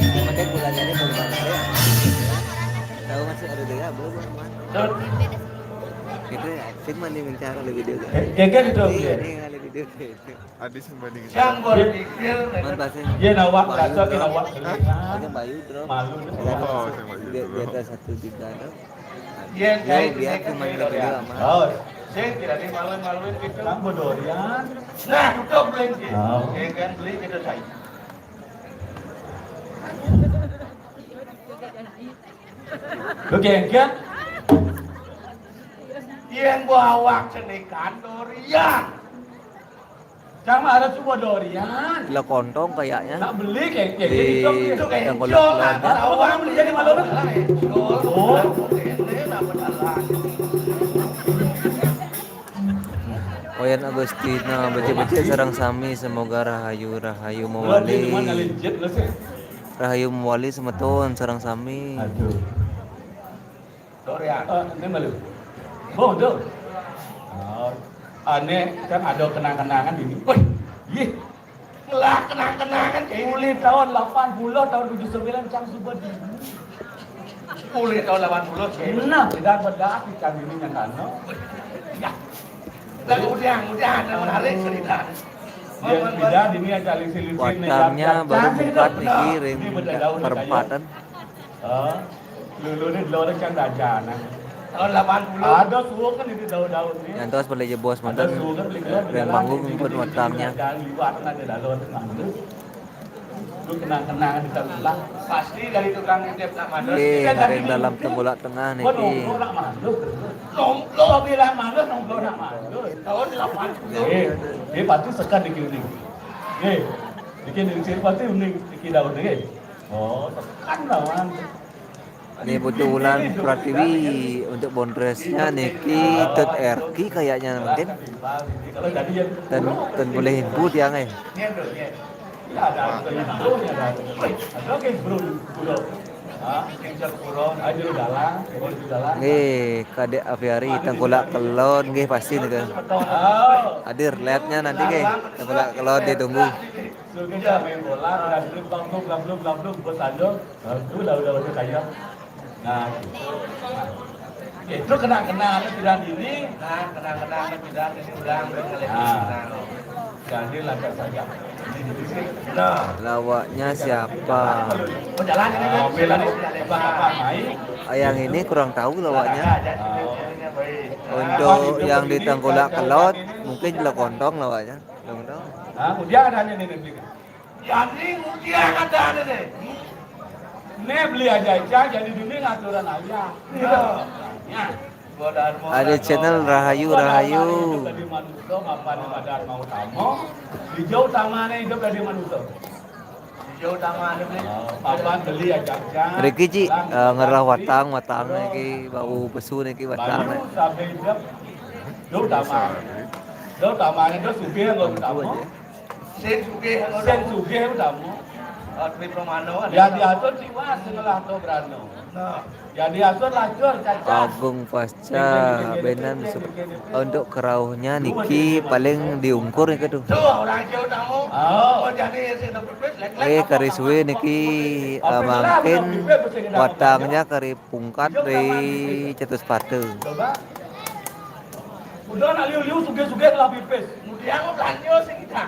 Yang penting bulannya ini belum ada ya. Tahu masih ada dia, belum, belum, belum. Gitu ya, sing mandi mencara lebih dulu. Eh, geger itu, iya. Ini ada video gitu. Adi sing mandi mencara. Yang berpikir, man, bahasa dia nawak, Bayu, bro. Nawak. Hah? Hanya Bayu, bro. Malu. Oh, sing Bayu, bro. Di, di atas satu tiga, bro. Iya, biar cuma gitu ya. Oh, saya tidak dimalu-maluin gitu. Kamu durian. Nah, tutup beli gitu. Oh. Ya kan, beli gitu saya. Lu gengget? Yang bawa cenikan durian. Sama ada semua durian. Lah kontong kayaknya. Tak beli kayak, kayak di itu kayak yang golek-golek. Ada orang beli jadi malu. Oh. Wayan Agustina, becik-becik sareng sami, semoga rahayu, rahayu mawali. Rahayu mawali semeton sareng sami. Aduh. Sorry ya. Eh, ini malu. Bodoh. Oh, aneh kan ada kenang-kenangan ini. Wih, yih. Lah kenang-kenangan kayak ini. Mulai tahun delapan puluh, tahun tujuh sembilan cang suba di. Mulai tahun delapan puluh kayak ini. Nah, tidak berarti cang ini yang kano. Ya. Lah udah, udah ada menarik cerita. Yang tidak ini yang cari silusin. Watangnya baru buka niki ring perempatan. Oh, lulu ni dulu orang kan dajanan. Tahun delapan puluh. Ada suwung kan itu daun-daun ni. Yang terus boleh je bos mantan. Ada suwung kan beli keluar. Yang panggung pun watangnya. Jalan liwat kan ada lalu ada mantu. Lu kenang-kenang di dalam. Pasti dari tukang titip nak mantu. Ye, kita dari dalam Tengkulak Tengah niki. Nongkrong nak mantu. Nongkrong bilang mantu, nongkrong nak mantu. Tahun delapan puluh. Ye, ye pasti sekan niki uning. Ye, bikin sir pasti uning niki daun niki. Oh, sekan lawan. Ini butuh Wulan Pratiwi untuk bondresnya niki Tut Erki kayaknya mungkin. Dan, dan boleh ibu dia nggak ya? Nggih, Kadek Aviari Tengkulak Kelod nggih pasti nih kan. Hadir live-nya nanti nggih. Tengkulak Kelod ditunggu. Sudah main bola, udah blub, blub, blub, blub, blub, bos Aldo. Nah, itu lah, udah, udah kaya. Nah, gitu. Nah, itu kenang-kenang anu tidak ini. Nah, kenang-kenang anu tidak ini ulang, ulang kali. Nah. Jadi lancar saja. Ini di sini. Nah. Lawaknya siapa? Perjalanan ini kan, bela nih, tidak lebar. Ah, yang ini kurang tahu lawaknya. Nah, jadi ini baik. Untuk yang di Tengkulak Kelod, mungkin jelas kontong lawaknya. Belum tahu. Nah, udah ada nih, nih, nih. Jadi, udah ada nih. Nih, beli aja, aja, jadi dulu ngaturan aja. Iya. Ya. Ada channel Rahayu, Rahayu. Hidup dari manusia, mapan pada mau tamu. Hijau tamannya hidup dari manusia. Hijau tamannya beli. Oh, papan beli aja, aja. Riki, Ci, eh, ngerah watang, watang niki, bau pesu niki, watang. Bayu sampai hidup. Hijau taman. Hijau tamannya, hijau sugih, nggak tamu. Sing sugih, sing sugih utama. Jadi atur siwas sing ngelah to brano. Nah, jadi atur lacur caca. Agung Pasca, benan untuk kerauhnya niki paling diungkur niki tuh. Tuh, orang jauh tamu. Oh, jadi sing dapat duit, lek-lek. Eh, apa kari suwe niki, eh, mangkin watangnya kari pungkat dari cetus pate. Coba. Udah nak liu-liu suge-suge telah pipis. Kemudian belanja sing kita.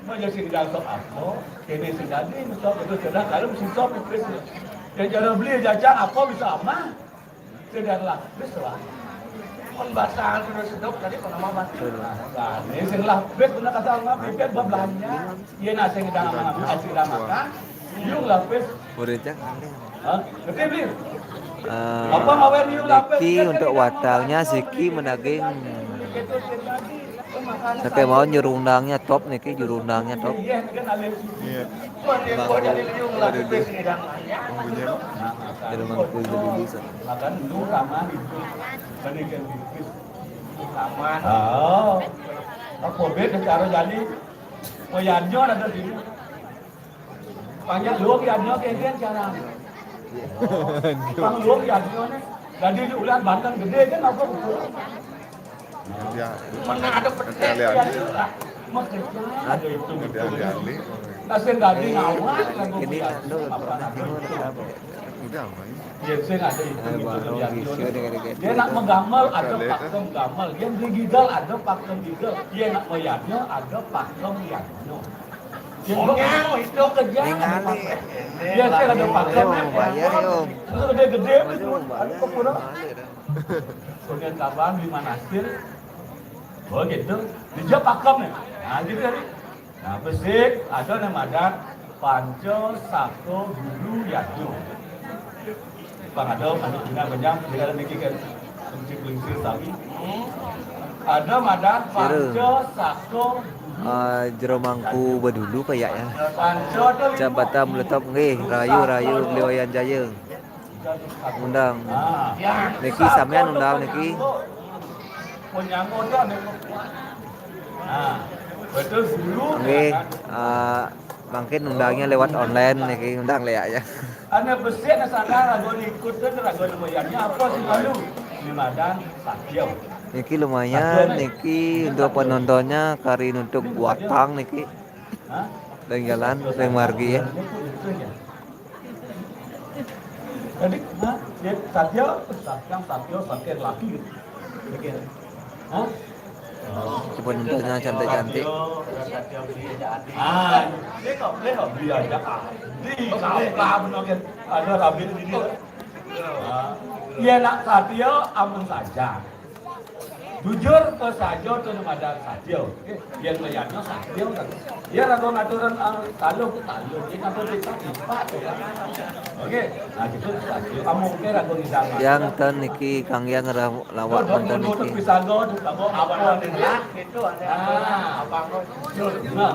Aja sing dang sok apa, kene sing dadi mesok itu sudah kalau sing sok itu. Yang cara beli jajan apa bisa amah. Sudah lah, wis lah. Pun basah sudah sedok tadi pun amah bantu. Nah, ini sing lah, wis bener kata amah, pikir bab belanja. Iya nak sing dang amah, sing dang makan. Yuk lah, wis. Udah cak. Hah? Ngerti beli? Eh, apa mawen yuk lah, wis. Niki untuk watangnya siki menaging. Sate mawon juru undangnya top niki, juru undangnya top. Iya. Bangku, waduh, deh. Bangkunya, Pak. Ada bangku itu dulu, Sat. Makan dulu sama itu. Bandingkan tipis. Sama. Oh. Apa beda cara jadi? Oh, ya, ada sini. Banyak luwung yadnya kengken cara. Bang luwung yadnya nih. Jadi di ulah Banten gede kan apa ukuran? Ya. Mana ada pete ya. Makanya ada itu. Nanti ahli. Kasih daging awak lagu ini. Udah apa ini? Ya, saya nggak ada itu. Dia nak menggamel ada pakem gamel. Dia di gidal ada pakem gidal. Dia nak mayarnya ada pakem yadnya. Yang itu kerja. Dia sih ada pakem. Bayar, Om. Itu gede-gede. Itu kurang. Kemudian kapan di mana hasil? Oh gitu. Dia pakem ya. Nah, gitu tadi. Nah, besik ada nama adat Panca Saka Guru Yadnya. Pang ada, ada guna banyak, tidak ada mikirkan. Kunci-kunci sapi. Ada madan Panca Saka Guru. Ah, jero mangku bedulu kayaknya. Panca tu lima. Jabatan meletop nggih, rayu-rayu Beliwayan Jaya. Undang. Ah. Niki sampean undang niki. Menyangkut ada. Nah, betul guru. Nggih, ah, mungkin undangnya lewat online niki, undang lea ya. Ana besik, ana sandal, ragu ikut, ragu moyangnya apa sih malu? Ini madan satya. Niki lumayan niki untuk penontonnya kari untuk watang niki. Hah? Ring jalan, ring margi ya. Jadi, hah? Ya, satya, satya, satya, satya lagi. Mikir. Hah? Coba nontonnya cantik-cantik. Ah, ini kok, ini kok beli aja. Ah, di kalau lah menonton ada rabi di dia. Ah, iya nak satya amun saja. Jujur, pesajo tu nama ada satya. Okey, yang melihatnya satya kan. Dia ragu ngaturan, ah, taluh tu taluh. Dia ngatur kita, kita tu kan. Okey, nah, gitu satya. Kamu okey ragu di dalam. Yang ten niki, kang yang ra-, lawak ten niki. Pisago tu, kamu apa ni? Ah, apa kau? Nah.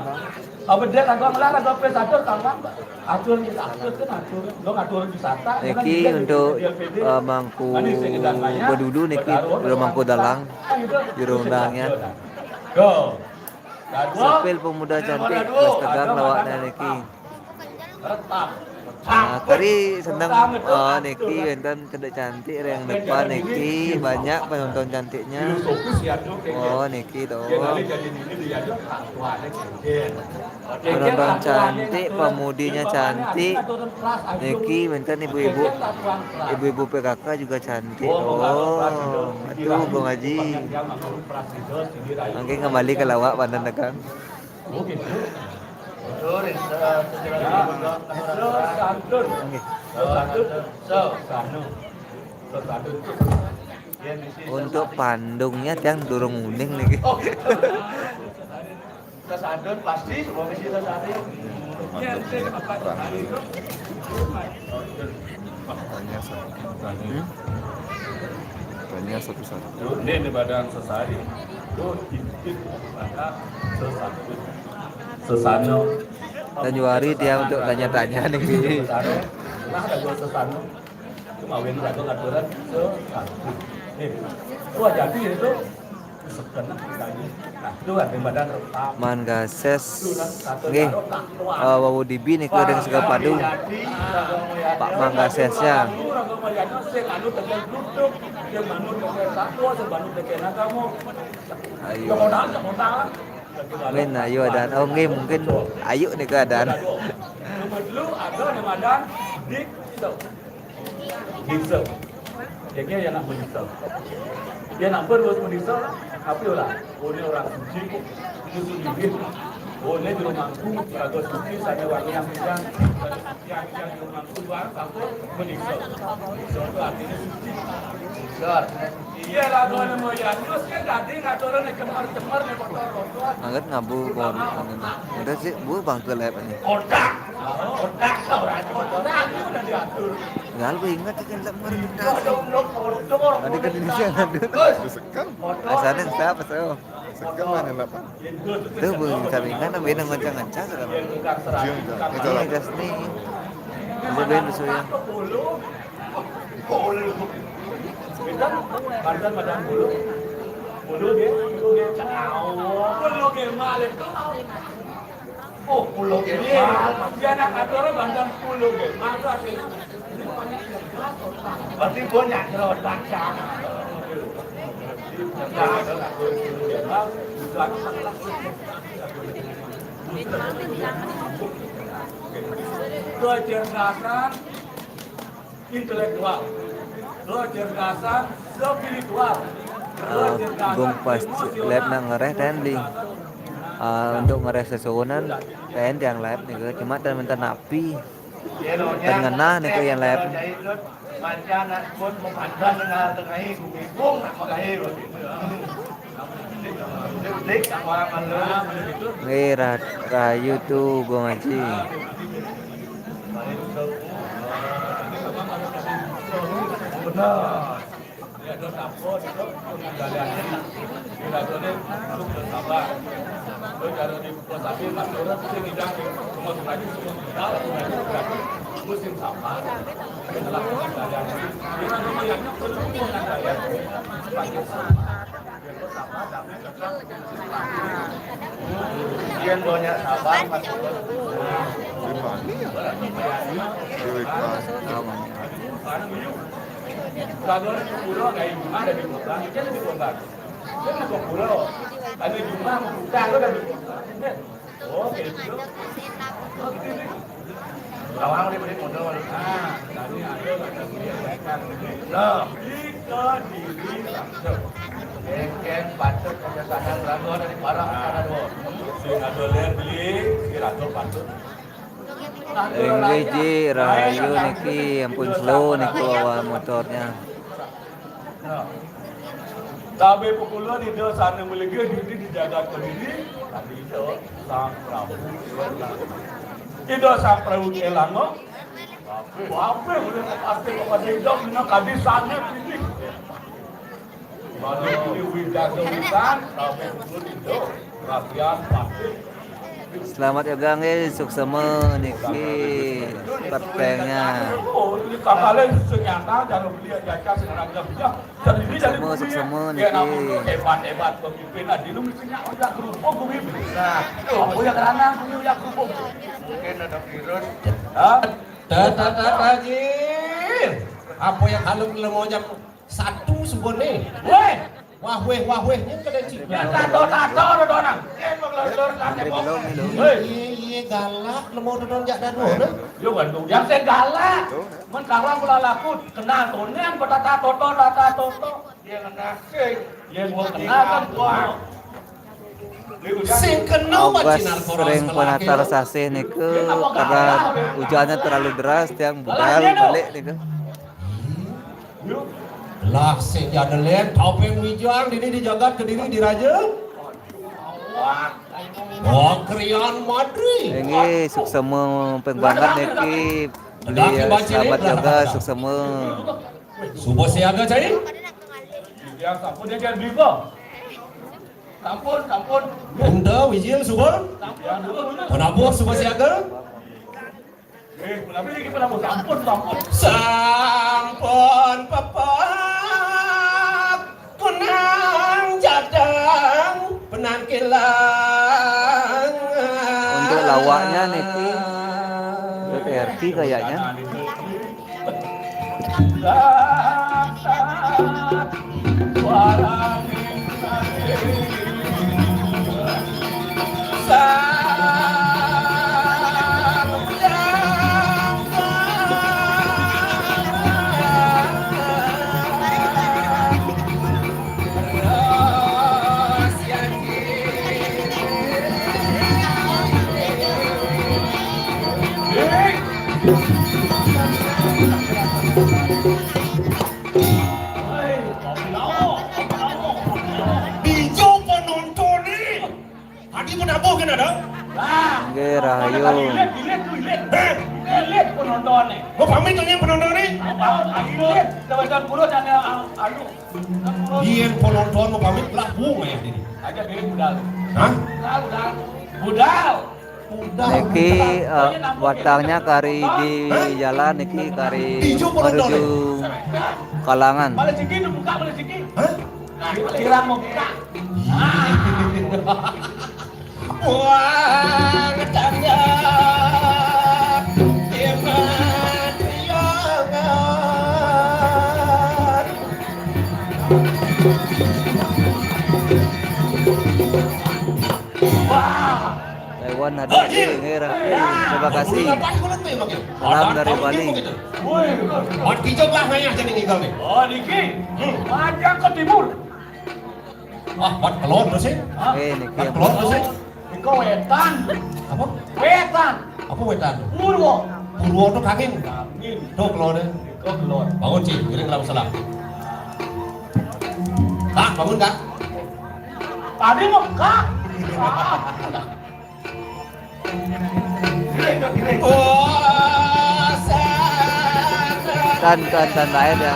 Apa dia ragu ngelar, ragu apa satu, kawan? Atur kita, atur kan atur. Lo ngatur wisata. Niki untuk, eh, mangku bedulu niki, dulu mangku dalang. Juru undangnya. Sapil pemuda cantik, bas tegang lawaknya niki. Nah, tadi seneng, oh, niki wenten kedek cantik yang depan niki, banyak penonton cantiknya. Oh, niki tuh. Penonton cantik, pemudinya cantik. Niki wenten ibu-ibu. Ibu-ibu P K K juga cantik. Oh, aduh, Bung Haji. Oke, kembali ke lawak, pandan tekan. Oke. Untuk pandungnya tiang durung uning niki. Kesadun pasti semua mesti kesadun. Tanya satu. Hmm? Tanya satu-satu. Ini di badan sesari. Itu titik pada sesatu. Sesano. Januari dia untuk tanya-tanya nih. Sesano. Nah, ada dua sesano. Itu mawin ragu aturan sesatu. Eh, wah, jadi itu. Manggases nggih, eh, wau dibi nika ring Segapadu. Pak Manggasesnya. Ayu. Min, ayu adan. Oh, nggih, mungkin ayu nika adan. Nomor telu ada nama adan Dikso. Dikso. Jadi ya nak menyesal. Ya nak terus menyesal, tapi orang, oh, ini orang suci, itu suci. Oh, ini juru mangku, bagus suci, saya wangi yang yang yang juru mangku luar, aku menyesal. Menyesal itu artinya suci. Menyesal artinya suci. Iya lah, kalau mau ya, terus kan tadi nggak turun nih, cemar-cemar nih, kotor-kotor. Anget ngabu kon. Udah sih, bu bangke lep ini. Kotak. Kotak, orang kotak, udah diatur. Ngal gue ingat kan lep mari kita. Ada kan Indonesia ada. Sekem. Asalnya siapa sih? Sekem mana lep? Tuh bu, kami kan beda ngoncang-ngoncang sudah. Iya, itu lah. Ini gas nih. Coba ben suya. Puluh. Kita bantuan badan puluh. Puluh dia, puluh dia. Puluh dia malik. Oh, puluh dia. Iya. Dia nak atur bantuan puluh dia. Masa sih? Berarti banyak nyerotak sana. Kecerdasan intelektual, kecerdasan spiritual, kecerdasan emosional. Gung pas live nak ngereh tending. Ah, untuk ngereh sesuunan, ten yang live nih, cuma ten minta napi. Ten ngenah nih yang live. Nggih, ra-, rahayu tu, Gung Haji. Yen banyak sabar, Mas. Gimana ya? Dewe kan, namanya. Kalau di pulau kayak gimana di kota? Kita di kota. Kita di pulau. Kalau di rumah, kita ada di kota. Oh, gitu. Lawang dia beli modal. Ah, tadi ada kata beli. Loh. Ika diri. Engken patut penyesalan raga dari barang ada dua. Sing ada lihat beli, sing ada patut. Inggih ji, rahayu niki, ampun slow niku awak motornya. Nah. Tabe pukul dua di sana melegah diri di jagat Kediri, tadi itu Sang Prabu. Ida Sang Prabu Kelango. Apa boleh pasti kepada hidup dengan kadi sana ini. Kalau ini wijaga hutan, tabe pukul itu. Rakyat pasti. Selamat ya, Gang, eh, suksema niki petengnya. Oh, ini kakale senyata, jangan beli aja, aja, sekarang aja, aja. Jadi ini jadi suksema, bumi, suksema ya, niki. Namun hebat-hebat pemimpin, nah, di lu mestinya udah kerupuk bumi. Nah, itu, oh, ya, kerana bumi udah kerupuk. Mungkin ada virus. Hah? Tata, tata, ji. Apa yang halus lemo jam satu subuh ni? Weh! Wah, weh, wah, weh, ni kena cik. Ya, tato, tato, tato, nang. Yen, bang, lor, lor, lor, lor. Hei. Iya, iya, galak, lemo tato jak dadu, nah. Yo, kan, tu. Yang saya galak. Men kawan pula laku, kenal tu, ni yang bertata, toto, tata, toto. Dia kenal, sing. Dia gua kenal, kan, gua. Sing kena. Ogas bacin alkohol ring sekolah penatar kita. Sasih niku, karena hujannya terlalu deras, tiang budal balik niku. Lah, sing jana len, topeng wijang, dini di jagat Kediri di Raja. Wah, krian madri. Inggih, suksema pengbangat niki. Beli, selamat juga, suksema. Suba siaga, cai? Ya, sampun dia kan beli, Bang. Sampun, sampun. Bunda, Wijil, suba. Sampun, sampun, sampun. Penabuh, suba siaga. Eh, kenapa lagi penabuh? Sampun, sampun. Sampun, papat. Kunang jada. Awaknya niki P R T kayaknya. Ijo penonton ni. Tadi pun apa kena dah? Nggih, rahayu. Ilit, ilit, ilit. Heh? Ilit penonton ni. Mau pamit tu yang penonton ni? Apa? Ilit. Dah macam puluh dan, ah, anu. Yang penonton mau pamit lah, bu, maya ni. Aja diri budal. Hah? Budal, budal. Budal. Niki, eh, batangnya kari di jalan niki kari menuju Kalangan. Balik sikit tu, buka balik sikit. Hah? Kira mau buka. Wah, tanya. Wah. Taiwan hadir di Ngerah. Terima kasih. Salam dari Bali. Woi, Wan Kijang lah ngayah jadi ngigal ni. Oh, niki. Hmm. Panjang ke timur. Ah, Wan kelon tu sih. Eh, niki Wan yang kelon tu sih. Niko wetan. Apa? Wetan. Apa wetan? Purwo. Purwo tu kangin. Kangin. Tu kelon ni. Niko kelon. Bangun, Ci. Miring dalam salah. Kak, bangun, Kak. Tadi mau Kak. Tan, tan, tan lain ya.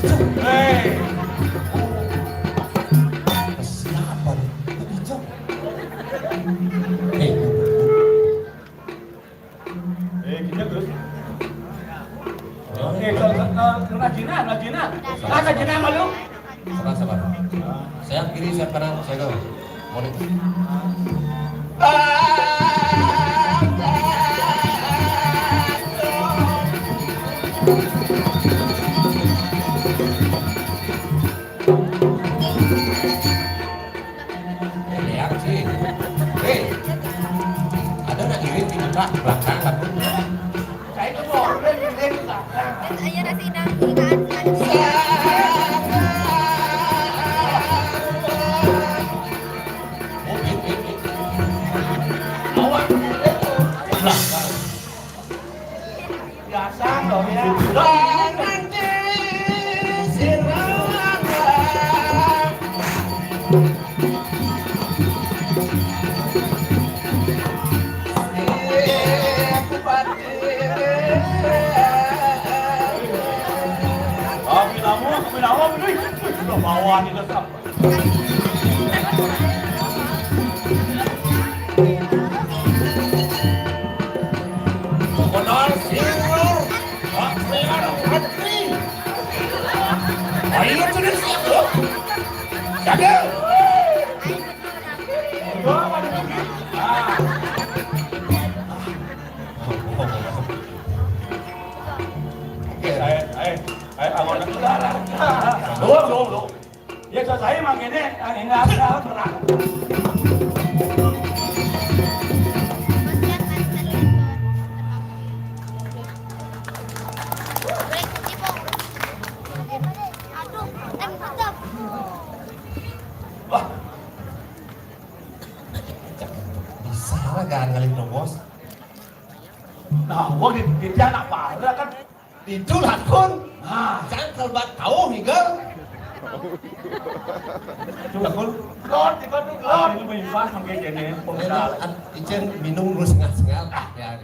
Siapa nih? Eh, kita terus. Oke, ke, ke, ke, ke Najina, Najina. Ah, Najina malu. Sabar, sabar. Saya kiri, saya kanan, saya ke. Boleh. Eh, lihat sih. Eh, ada nak irit di muka belakang, tapi. Saya itu mau orang irit di belakang. Ayo, nasi hidang, ikan, ikan. Oh, irit, irit. Awak irit di belakang. Biasa dong ya. Dong nanti sirama. Kami lama, kami lama, wih, wih, sudah bawa ni tetap. Modal singur, hak saya ada hati. Ayo, tulis aku. Jaga. Oke, ayo, ayo, ayo, ayo, ayo, ayo, ayo. Ya, saya makin ini, yang ini ada berat. Wah. Bisa lah, gak ngalih dong, Bos. Nah, gua di, di dia anak pada kan. Itu lakon. Nah. Jangan kalau buat tahu, Miguel. Itu lakon. Lord, itu tuh, Lord. Ini mah impas, makin jadi. Ini, at-, icen minum dulu sengah-sengah. Ah, ya.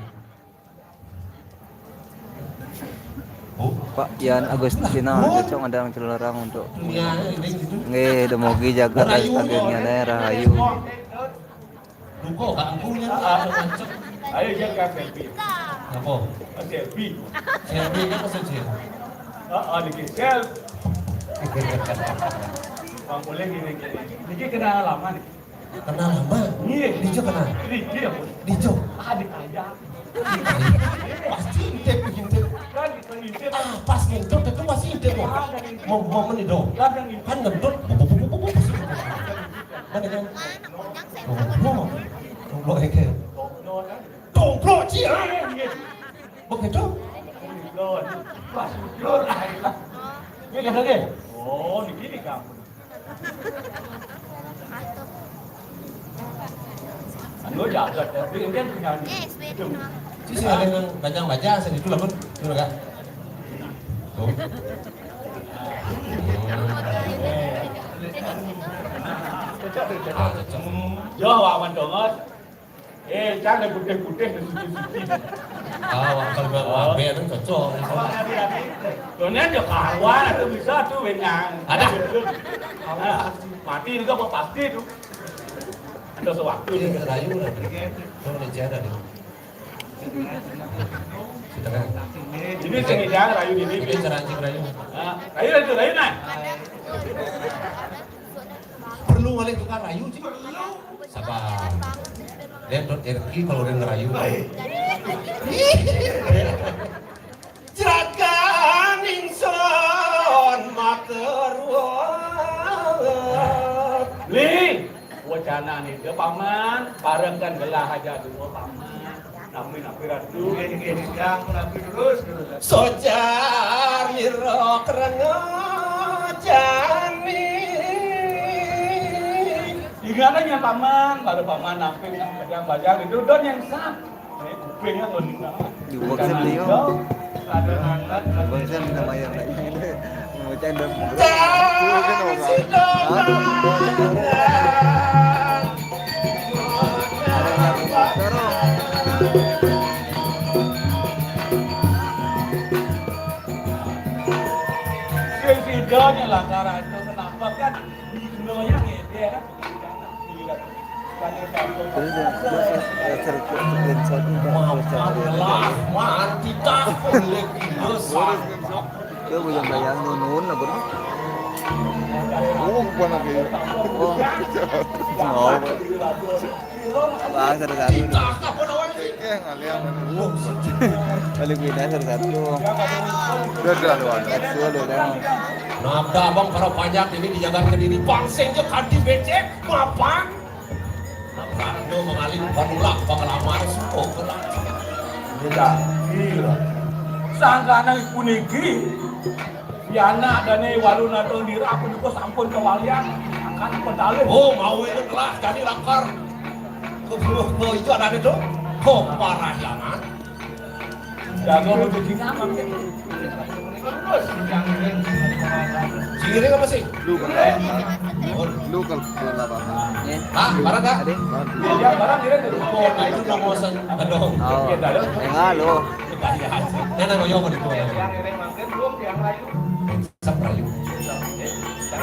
Oh. Pak Yan Agustina, cocok ada yang celarang untuk. Dunia ini gitu. Nggih, demogi jagat dan sebagainya, rahayu. Duko, Kak, aku punya ada macam. Ayo, jangan selfie. Apa? Selfie. Selfie kan maksud saya? Ah, ah, dikit. Selfie. Bang, boleh gini, gini. Niki kenal lama nih. Kenal lama? Iya. Dijo kenal? Niki ya, Bos. Dijo? Ah, ditanya. Pasti intip, intip. Kan, kan intip. Ah, pas ngintip itu pasti intip, kok. Ah, kan intip. Mau, mau meni dong. Kan, kan intip. Kan ngentut, bubuk, bubuk, bubuk, bubuk, pasti intip. Mana kan? Goblok. Goblok, ya, kan? Goblok, kan? Goblok, Ci, ah. Iya, iya. Begitu? Goblok. Pas goblok. Iya, kan, kan? Oh, di sini kamu. Anu jaga, tapi kan punya. Sih, sih, ada yang bajang-bajang, saya itu lah, Bun. Itu lah, Kak. Tuh. Ah, cocok. Yo, Wawan Dongos. Eh, jangan putih-putih, suci-suci. Ah, Wawan, kalau Wawan itu cocok. Soalnya dia karuan, itu bisa tuh, Wenang. Ada. Nah, mati juga apa pasti tuh. Ada sewaktu. Ini rayu lah. Ini rayu. Ini sing idang rayu ini. Ini cara anjing rayu. Ah, rayu itu, rayu nah. Perlu oleh tukang rayu, Ci. Sabar. Lihat dot R Q kalau udah ngerayu. Jaganing sun matur. Li, wacana nih, dia paman, barengkan gelah aja dulu paman. Napi-napi ratu. Nggih, nggih, Kang, napi terus, terus. Sojar nira krengajani. Ingatnya paman, baru paman namping bajang-bajang itu don yang sah. Eh, kupingnya tuh. Di boxer dia. Ada anak. Boxer minta bayar lagi. Bocah udah. Hah? Sing sida nyelangkara itu kenapa kan di dunia ngedek kan? Terus dia, dia pas, eh, cerita screenshot ini, Pak. Maaf, maaf, maaf, kita boleh gila, Pak. Dia bayang-bayang nunun lah, bro. Oh, bukan lagi. Oh. Mau, Pak. Bang, satu-satu. Oke, ngalian. Balik pindah satu-satu. Udah, udah, udah. Satu, udah, udah. Nah, abang para banyak ini dijaga ke diri. Bang, sing je kanti becek, mapan. Nah, Pak, dia mengalih, penolak, pengelamar, suko, kelak. Beda. Iya. Sangkana puniki. Yana dane walu nato nira punika sampun kawalian akan pedalih. Oh, mau itu telah jadi lakar. Kebuah ke itu ada itu. Oh, parahyangan. Jago rezeki nyaman gitu. Terus yang ngiring. Sing ngiring apa sih? Lu kan. Lu kalau apa? Hah? Barang tak? Ada. Ya, barang ngiring. Oh, itu nomor sen-, aduh. Oh. Enggak lu. Nana ngoyo apa itu? Yang ngiring mangkin belum yang lain. Sap rayu.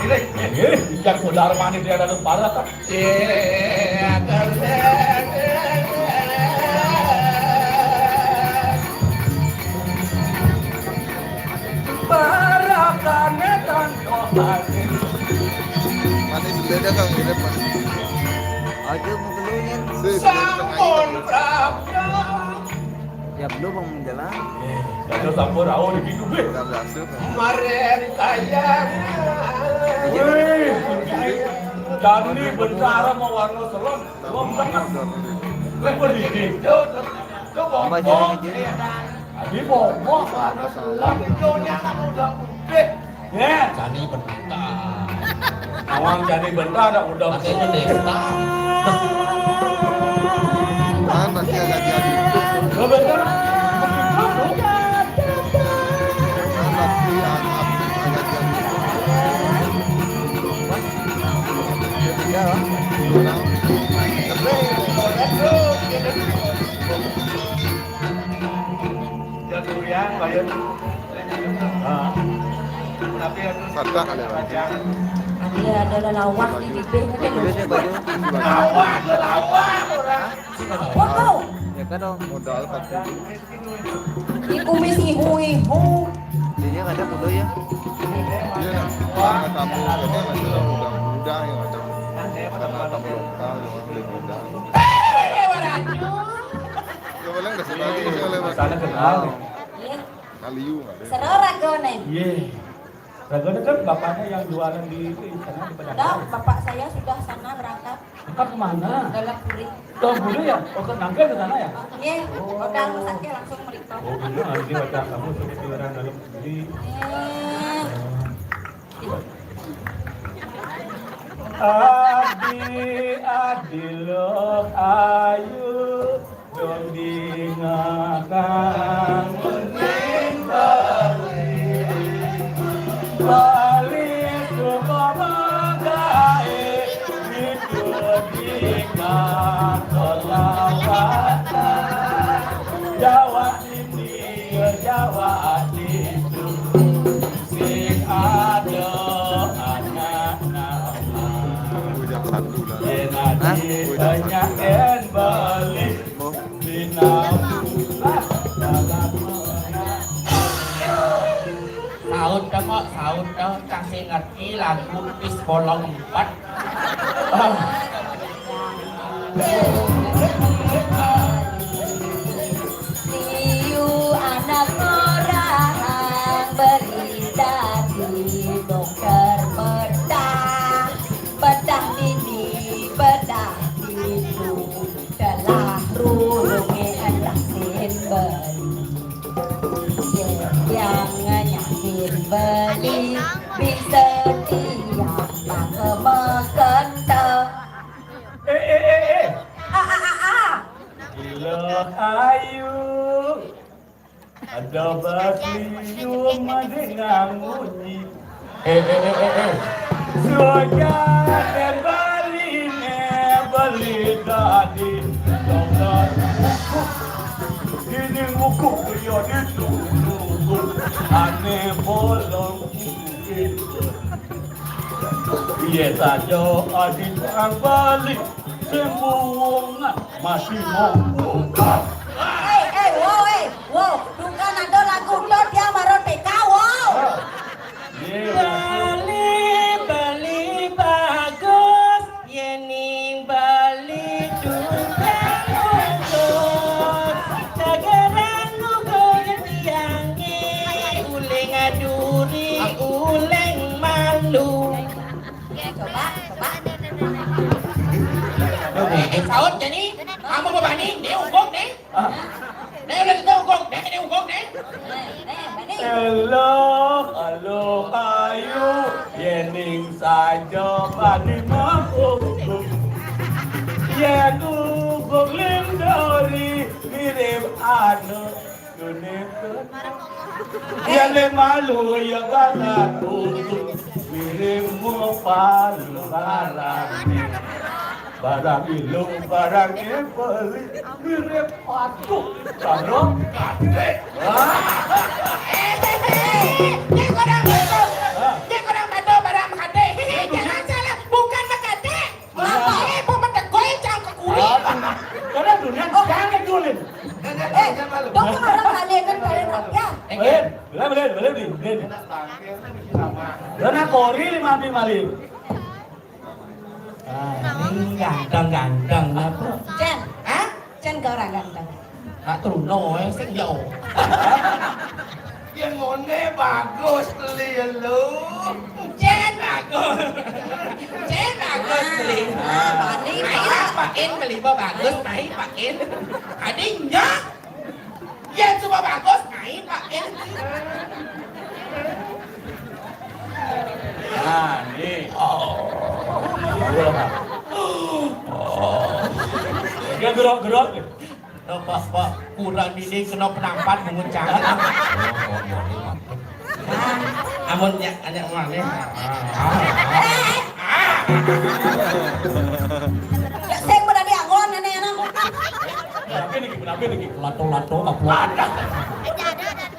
Eh, bijak saudara manis dia ada para kan? Parakane tanpa hati. Manis beda kan, mirip, Mas. Aja mau keluhin. Sampun prapta. Ya, belum mau menjelang. Dados sampun rawuh niki, nggih. Maren kayang. Wih, jani bentara mawarna selon. Wong banget. Wis berhijau. Tambah jalan aja. Tadi bobo warna selon. Hijaunya kan udah putih. Ya. Jani bentara. Awang jani bentara, udah. Pakai bendera. Mana sih agak jadi? Lo bentara. Mana sih agak jadi? Ya, Bang. Orang. Ya, Surya, Bayun. Sadak kali, Bang. Ada, ada lelawah di bibir, kan? Iya, dia baju. Lelawah, lelawah, orang. Wah, kau. Ya kan, dong. Modal empat puluh. Di kumis ihu-ihu. Dia ada kuda ya. Iya, nah, karena tamu, katanya masih orang muda-muda yang macam, karena tamu lokal, yang orang muda. Ya, paling kasih lagi, saya lewat. Sana kenal. Iya. Kaliu, nggak ada. Seru rago nih. Iya. Ragonya kan bapaknya yang jualan di itu, di sana di Padang. Enggak, bapak saya sudah sana berangkat. Angkat kemana? Dalam puri. Dalam puri ya? Oh, ke Nangka ke sana ya? Iya, oh, kodang sakit langsung melintang. Oh, benar. Nanti baca kamu seperti orang dalam puri. Eh. Adi, adi lo ayu, dong dingakan. Bali suka manggae, itu di kantolawatan. Jawa Timur, Jawa Timur, sing ada anak nama. Bujang satu lah. Yen adi banyak en beli. Saut dah, Mak, saut dah. Kasih ngerti lagu Pis Bolong Empat. Liu anak orang berita di dokter bedah, bedah ini, bedah itu. Telah rurunge endah sin beli. Yang nyahin beli bisa tiang maka mekenta. Eh, eh, eh, eh. A, a, a, a. Gila ayu. Ada basi yum ada ngangunyi. Eh, eh, eh, eh, eh. Soja kembali ne beli tadi. Tongkat. Ini ngukuk dia ditunggu. Ane bolong. Iya saja adik balik. Sembuwongan masih mau. Eh, eh, wow, eh, wow. Bukan ada lagu to dia maro T K, wow. Beli, beli bagus, yening beli tukang bungkus. Sageran ngukur tiange, uleng aduri, uleng malu. Coba, coba. Eh, eh, saut jadi. Kamu bebani, dia hukum nih. Ah. Nih, udah gitu hukum, nih, ini hukum nih. Elo, alo, ayu, yening saja bani mangkuku. Yen hukum lindori, mirip anu. Dunia tu. Ya le malu ya balat untuk mirip muka lu barang ni. Barang ilu barang ni beli mirip patu. Kalau kate. Wah. Eh, eh, eh, eh, dia korang betul. Hah? Dia korang betul barang kate. Jangan salah, bukan makate. Apa? Eh, buat metegoi cang ke kulit. Aduh. Karena dunia jangan julin. Eh, dong kemarin kalian kan kalian ya. Eh, boleh, boleh, boleh, boleh, boleh. Karena kori lima puluh mali. Ah, ini ganteng-ganteng apa? Cen. Hah? Cen ke orang ganteng. Kak Truno, eh, sing yo. Yang ngone bagus beli lu. Cen bagus. Cen bagus beli. Ah, bani, Pak. Pakin beli apa bagus, Pak, pakin. Adinya. Ya, coba bagus, main, Pak. Nah, ini. Oh. Oh. Ya, gerok-gerok. Pak, Pak, kurang ini kena penampat menguncang. Amun ya, hanya mana? Ya, sing pada diangon, nenek, anak. Kenapa nih, kenapa nih? Lato-lato, apa? Ada.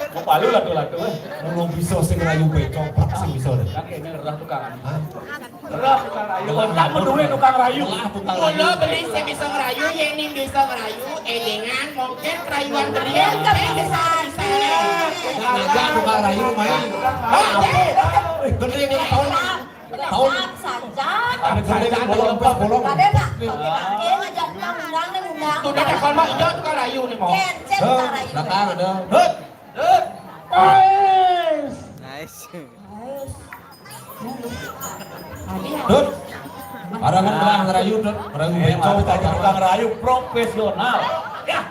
Mau palu lato-lato, eh? Mau bisa sing rayu becok, Pak, sing bisa deh. Oke, ini rerah tukang. Hah? Lah, tukang rayu. Lah, tukang rayu. Kula beli sing bisa ngerayu, yen ning bisa ngerayu, elingan mungkin rayuan beliau. Yen bisa. Ngajak tukang rayu main. Hah? Bener ini tahun. Tahun. Saja. Ada gandeng bolong, pas bolong. Ada, Pak. Pakai ngajak tukang undang nih, undang. Sudah ada kono, iya, tukang rayu nih, mau. Cen, cen, tukang rayu. Belakang ada. Hut. Hut. Nice. Dut, barangan telah ngerayu, Dut. Ngerayu bencong, tukang rayu profesional. Ya,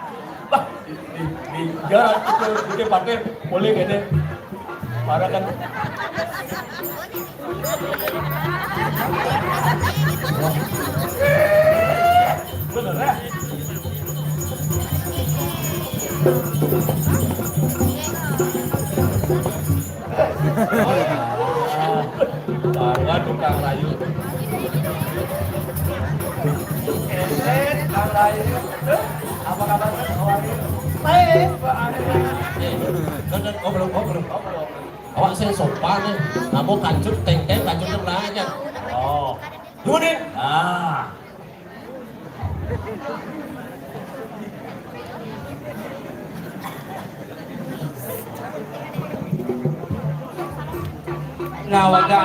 bah, di, di, di, ya, itu, itu pakai boleh gede. Barangan. Bener, ya? Saya tukang rayu. Encen, Kang Rayu. Apa kabar, Kang Rayu? Baik. Eh, kan, kan, oh, belum, oh, belum, oh, belum. Awak sing sopan nih. Kamu kancut, teng-teng, kancutnya belajar. Oh. Nuhun, Din. Ah. Nah, wadah.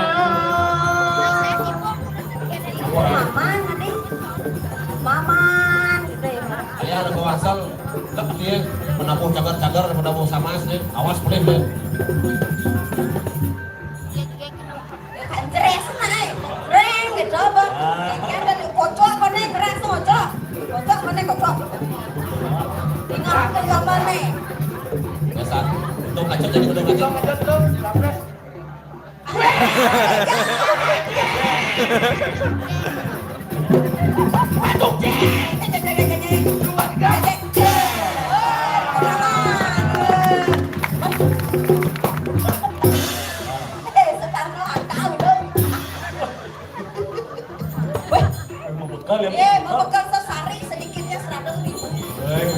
Maman, adi. Maman, gitu ya. Aya anu kawasal, dak dia menabuh cagar-cagar, menabuh samas dia. Awas pelih dia. Kan jeres, nah, eh. Reng, gitu, apa? Ah. Kan tadi kocok, apa nih, gerak, kocok. Kocok, apa nih, kocok. Ingat, apa nih? Biasa. Untung kaca jadi untung kaca. Mau bekal ya? Iya, mau bekal sesari sedikitnya seratus ribu. Eh.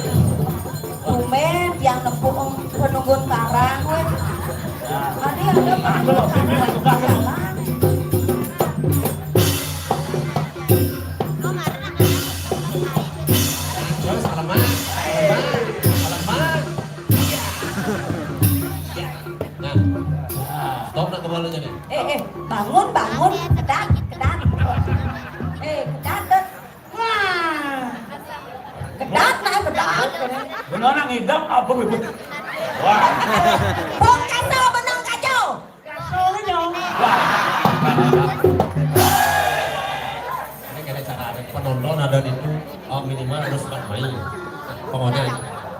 Tumben tiang nepuk penunggun karang, weh. Tadi ada penunggun karang. Terus, alamat, alamat, alamat. Iya. Iya. Nah, stop nak kembali jadi. Eh, eh, bangun, bangun, kedat, kedat. Eh, kedat, kedat. Wah. Kedat, nah, kedat. Bener nak ngidap apa, Bu? Wah. Bong kaso benang kaco. Kaso nyong. Wah. Ini kena cara ada penonton ada di itu, oh, minimal harus nak main. Pokoknya.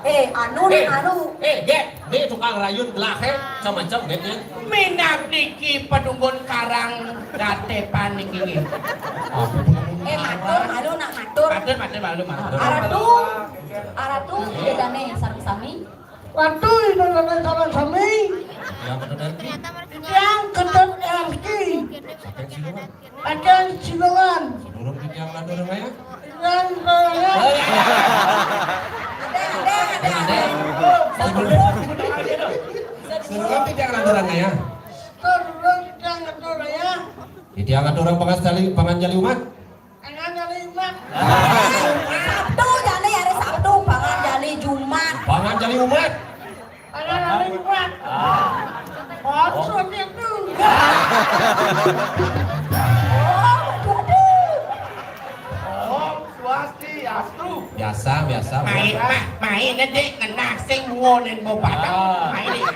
Eh, anu, eh, anu. Eh, Gek, ini tukang rayun gelah, eh, macam-macam, Gek, ya. Minab niki penunggun karang gatepan niki, nggih. Apa penunggun karang? Eh, matur, malu nak matur. Matur, matur, malu, matur. Aratu, aratu, bedane sareng sami. Ratu Indonesia sama sami. Yang bener. Yang ketut R Q. Saking Silungan. Pacan Silungan. Sedurung titiang landur ya? Yang saya. Ada, ada, ada, ada. Sedurung. Sedurung titiang landur ya? Sedurung titiang landur ya? Titiang landur pangan jali, pangan jali umat. Pangan jali umat. Sabtu jali, hari Sabtu, pangan jali Jumat. Pangan jali umat. Pangan jali umat. Ah. Om Swastiastu. Oh, aduh, aduh. Om Swastiastu. Biasa, biasa. Main, biasa. Main, main, Dek, ngenah sing ngonen mau padang. Ah. Main, Dek.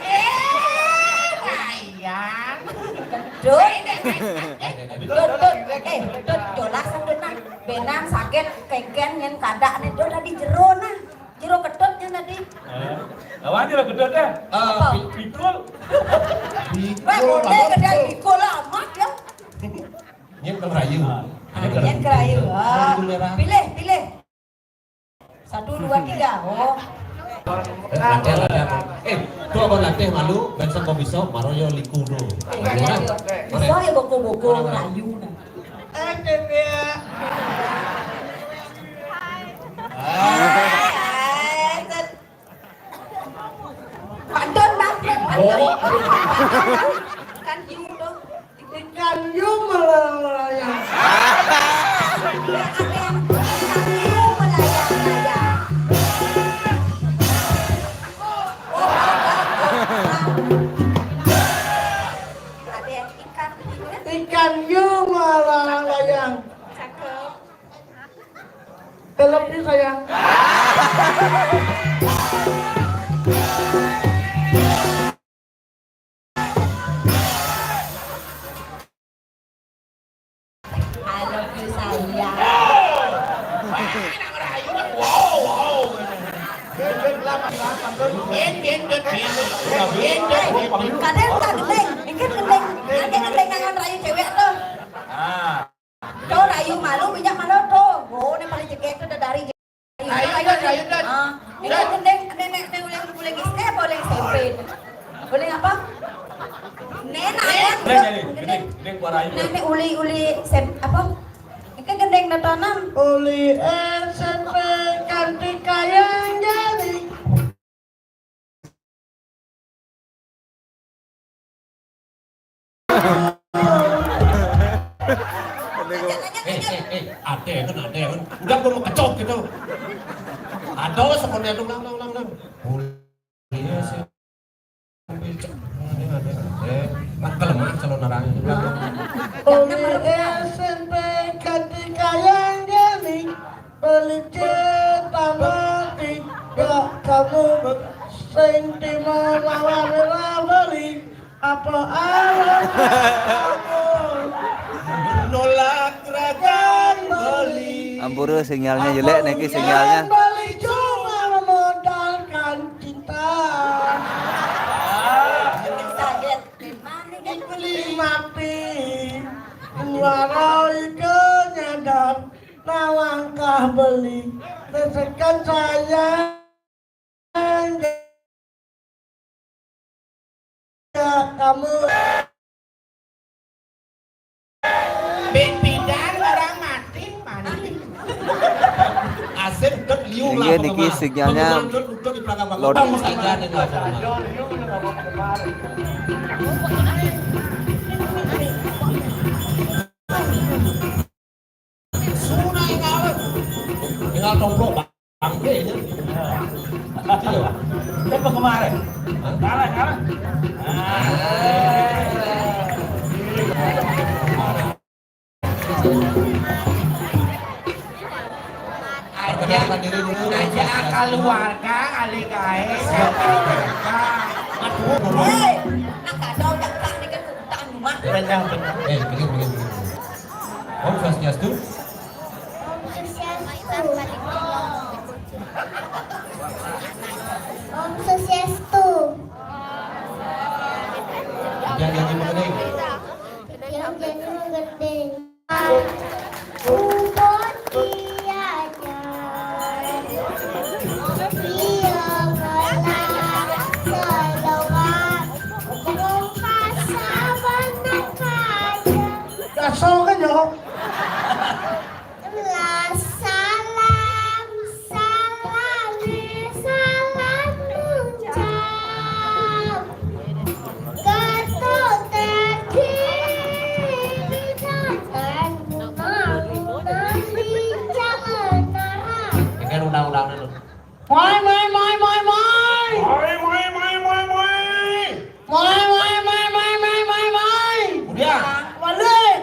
Eh, Ryan. Dut. Dut, Dut. Eh, Dut, Dut, Dut, nah. Benan sakit, kengken, nyen kadak, nih, Dut, tadi jero, nah. Jero kedut, nyen tadi. Eh, lawan jero kedut, ya? Eh, apa? Pi-, pikul. Weh, boleh kedai pikul amat, ya. Nyen kerayu. Ah, nyen kerayu. Ah. Pilih, pilih. Satu, dua, tiga. Oh. Eh, latihan, latihan. Eh, tuh abang latih malu, besok kau bisa, maroyo liku tu. Eh, malu, kan? Bisa ya boko-boko rayu, nah. Eh, dia. Eh, set. Pantun, Bang. Oh. Kan you tu. Ada yang ikan hiu melayang-layang. Ada yang ikan hiu. Ikan hiu melayang-layang. Cakep. Telepnya sayang. I love you sayang. Kadang tak gendeng, engke gendeng, engke gendeng nang rayu cewek tuh. Ah. Tuh rayu malu, minyak malu tuh. Oh, ini paling jegek tuh dari Ayo, ayo, ayo, ayo. Ah, ini gendeng, nenek, nenek uleng, uleng S D apa uleng S M P? Uleng apa? Nenek, nenek, nenek, nenek, nenek, nenek, uli, uli, sem, apa? Ini gendeng netanam. Uli S M P kanti kayang jadi. Eh, eh, eh, ada kan, ada kan. Udah, gua mau kecok gitu. Ada sebenarnya tuh, ulang, ulang, ulang, ulang. Iya sih. Ada, ada, ada. Kan kelemah kalau narang. Uli S M P kanti kayang jadi. Beli cita mati, gak kamu sing timun lawan beli. Apa arep kamu menolak ragan beli? Ampura, sinyalnya jelek niki sinyalnya. Beli cuma memodalkan cinta. Dibeli mati, dua kali kenyadar. Nah, langkah beli, tesekan sayang, ya, kamu. Pipidan orang mati, mati. Asik, dek, liu. Iya, lah, niki sinyalnya lod. Saja dengan Sunai kawin. Tinggal tomplok bangke aja. Iya. Siapa kemarin? Hah? Kalah, kalah. Ah. Aja, aja keluarga, ahli gawe, siapa? Aduh. Hei, nak kacau, tak, tak, ini kan kebutaan rumah. Benar, benar. Eh, begini, begini, begini. Om Swastiastu. Om Swastiastu. Om Swastiastu. Jangan nyanyi mengenai. Yang jadi mengendeng. Ubon diajar. Iya, malah selawat. Bungkasa banyak aja. Dasar kan, yo? Lah salam, salame, salam ucap. Ketuk teki, binatang guna-guna di jalan arah. Ini kan undang-undang dulu. Moi, moi, moi, moi, moi. Moi, moi, moi, moi, moi. Moi, moi, moi, moi, moi, moi. Udah. Balik.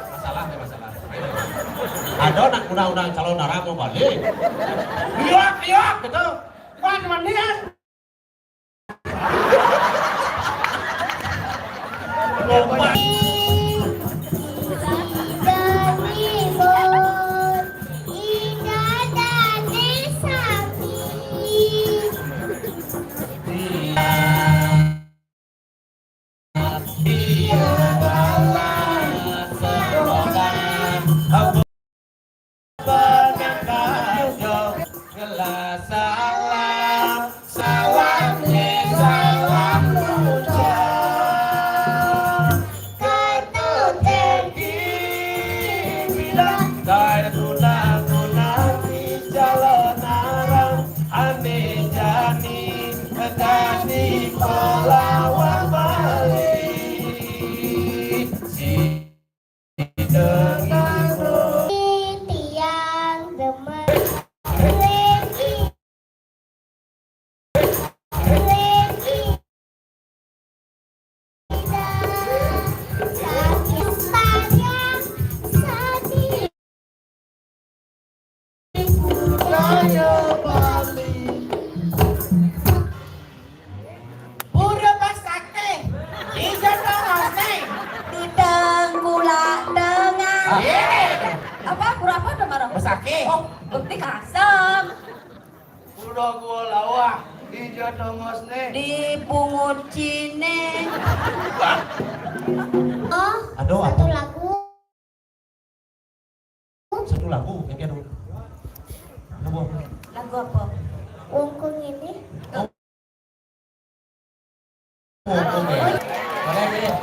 Masalah, masalah. Ada anak undang-undang calon darah mau balik. Liak, liak, gitu. Wan, wan, liak. Salam, salam, salam ucap. Oh, bukti kasem. Udah gua lawah, ijo tongos nih. Dipungut cine. Oh, aduh, satu apa? Lagu. Satu lagu, yang kayak dulu. Apa? Lagu apa? Wongkong ini. Oh. Wongkong ya. Boleh, boleh.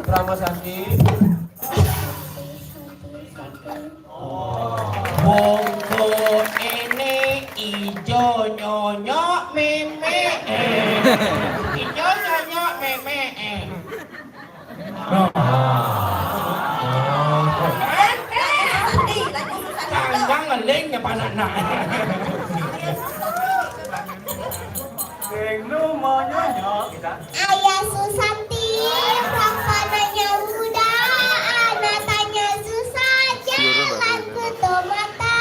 Krama Santi. Wongko ini ijo nyonyok meme. Ijo nyonyok meme. Kandang ngeling ya panak nak. Geng lu mau nyonyok kita. Ayah Susanti, papa nanya muda, anak tanya susah, jalan ke tomata.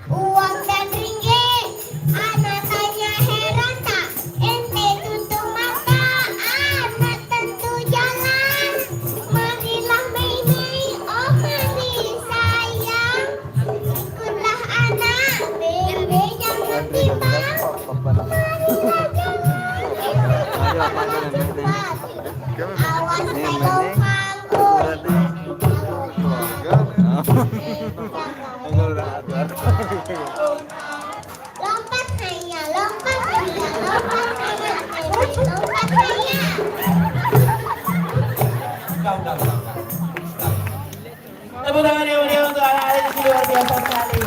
Uang dan ringgit, anak tanya heran tak? Ente tutup mata, anak tentu jalan. Marilah main-main, oh mari sayang. Ikutlah anak, bebe jangan timbang. Marilah jalan, ente jangan cepat. Awas peluang, oh. Lompat haya, lompat haya, lompat haya, lompat haya. Udah, udah, udah, udah. Tepuk tangan yang meriah untuk anak-anak ini, luar biasa sekali.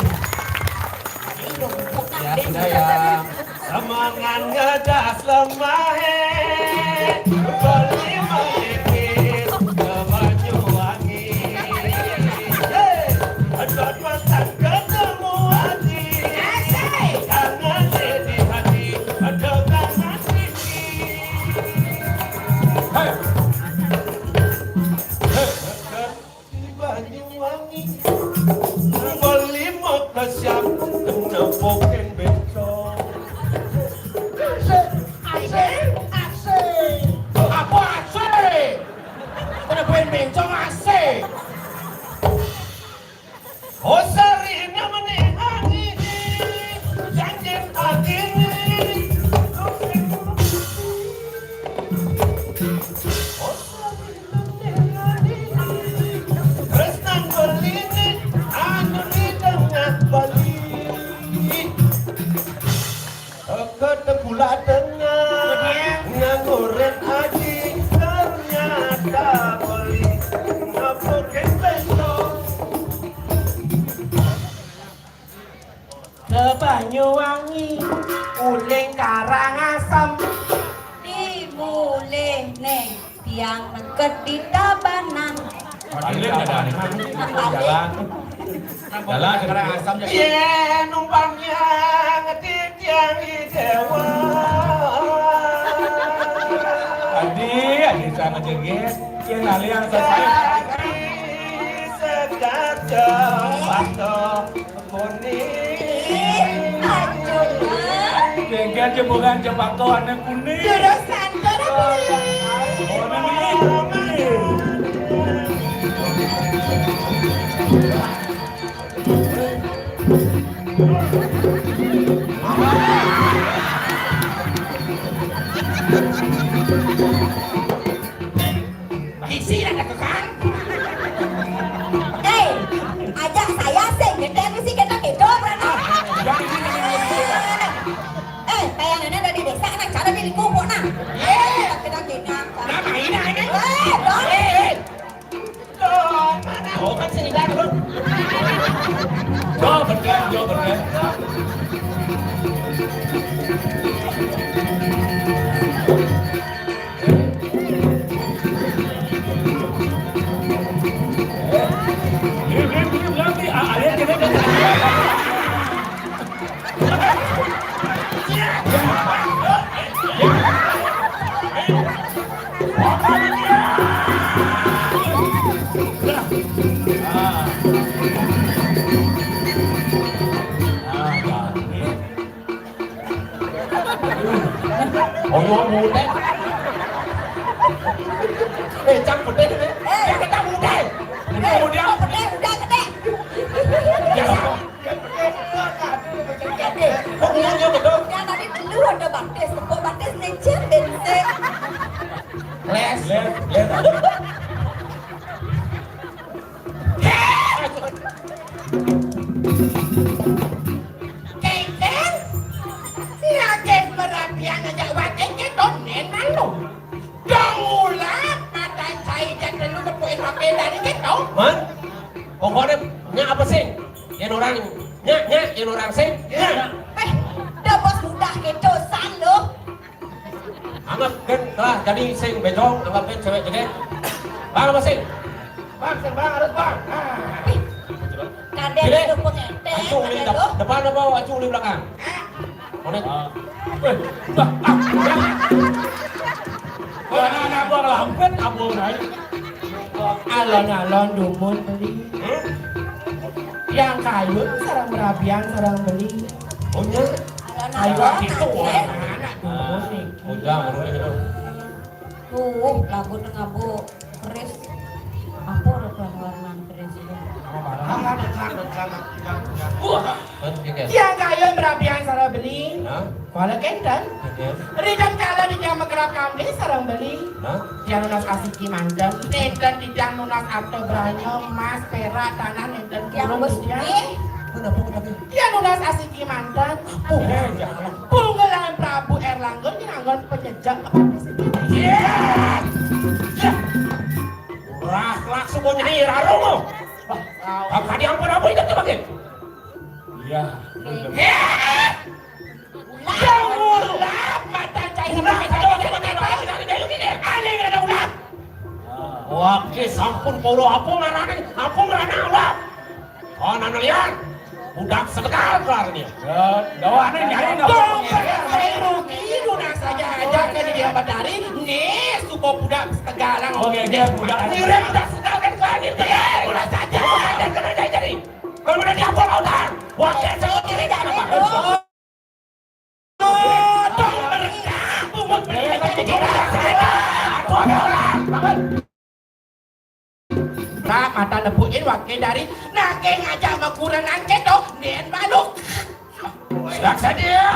Ya, sudah ya. Semangat ngedas lemah, eh. Beli melipir ke Banyuwangi. Hei, ada pesan ketemu hati. Asik. Tangan di hati, ada tangan sini. Hei. Hei. Di Banyuwangi, beli motor siap, kena poken bencong. Asik, asik. Banyuwangi, uling Karangasem. Di mulih neng tiang neked di Tabanan. Balik ada nih. Jalan. Jalan. Karangasem. Yén numpang nyang titiang Déwa. Adi, adi sama jegit. Yén lali yang selesai. Kaki sekat jembatan kuning. Ih, aduh. Jengkel jemburan jembatan warna kuning. Jurusan kuning. Warna kuning. Isi ada kekang. Eh, ajak saya sing gedé mesti kita gitu berarti. Eh, kayak nenek dari desa anak cara di lingkup kok nah. Eh, kita kita. Nama ini anak. Eh, dong. Eh, eh. Oh, kan sini dah, Bro. Jawab bener, jawab bener. Ngomong muté. Eh, cang pedes, eh. Eh, kita muté. Muté, muté. Udah, udah, gede. Ya. Kok ngomongnya betul? Ya, tadi lu ada batis, kok batis licin, bensin. Les. Les, les. Kéngkén, lagi merabian aja wae kéngkén tonen malu. Dong ulah matan saya jatuh lu kepuin makin dari gitu. Man, pokoknya nya apa sing? Yén orang, nya, nya, yén orang sing? Nya. Eh, dah bos mudah gitu, san lu. Anggap kan telah jadi sing béjong, anggap kan cewek jegég. Bang apa sing? Bang, sing bang, harus bang. Ah. Kadé. Acu di depan apa acu di belakang? Konek. Ah. Wéh, bah, ah, bah. Wah, anak-anak abang lampet, abang naik. Alon-alon dumun beli. Hmm? Yang kayun sareng merabian sareng beli. Oh, nya? Ayo, gitu. Anak-anak dumun nih. Udah, menurut itu. Tuh, lagu tengah bu keris. Apa rekan warnan keris itu? Wah. Tiang kayun merabian sareng beli. Hah? Kuala kénten. Oke. Ridang kala di jam kerap kami sareng beli. Hah? Tiang nunas asiki manten. Nénten di tiang nunas arta brahma, emas, pérak, tanah, nénten. Tiang kurung bos di tiang. Kenapa ketapi? Tiang nunas asiki manten. Pungelan Prabu Erlangga nyanggon penyejak kepada sendiri. Iya. Iya. Wah, langsung mau nyanyi rarung. Wah, apa diampun apa itu tuh, Bang? Iya. Iya. Yang urap mata cai. Udah, udah, udah, udah, udah, udah, udah, udah, udah, udah, udah. Oke, sampun polo apa ngarane? Apa ngarane ulah? Oh, nana liar. Budak setegal kelar nih. Ya, dawane nyari dong. Dong, saya rugi, lunas saja aja ke dia batari. Nih, supo budak setegalan. Oke, dia budak. Ngirim budak setegal kan kelar nih. Lunas saja. Budak saja. Budak saja jadi. Kalau udah diampun, udah. Wakil saya kiri dan apa? Nah, mata nepuin wakil dari nangking aja makurenan keto, nien baluk. Siap saja.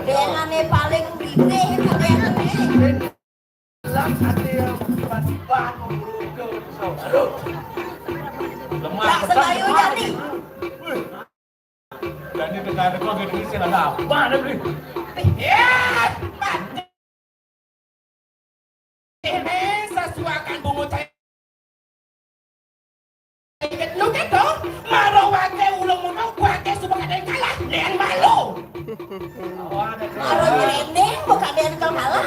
Dengan paling gede kalian ini. Lemah. Semayu jadi. Jadi dengan kau gini sih ada apa ada beli. Ya, mati. Ini sesuakan bungut saya. Lu kan dong, maro wake ulung mono wake suba kadang kalah, lian malu. Maro nyelendeng, bukan dia kau kalah.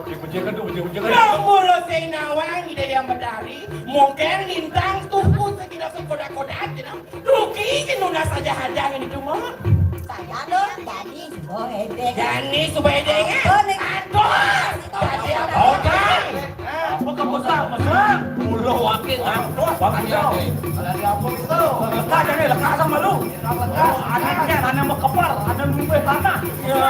Dipujikan tuh, puji-pujikan. Kamu lo sing nawang ide yang medari, mungkin lintang tuh pun sekira sekodak-kodak, you know. Rugi kan nunas aja hadang ini cuma. Saya lo jadi suba edeng. Jani suba edeng, eh? Aduh, nih. Aduh. Jadi apa? Orang. Apa kamu tak mesra? Mulu wakil. Aduh, wakil. Kalau di apa itu? Lekas aja nih, lekas sama lu. Lekas. Ada, ada, ada mau kepal, ada nunggu tanah. Ya.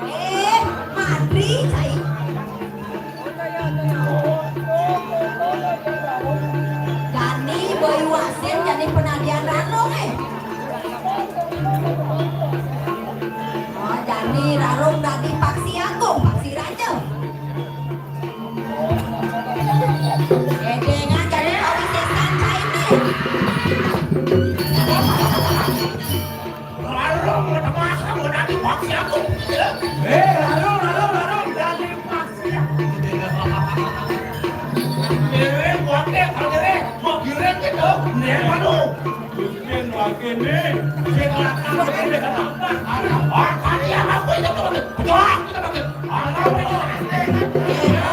Eh, Madri, cai. Jani boy wasin, jani penadian rarung, eh. Oh, jani rarung dadi paksi agung, paksi raja. Edengan jani pawisesan cai, eh. Rarung, ada masa mau dadi paksi agung. Eh, rarung, rarung, rarung, dadi paksi. Dewe, kuatnya, kalau dewe, mau giring gitu, nih, waduh. Mungkin wakil nih, sing lakang ini kenapa? Ada orang kali yang aku itu tuh, betul, kita pakai. Ada orang itu. Iya.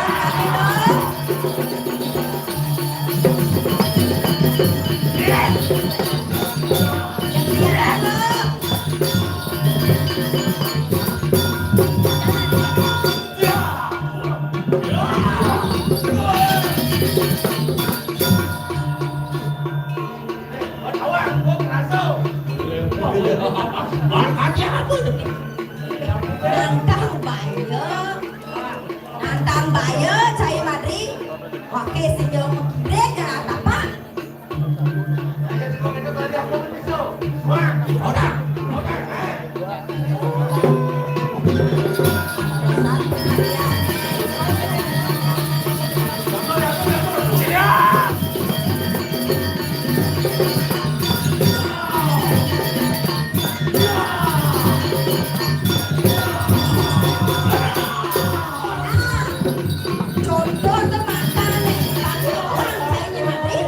Nantang baya, nantang baya, cai Madri. Wake sinjo mekire ka tapak. Contoh teman-teman, tapi orang saya nyemati.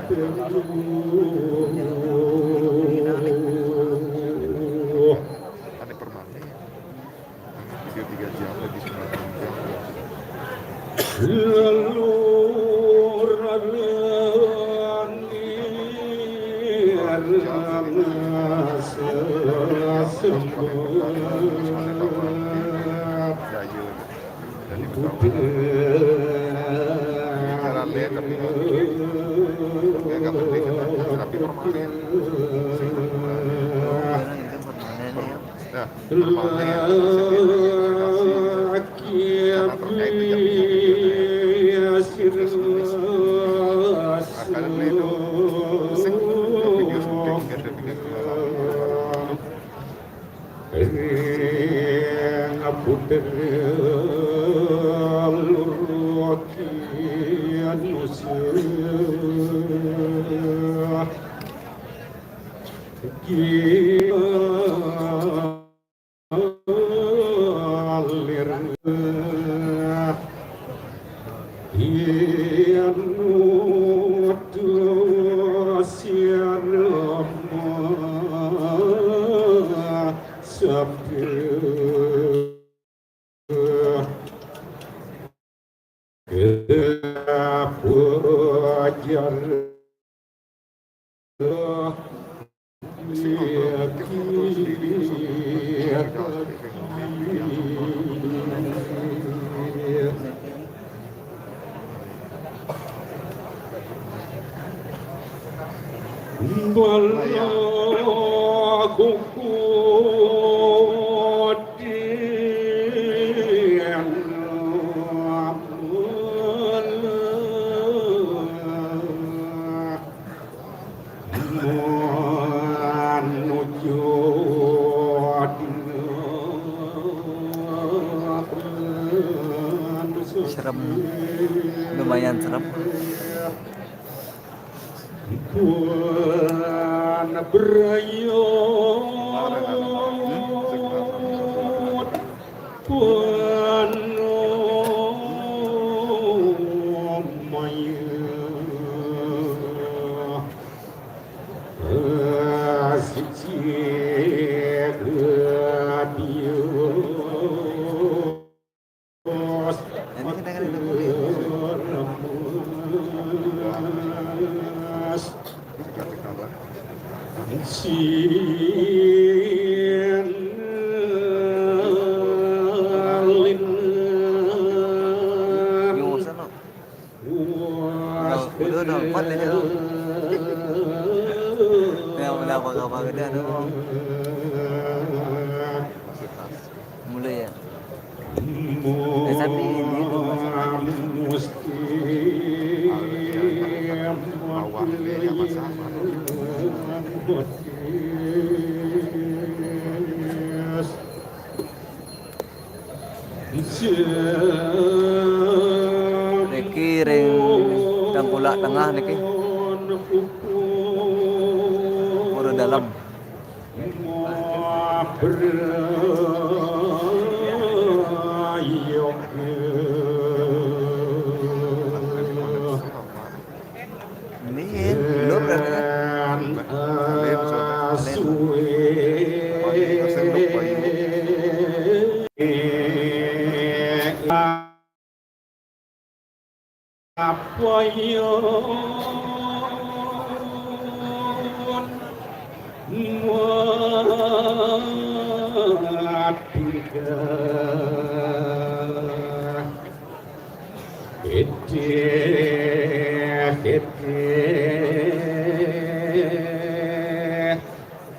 Ada permannya ya. Video tiga jam, lebih sembilan jam. Lalu rame, rame sesembah. Dari Betawi. Ini cara lihat tapi ya, nggak penting, tapi permanen. Ya, permanen. Karena terkait dengan videonya ya. Akan beli itu pusing, video syuting, nggak ada video keluar. Ring puter luruk kian usah. Kian lir. Yen utus sirama sabda kapajar. Serem, lumayan serem. Pun berayut, pun maya. Siji gadius. Ini kita kan ada boleh. Sin lin. Yo, sana. Udah, udah, udah, empat aja. Udah, udah, apa-apa, udah, udah. Mulai ya. Eh, tapi ini tuh, Mas. Niki ring tengkulak tengah niki. Pura dalam. Ini, belum berarti kan? Belum, sudah. Apa yang Gedhe, gedhe,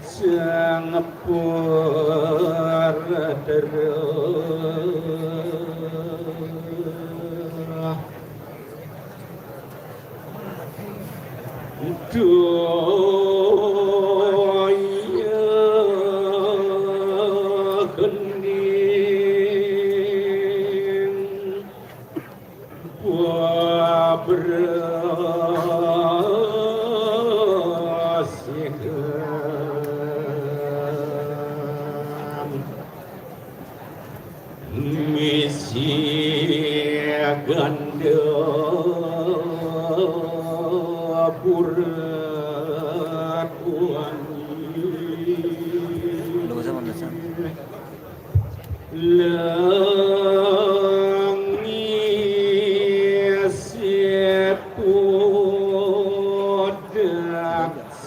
sing ngepur terus. Duh, iya, kening. Pura kuani. Lu sa manusa. Langit sepudak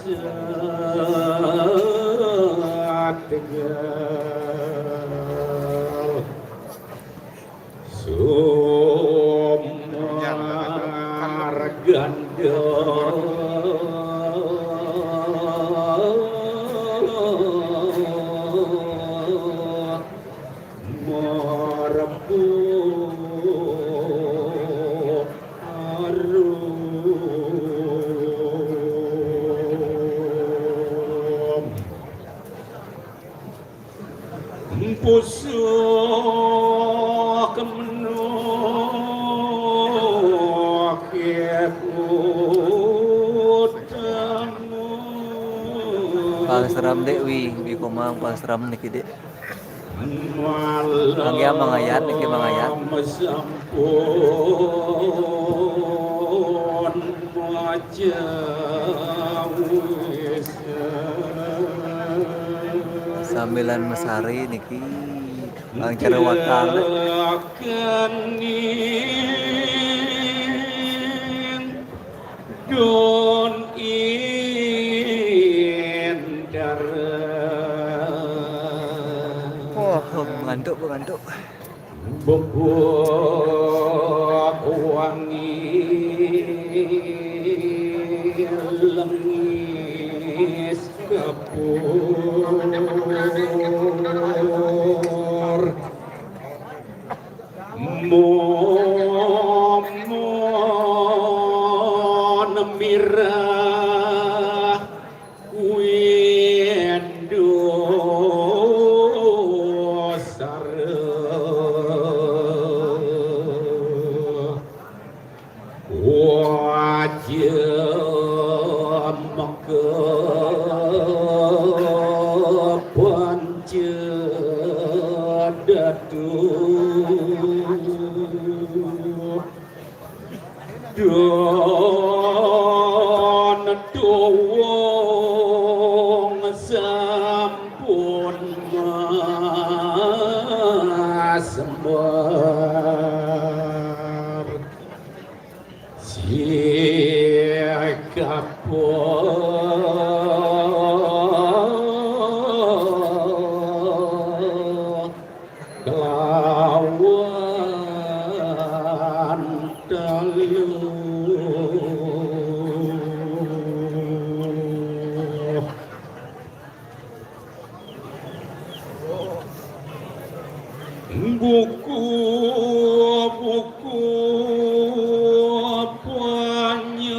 sategal. Sumarganda. Merebu harum. Pusuk menuk utama. Pangseram, Dek, wi, wi komang pangseram niki, Dek. Anggia mangayat niki, mangayat. Sampun maca wis. Sambilan mesari niki, Bang Jero Wakal. Kening don indara. Oh, ngantuk, Bu, ngantuk. Bubuk wangi lengis kapur. Momon mirah windu sara. Wajah maka panca datu. Don tuwung sampun masembar. Sikapun kelawan telu. Buku, buku panyolasan.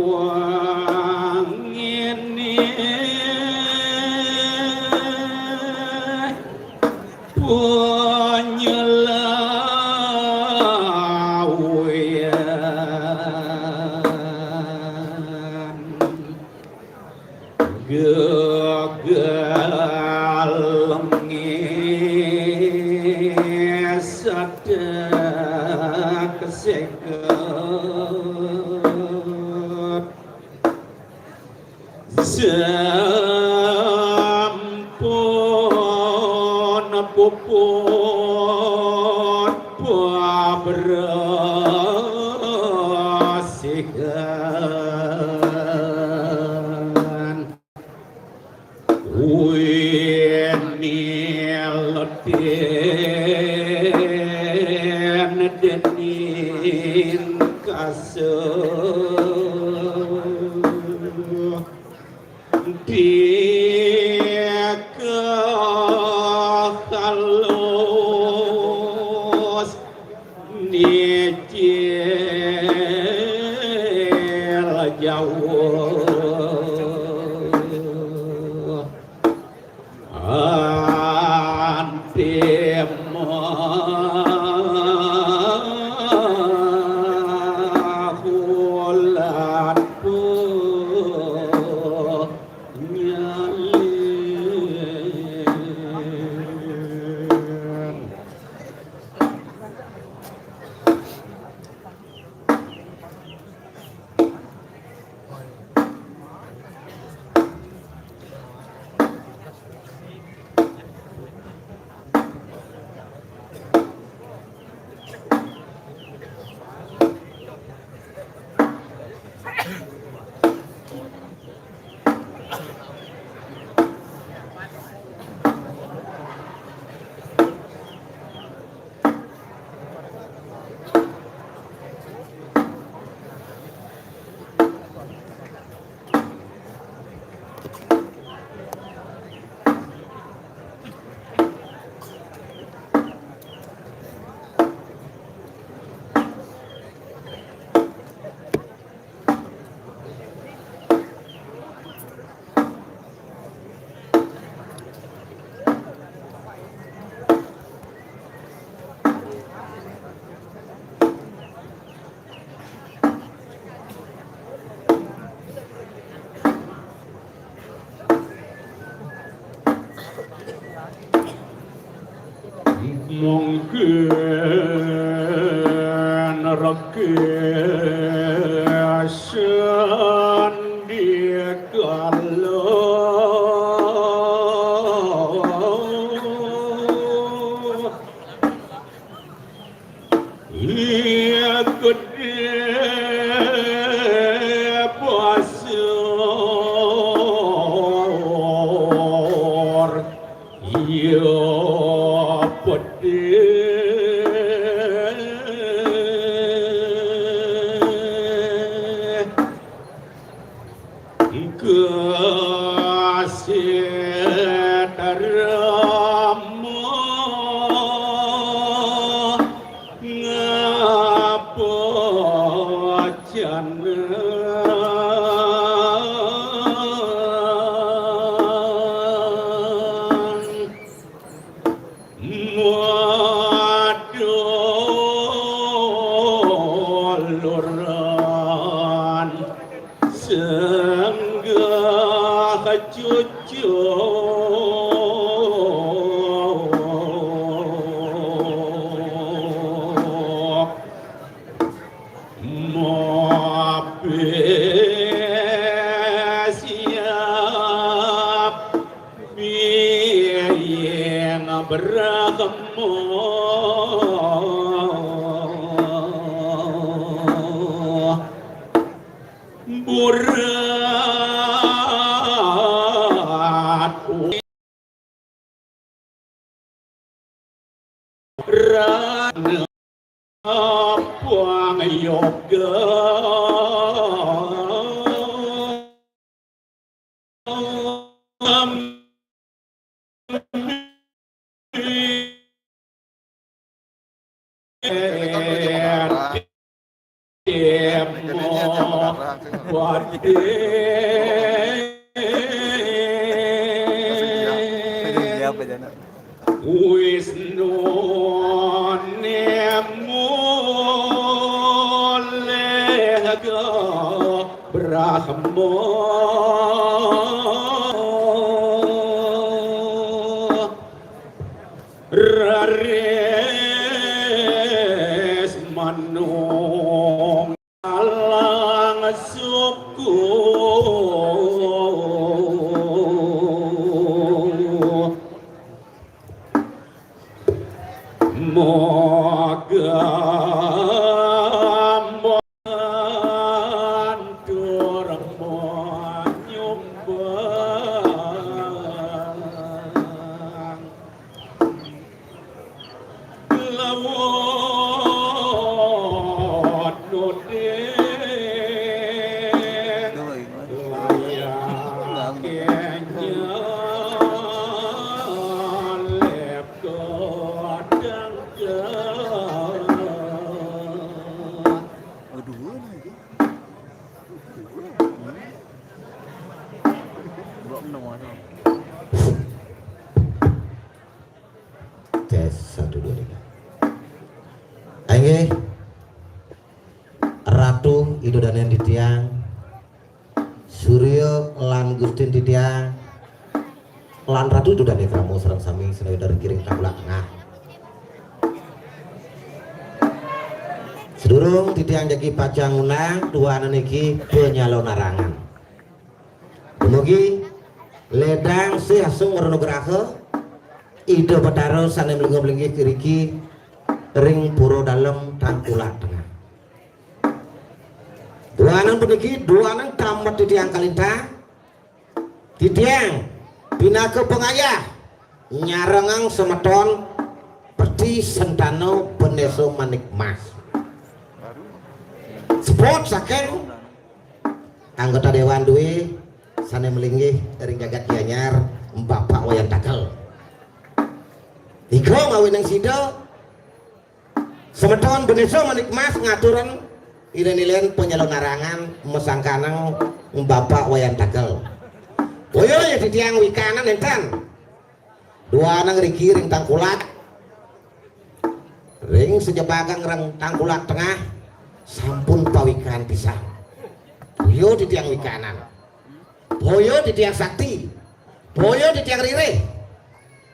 Kawang ini panyelawian. Gegal lengi sadek seket. Sampun puput pabersihan. Wini ledin dening kasur. Dika halus nicil jauh. Mangkin reka sandikala. Iya gedé pasar, iya pedih. Kasih terima ngapa jangan. Maduluran senggah cucuk. Mabé siap biyéng beragama. Burat Rana Puang Yoga. Wisnu nemu lega Brahma. Raris manung alang suku. Moga mandur manyumbang. Lawan nuding layang kenyalep kadang-kadang. Aduh, lagi. Belum nemu. Tes, satu, dua, tiga. Inggih. Ratu Ida Dané titiang, Surya lan Gustin titiang, lan Ratu Ida Dané krama sareng sami sinawi dari giring tangkulak tengah. Sedurung titiang jagi pacang ngundang duaning niki panyalonarangan. Dumugi ledang sih asung wara nugraha Ida Betara sané mlingga-mlinggih iriki ring Pura Dalem Tangkulak Tengah. Duaning puniki, duaning tamet titiang kalintang, Titiang pinaka pangayah nyarengang semeton Peti Sentana Benesa Manik Mas. Spot saking anggota dewan duwe sane malinggih ring jagat Gianyar, Bapak Wayan Takel. Ika mawinan sida semeton Benesa Manik Mas ngaturang ilen-ilen panyalonarangan masangkanang Bapak Wayan Takel. Boya ya titiang wikanan enten. Duanang riki ring Tangkulak. Ring sejebagang ring Tangkulak Tengah sampun pawikan pisan. Boya titiang wikanan. Boya titiang sakti. Boya titiang ririh.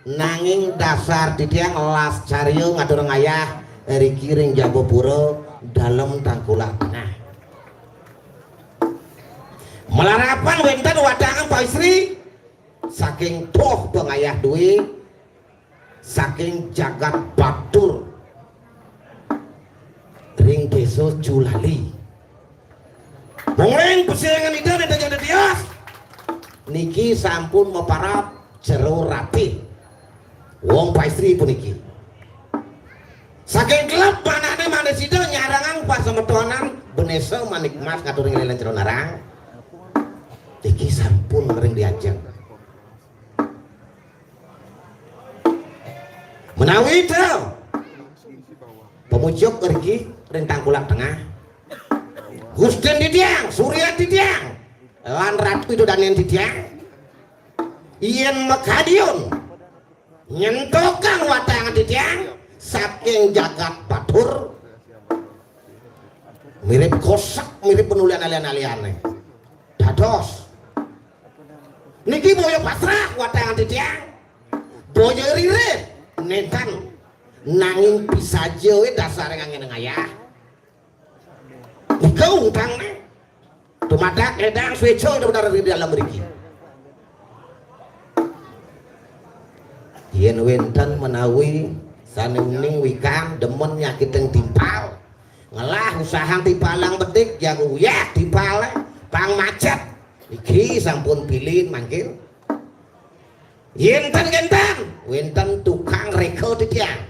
Nanging dasar titiang las carya ngaturang ayah riki ring Jabapura dalem Tangkulak Tengah. Malarapan wenten watangan paistri saking toh pangayah duwe saking jagat Batur ring desa Julali. Mungguing pesengan Ida nenten janda tios. Niki sampun maparab jero ratih. Wong paistri puniki. Saking kelep manane mane sida nyarangang pasemetonan Benesa Manik Mas ngaturang ilen-ilen jero narang. Niki sampun ring diajeng. Menawi ta pamujuk riki ring Tangkulak Tengah. Gusten titiang, Surya titiang, lan Ratu Ida Danen titiang. Yen makadiun nyentokang watangan titiang saking jagat Batur. Mirip kosek, mirip penulian alian-aliane. Dados. Niki boya pasrah watangan titiang. Boya ririh nenten. Nanging pisaja we dasare ngangge ngayah. Nika ungtangne. Dumadak ledang sweca ida bener di dalam riki. Yen wenten menawi sane uning wikan demen nyakiting timpal, ngelah usahang timpalang bedik, jago uyah timpale, pang macet. Iki sampun pilin mangkin. Yen ten kenten, wenten tukang reka titiang.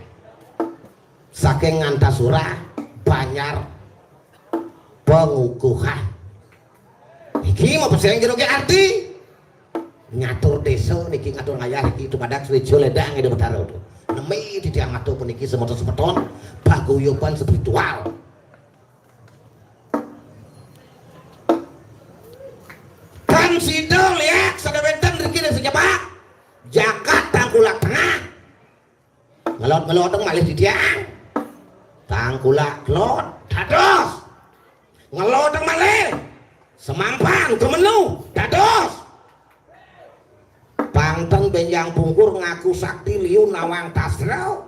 Saking Antasura, Banjar Pengukuhan. Iki mapeseng jero ke arti. Ngatur desa niki, ngatur ngayah niki, dumadak sweja ledang Ida Betara tu. Nemi titiang matur puniki semeton-semeton paguyuban spiritual. Tan sida liak sada wenten riki ring sejebak jagat Tangkulak Tengah. Ngelot-ngelot dong malih titiang. Tangkulak kelot, dados. Ngelot dong malih. Semampan kemenu, dados. Pang ten benjang pungkur ngaku sakti liu nawang tasra.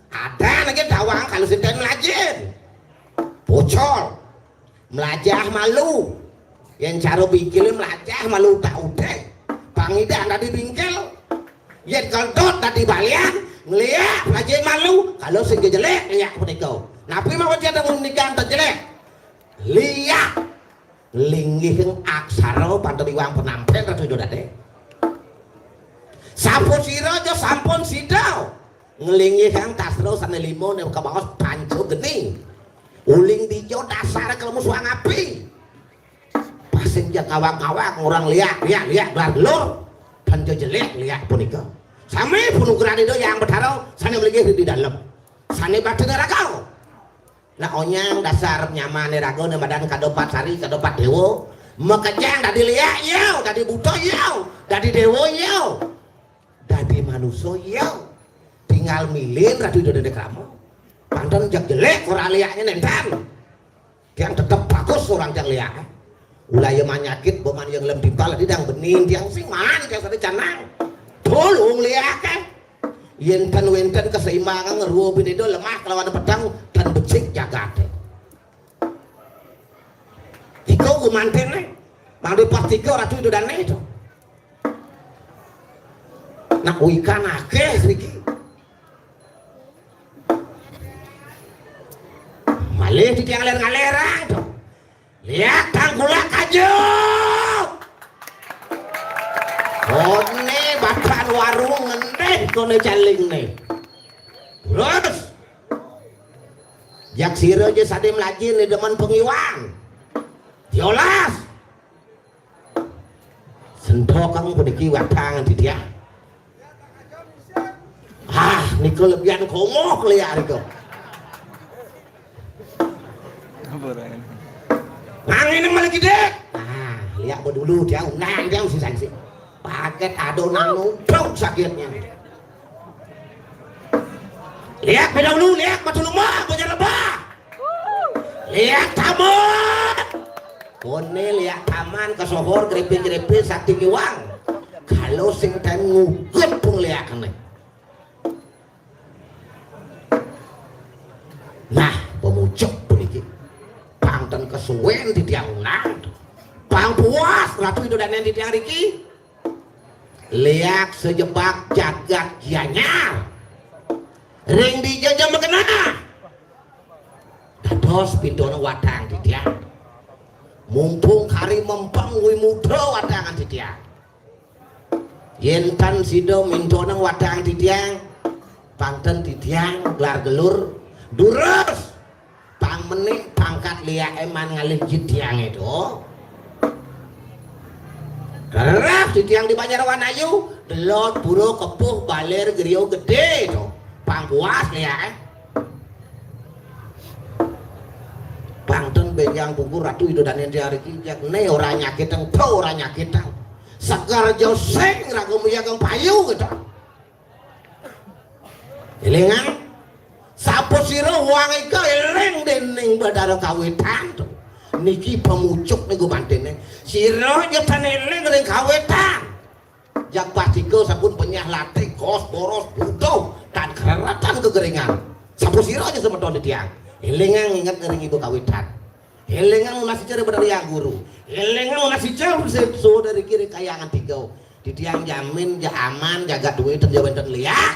Ada lagi dawang kalau sinten melajin. Pocol. Melajah malu. Yen cara bingkile melajah malu tak udeh. Pang idak dadi bingkil. Yen keldot dadi balian, ngeliak melajah malu. Kalau sing jelek, ngeliak punika. Napi mawon yen menika enten jelek? Liak. Linggihing aksara panten iwang penampen Ratu Ida Dane. Sapasira aja sampun sida nglinggihang tasra sane lima nek kabaos panca geni. Uling dija dasare kelemu suang api. Pasing ja kawang-kawang orang liak, liak, liak, belar belur. Panca jelek liak punika. Sami punugrahan Ida Yang Betara sane mlinggih di dalem. Sane batine raga. Nah, onyang dasar nyamane raga ne madan kadopat sari, kadopat dewa. Makejang dadi liak, iya, dadi buta, iya, dadi dewa, iya, dadi manusa, iya. Tinggal milin Ratu Ida Dane Krama. Panten jeg jelek ora liakne nenten. Tiang tetep bagus orang tiang liak. Ulaya manyakit, boman yang lem timpal, didang benin tiang sing man, tiang sate canang. Tulung liak, eh. Yen ten wenten keseimbangan ruh bineda lemah kelawan pedang dan becik jagate. Tiga gumantene. Mangde pas tiga Ratu Ida Dane itu. Nak wikan akeh riki. Malih titiang ler-ngalerang to. Liak Tangkulak aja. One batan warung ngendih kone calingne. Terus, jak sira ja sane mlajin demen pengiwang. Diolas. Sentokang puniki watangan titiang. Ah, nika lebihan komoh liak nika. Ngangene malah gede. Ah, liak bedulu dia undang dia mesti sanksi. Paket adonan numpuk sakitnya. Liak bedulu, liak batu lemah, banyak lebah. Liak taman. Kone liak taman kesohor grepe-grepe sakti ngiwang. Kalau sing ten ngugut pung liakne. Nah, pemucuk puniki. Pang ten kesuwen titiang undang. Pang puas Ratu Ida Dané titiang riki. Liak sejebak jagat Gianyar. Ring dija ja magenah. Dados pintuna watang titiang. Mumpung kari mempeng wi muda watangan titiang. Yen tan sida mintonang watang titiang, pang ten titiang gelar gelur durus. Pang menik pangkat liake man ngalih jitiange to. Rerah titiang di Banjar Wanayu, delod pura kepuh balir griya gedhe to. Pang puas liake. Pang ten benjang pungkur Ratu Ida Dané titiang riki, jak ne ora nyakitang, to ora nyakitang. Seger jo sing raga muyagang payu gitu. Elingang, sapasira wangika eling dening Bathara Kawitan to. Niki pamucuk niku mantene. Sira ja tan eling ring kawitan. Jak pastika sampun penyah latih, gos boros, butuh, tan kereretan kegeringan. Sapasira ja semeton titiang. Elingang inget ring Ibu Kawitan. Elingang nunas ica ring Bathara Hyang Guru. Elingang nunas ica ring saudari kiri kayangan tiga. Titiang jamin ja aman, jagat duit, ten ja wenten liak.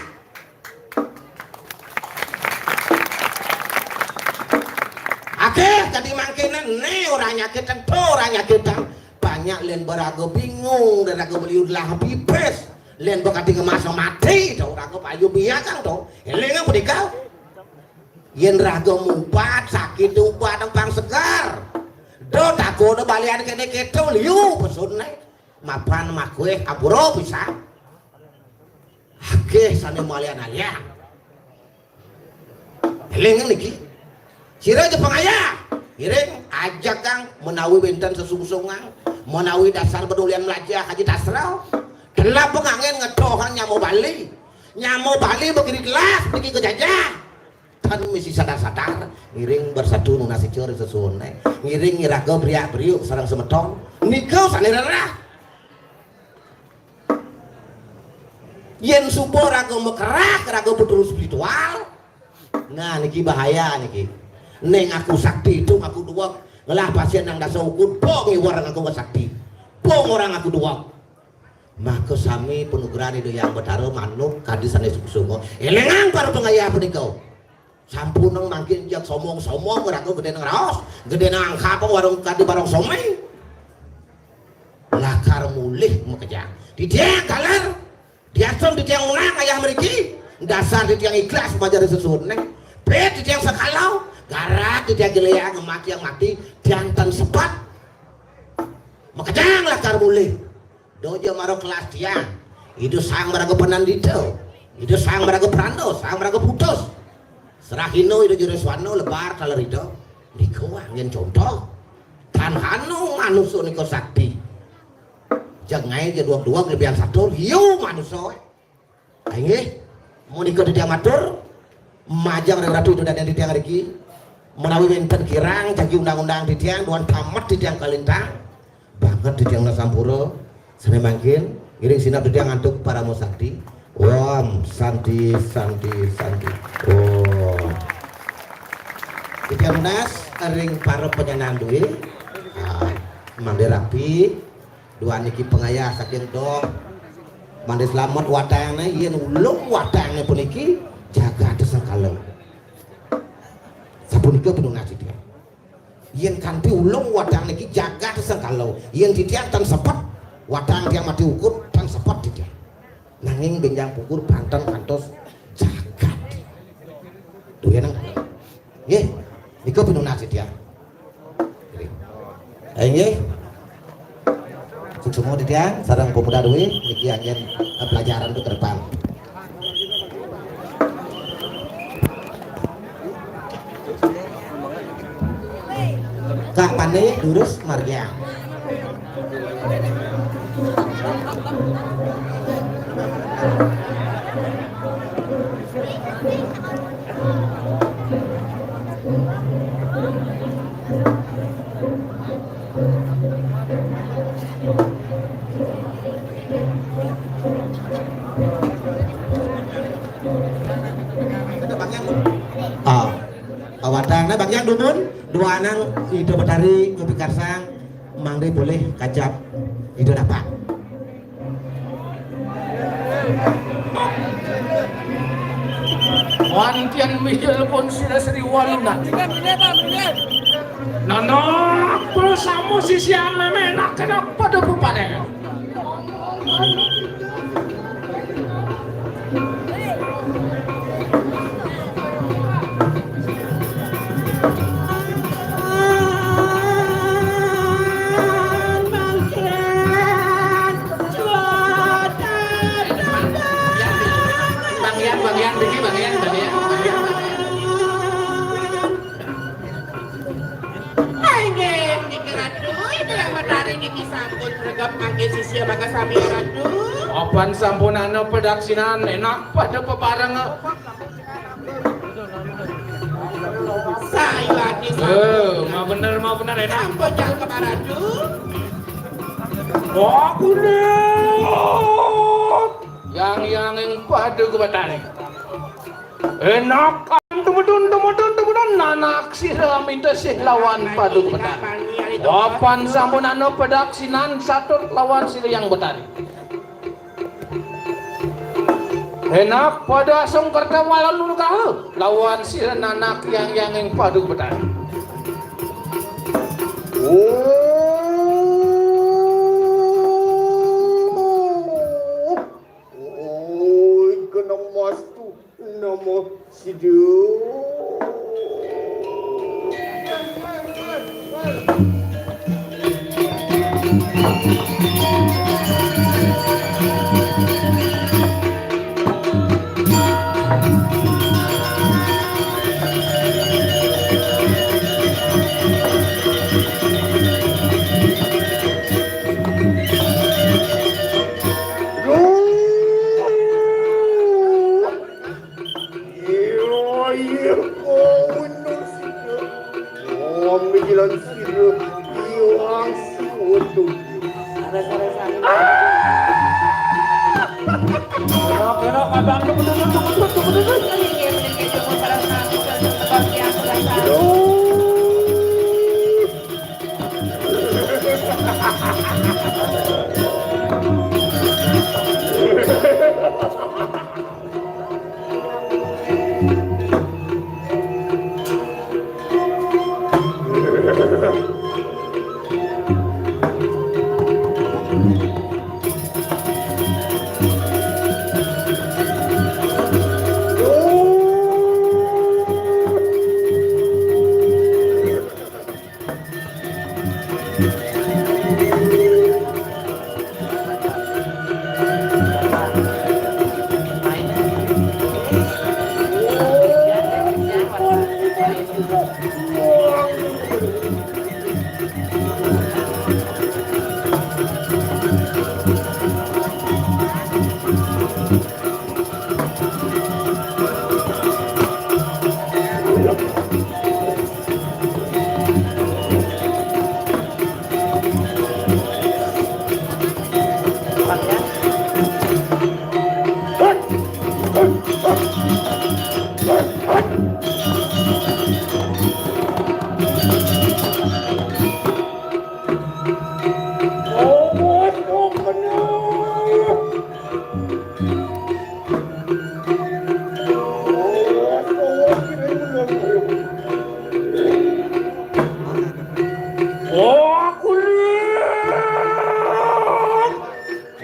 Akeh dadi mangkene, ne ora nyakitang, to ora nyakitang. Banyak len baraga bingung, raga beli ulah pipis. Len bakati ngemas mati, to raga payu biakang to. Elingang punika. Yen raga mubat, sakit ubat empang segar. Do takone balian kene keto liu pesune. Mapan makueh aburo pisan. Akeh sane malian-alian. Eling niki. Sira ja pangayah. Ngiring ajak kang menawi wenten sesungsungan, menawi dasar pedulian melajah Haji Tasra. Telap pengangen ngetohan nyamo Bali. Nyamo Bali begini gelas, begini kejajah. Tan misi sadar-sadar, ngiring bersatu nunas ica ring sesuhune. Ngiring iraga briak-briuk sareng semeton. Nika sane rerah. Yen suba raga makerah, raga betul spiritual. Nah, niki bahaya niki. Ning aku sakti itu aku duweg. Ngelah pasien nang dasa ukun, pong iwar ngaku sakti. Pong orang aku duweg. Maka sami panugrahan Ida Hyang Betara manut kadi sane sungguh-sungguh. Elingang para pangayah punika. Sampunang mangkin jak somong-somong raga gedene ngraos, gedene angkap warung kadi barong someng. Lakar mulih makejang. Titiang galer, diatur titiang unang ayah mriki. Dasar titiang ikhlas majari sesuhune. Pit titiang sekala, garat titiang geleang mati yang mati, janten sepat. Makejang lakar mulih. Doja maro kelas tiang. Ida sang maraga penandita. Ida sang maraga pranda, sang maraga putus. Serahina Ida Juru Swana lebar taler Ida. Nika angin contoh. Tan hanu manusa nika sakti. Jeng ngae ja duweg-duweg lebihan satur, hiu manusa. Inggih, menika titiang matur, majeng ring Ratu Ida Dané titiang riki, menawi wenten kirang jagi undang-undang titiang, duan tamet titiang kalintang, banget titiang nasampura, sane mangkin, ngiring sineb titiang antuk parama santi. Om Santi, Santi, Santi. Om. Titiang nunas ring para penyanan duwe, ah, mangda rapi, duan niki pangayah saking doh. Mangda slamet watangne, yen ulung watangne puniki jagate sengkala. Sapunika pinunas titiang. Yen kanti ulung watang niki jagate sengkala. Yen titiang tan sepet, watang tiang mati ukut, tan sepet Nanging benjang pungkur banten kantos jagat. Duh ya nang. Nggih. Niku pinunas titiang. Inggih. Suksma titiang sareng pemuda duwe niki anjen pelajaran ke depan. Kak Pande lurus margiang. Ah, awadang nah Bang Yang dumun, duanang Ida Betari ngopi karsang, mangda boleh kajap Ida dapat. Wantian mijil pun sira Sri Walunan. Nanak prasama sisian memenak kena pada bupané. Bang Yan, Bang Yan, Bang Yan, Bang Yan, Bang Yan. Inggih, niki Ratu, Ida Yang Betari niki sampun regep mangke sisia maka sami Ratu. Apan sampun ana padaksinan enak pada pepareng. Saya lagi sampun. Eh, mau bener, mau bener enak. Sampun jal ke Ratu. Wah, kulit. Yang yang yang pada ke Betari. Enak tumedun tumedun tumedun nanak sira minta sih lawan Paduka Betari. Apan sampun ana padaksinan satur lawan sira Yang Betari. Enak pada asung kerta walan nurkaha lawan sira nanak yang yang ing Paduka Betari. Oh. Oi, kena mastu nama sidu. Iya, iya, kau bener sih. Kami jalan sira, iwang si waduh. Ada-ada sana. Berak-berak, abang, tunggu, tunggu, tunggu, tunggu, tunggu, tunggu. Aduh.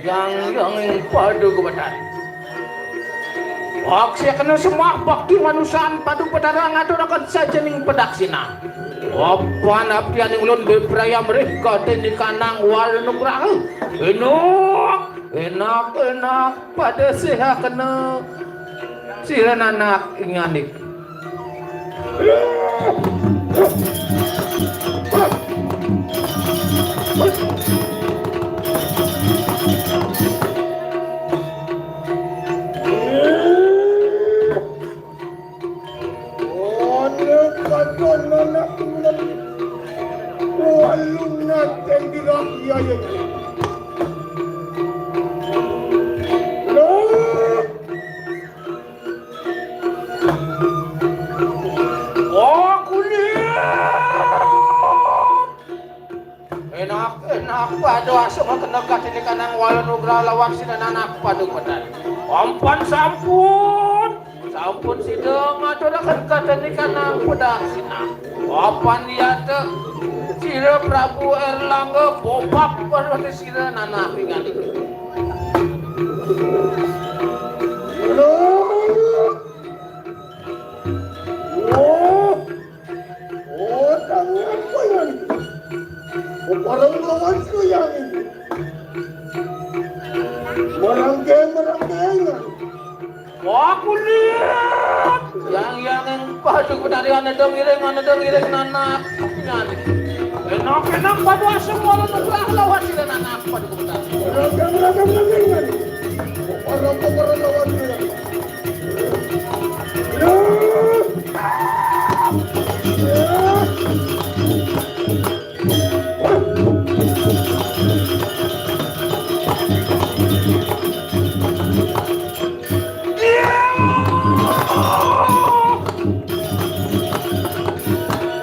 Yang yang pada kebetan. Aksi kena semah bakti manusaan padu petara ngaturaken sajening pedaksina. Apan abdianing ulun bebrayam ring Kadin Kanang Wala Nugraha. Enak, enak, enak, pada sehakena sira nanak inganik. Ana katon anak ulun. Walunat yang dirahayai. Loh. Oh, kulit. Enak, enak, padu asung kena Kadin Kanang Wala Nugraha lawan sira nanak padu petara. Ampun sampun, sampun sida ngaturaken Kadin Kanang pedaksina. Apan yata sira Prabu Erlangga bobab pada sira nanak inganik. Loh. Oh, tangan apa yang ini? Barang lawan sayang ini. Merangkai, merangkai ini. Wah, kulit. Yang, yang, yang padu petari ana dong iring, ana dong iring nanak. Enak, enak, padu asung Wala Nugraha lawan sira nanak padu petari. Merangkai, merangkai, merangkai ini. Barang, barang lawan sayang.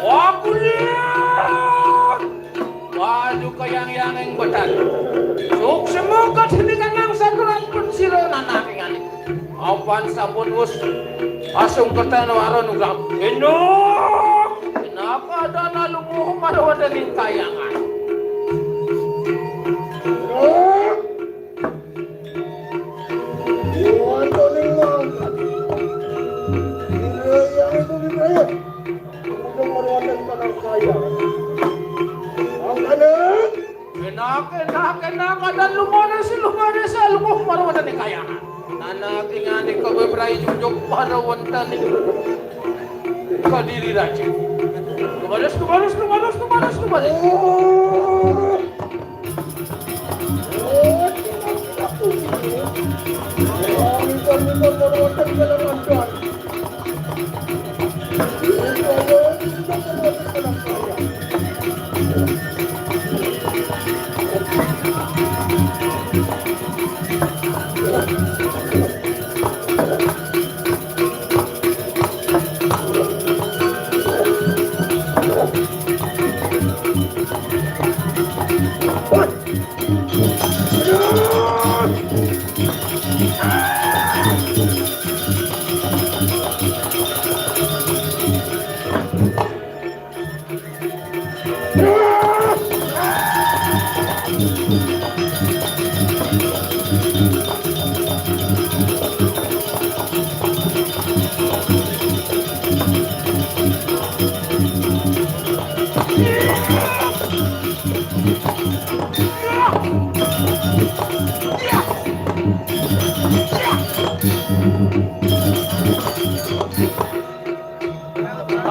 Aku lihat. Waduh, kayang-yanging betan. Suksma kasini kanang saturan pun sira nanak inganik. Apan sampun wus asung kertan wara nugrah. Enak. Kenapa dana lumuh marwadaning kayangan? Wonten ing mangkat. Ira yang itu dibayar. Untuk marwadaning kayangan. Mangkane. Enak, enak, enak, adan lumanes, lumanes, lumuh marwadaning kayangan. Nanak inganik kabebrayan jujug pada wonten ing Kadiri Raja. Lumanes, lumanes, lumanes, lumanes, lumanes.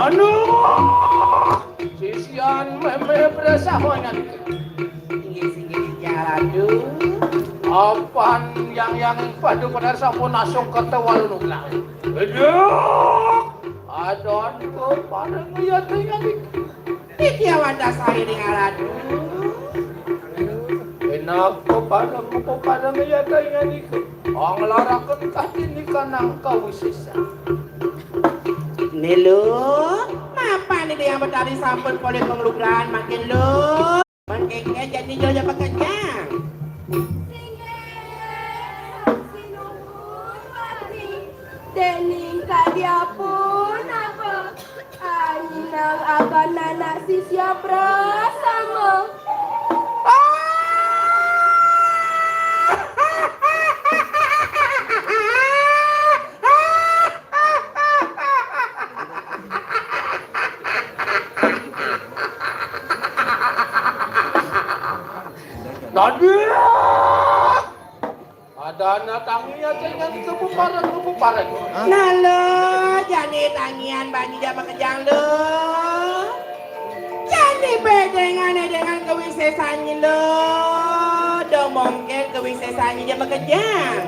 Anu, sisian meme beresahonan. Inggih, inggih, Ratu. Apan yang, yang padu bener sampun asung kerta Wala Nugraha. Aduh, adon ko pada ngeliat inganik. Iki awan dasari ning Ratu. Enak ko pada, ko pada ngeliat inganik. Anglaraken Kadin Kanang kawisesan. Nilu, mapan Ida Hyang Betari sampun polih panglugrahan mangkin, Lu? Mangkin jadi jojo pekerjaan. Dening kadiapun apa? Ayinang akan anak sisya prasama. Dana tangi aja nganti kepuparan, kepuparan. Nah lo, jani tangian banyu jama kejang lo. Jani bedengan, edengan kewisesannya lo. Dong mongkel kewisesannya jama kejang.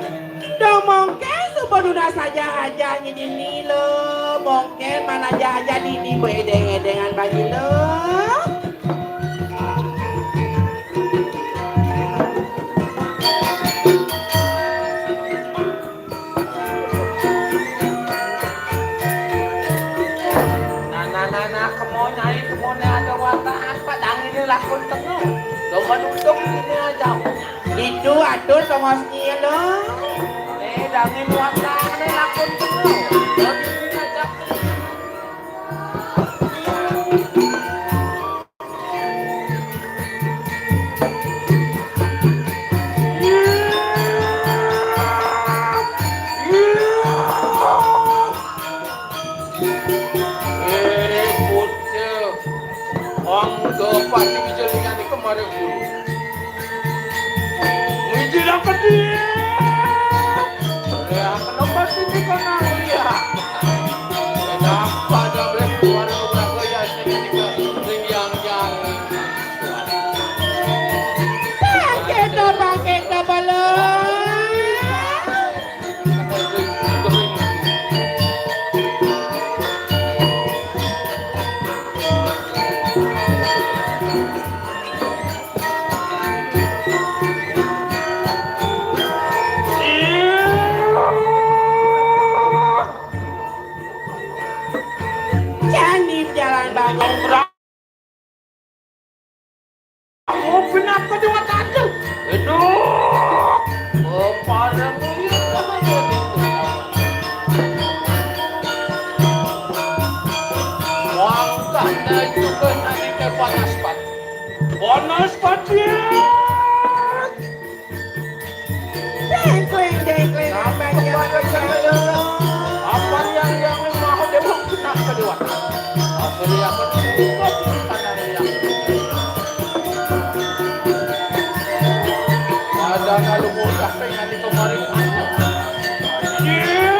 Dong mongkel suba nunas aja, aja nyidini lo. Mongkel mana aja, aja dini bedeng-edengan banyu lo. Nah, nah, nah, nah, kemo nyai, kemo ne ada watak apa dang ini lakun tengah. Coba duduk ini aja. Itu atur tongos nyai lo. Eh, dang ini watak ini lakun tengah. Duduk ini aja. Eh, bocah. Angga pati wijelingan iki marang guru. Wijilang pedih. Ya, kenapa sini kena lihat? Kenapa ada berkeluar keluarga ya sini juga ring yang yang. Bangkit, bangkit, bangkit. Jani jalan bangun. Oh, kenapa dengan tante? Aduh, oh, parah. Wah, karena itu kan nanti teh panas pat. Panas pat ya. Dengkling, dengkling, apa yang saya? Apa yang yang mau dia mau kenapa dia? Apa dia akan buat karena dia? Ada kalau mau sampai nanti kemarin. Iya,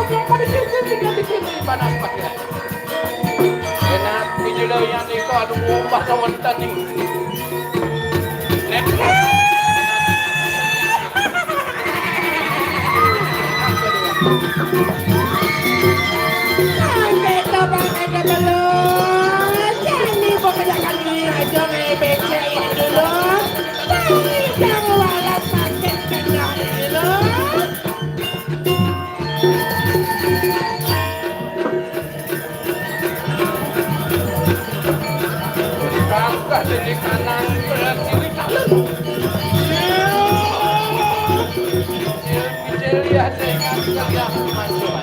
mau pada sini, tinggal di sini, panas pakai. Enak, dijulai yang itu, aduh, ngumpah kawan tadi. Sampai tabang ada belum. Jadi, pekerjakan diri aja, ngebecek ini dulu. Tapi jangan walau sakit kena ini dulu. Kagak jadi kanan, berat kiri kanan. Kecil, kecil, ya, saya ingat, ya, masuk.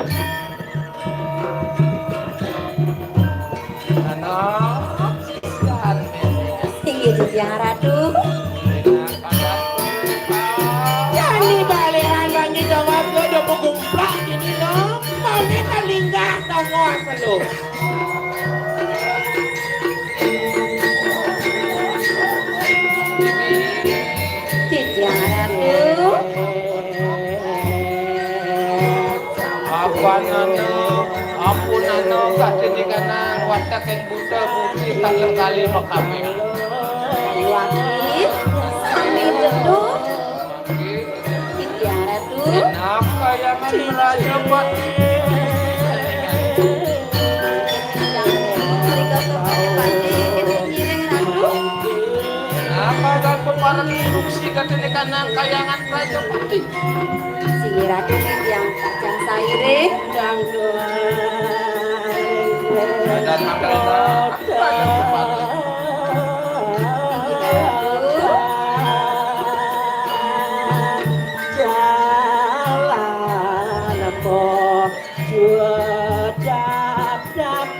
Anak, sisian, ini. Inggih, Titiang Ratu. Ini, anak, anak. Jani balian banyu tongos lo, udah begumplak gini lo. Maunya telinga tongos lo. Titiang Ratu. Apanana, ampunana, kasih di kanan, watak yang buta, buti, tak sekali makame. Wati, sami betul. Titiang Ratu. Enak kayangan Raja Pati. Yang beri kata Raja Pati, ibu ngiring Ratu. Enak kayangan pemarang instruksi kata di kanan kayangan Raja Pati. Sing Ratu yang kacang sairing. Ada tanggal Raja Pati. Jalan apa jua datang.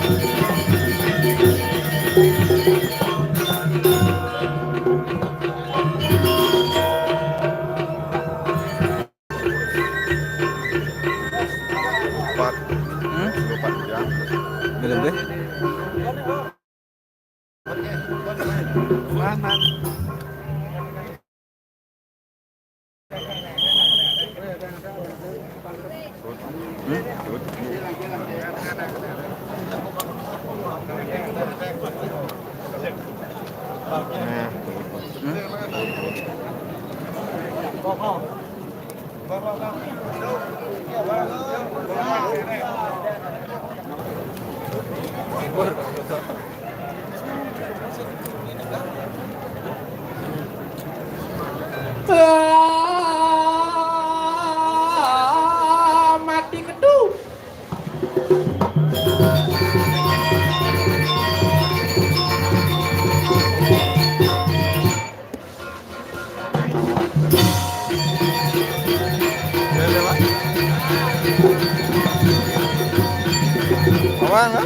Empat. Hmm? Empat jam. Belum deh. Ah, mati kedu. Awan, ha?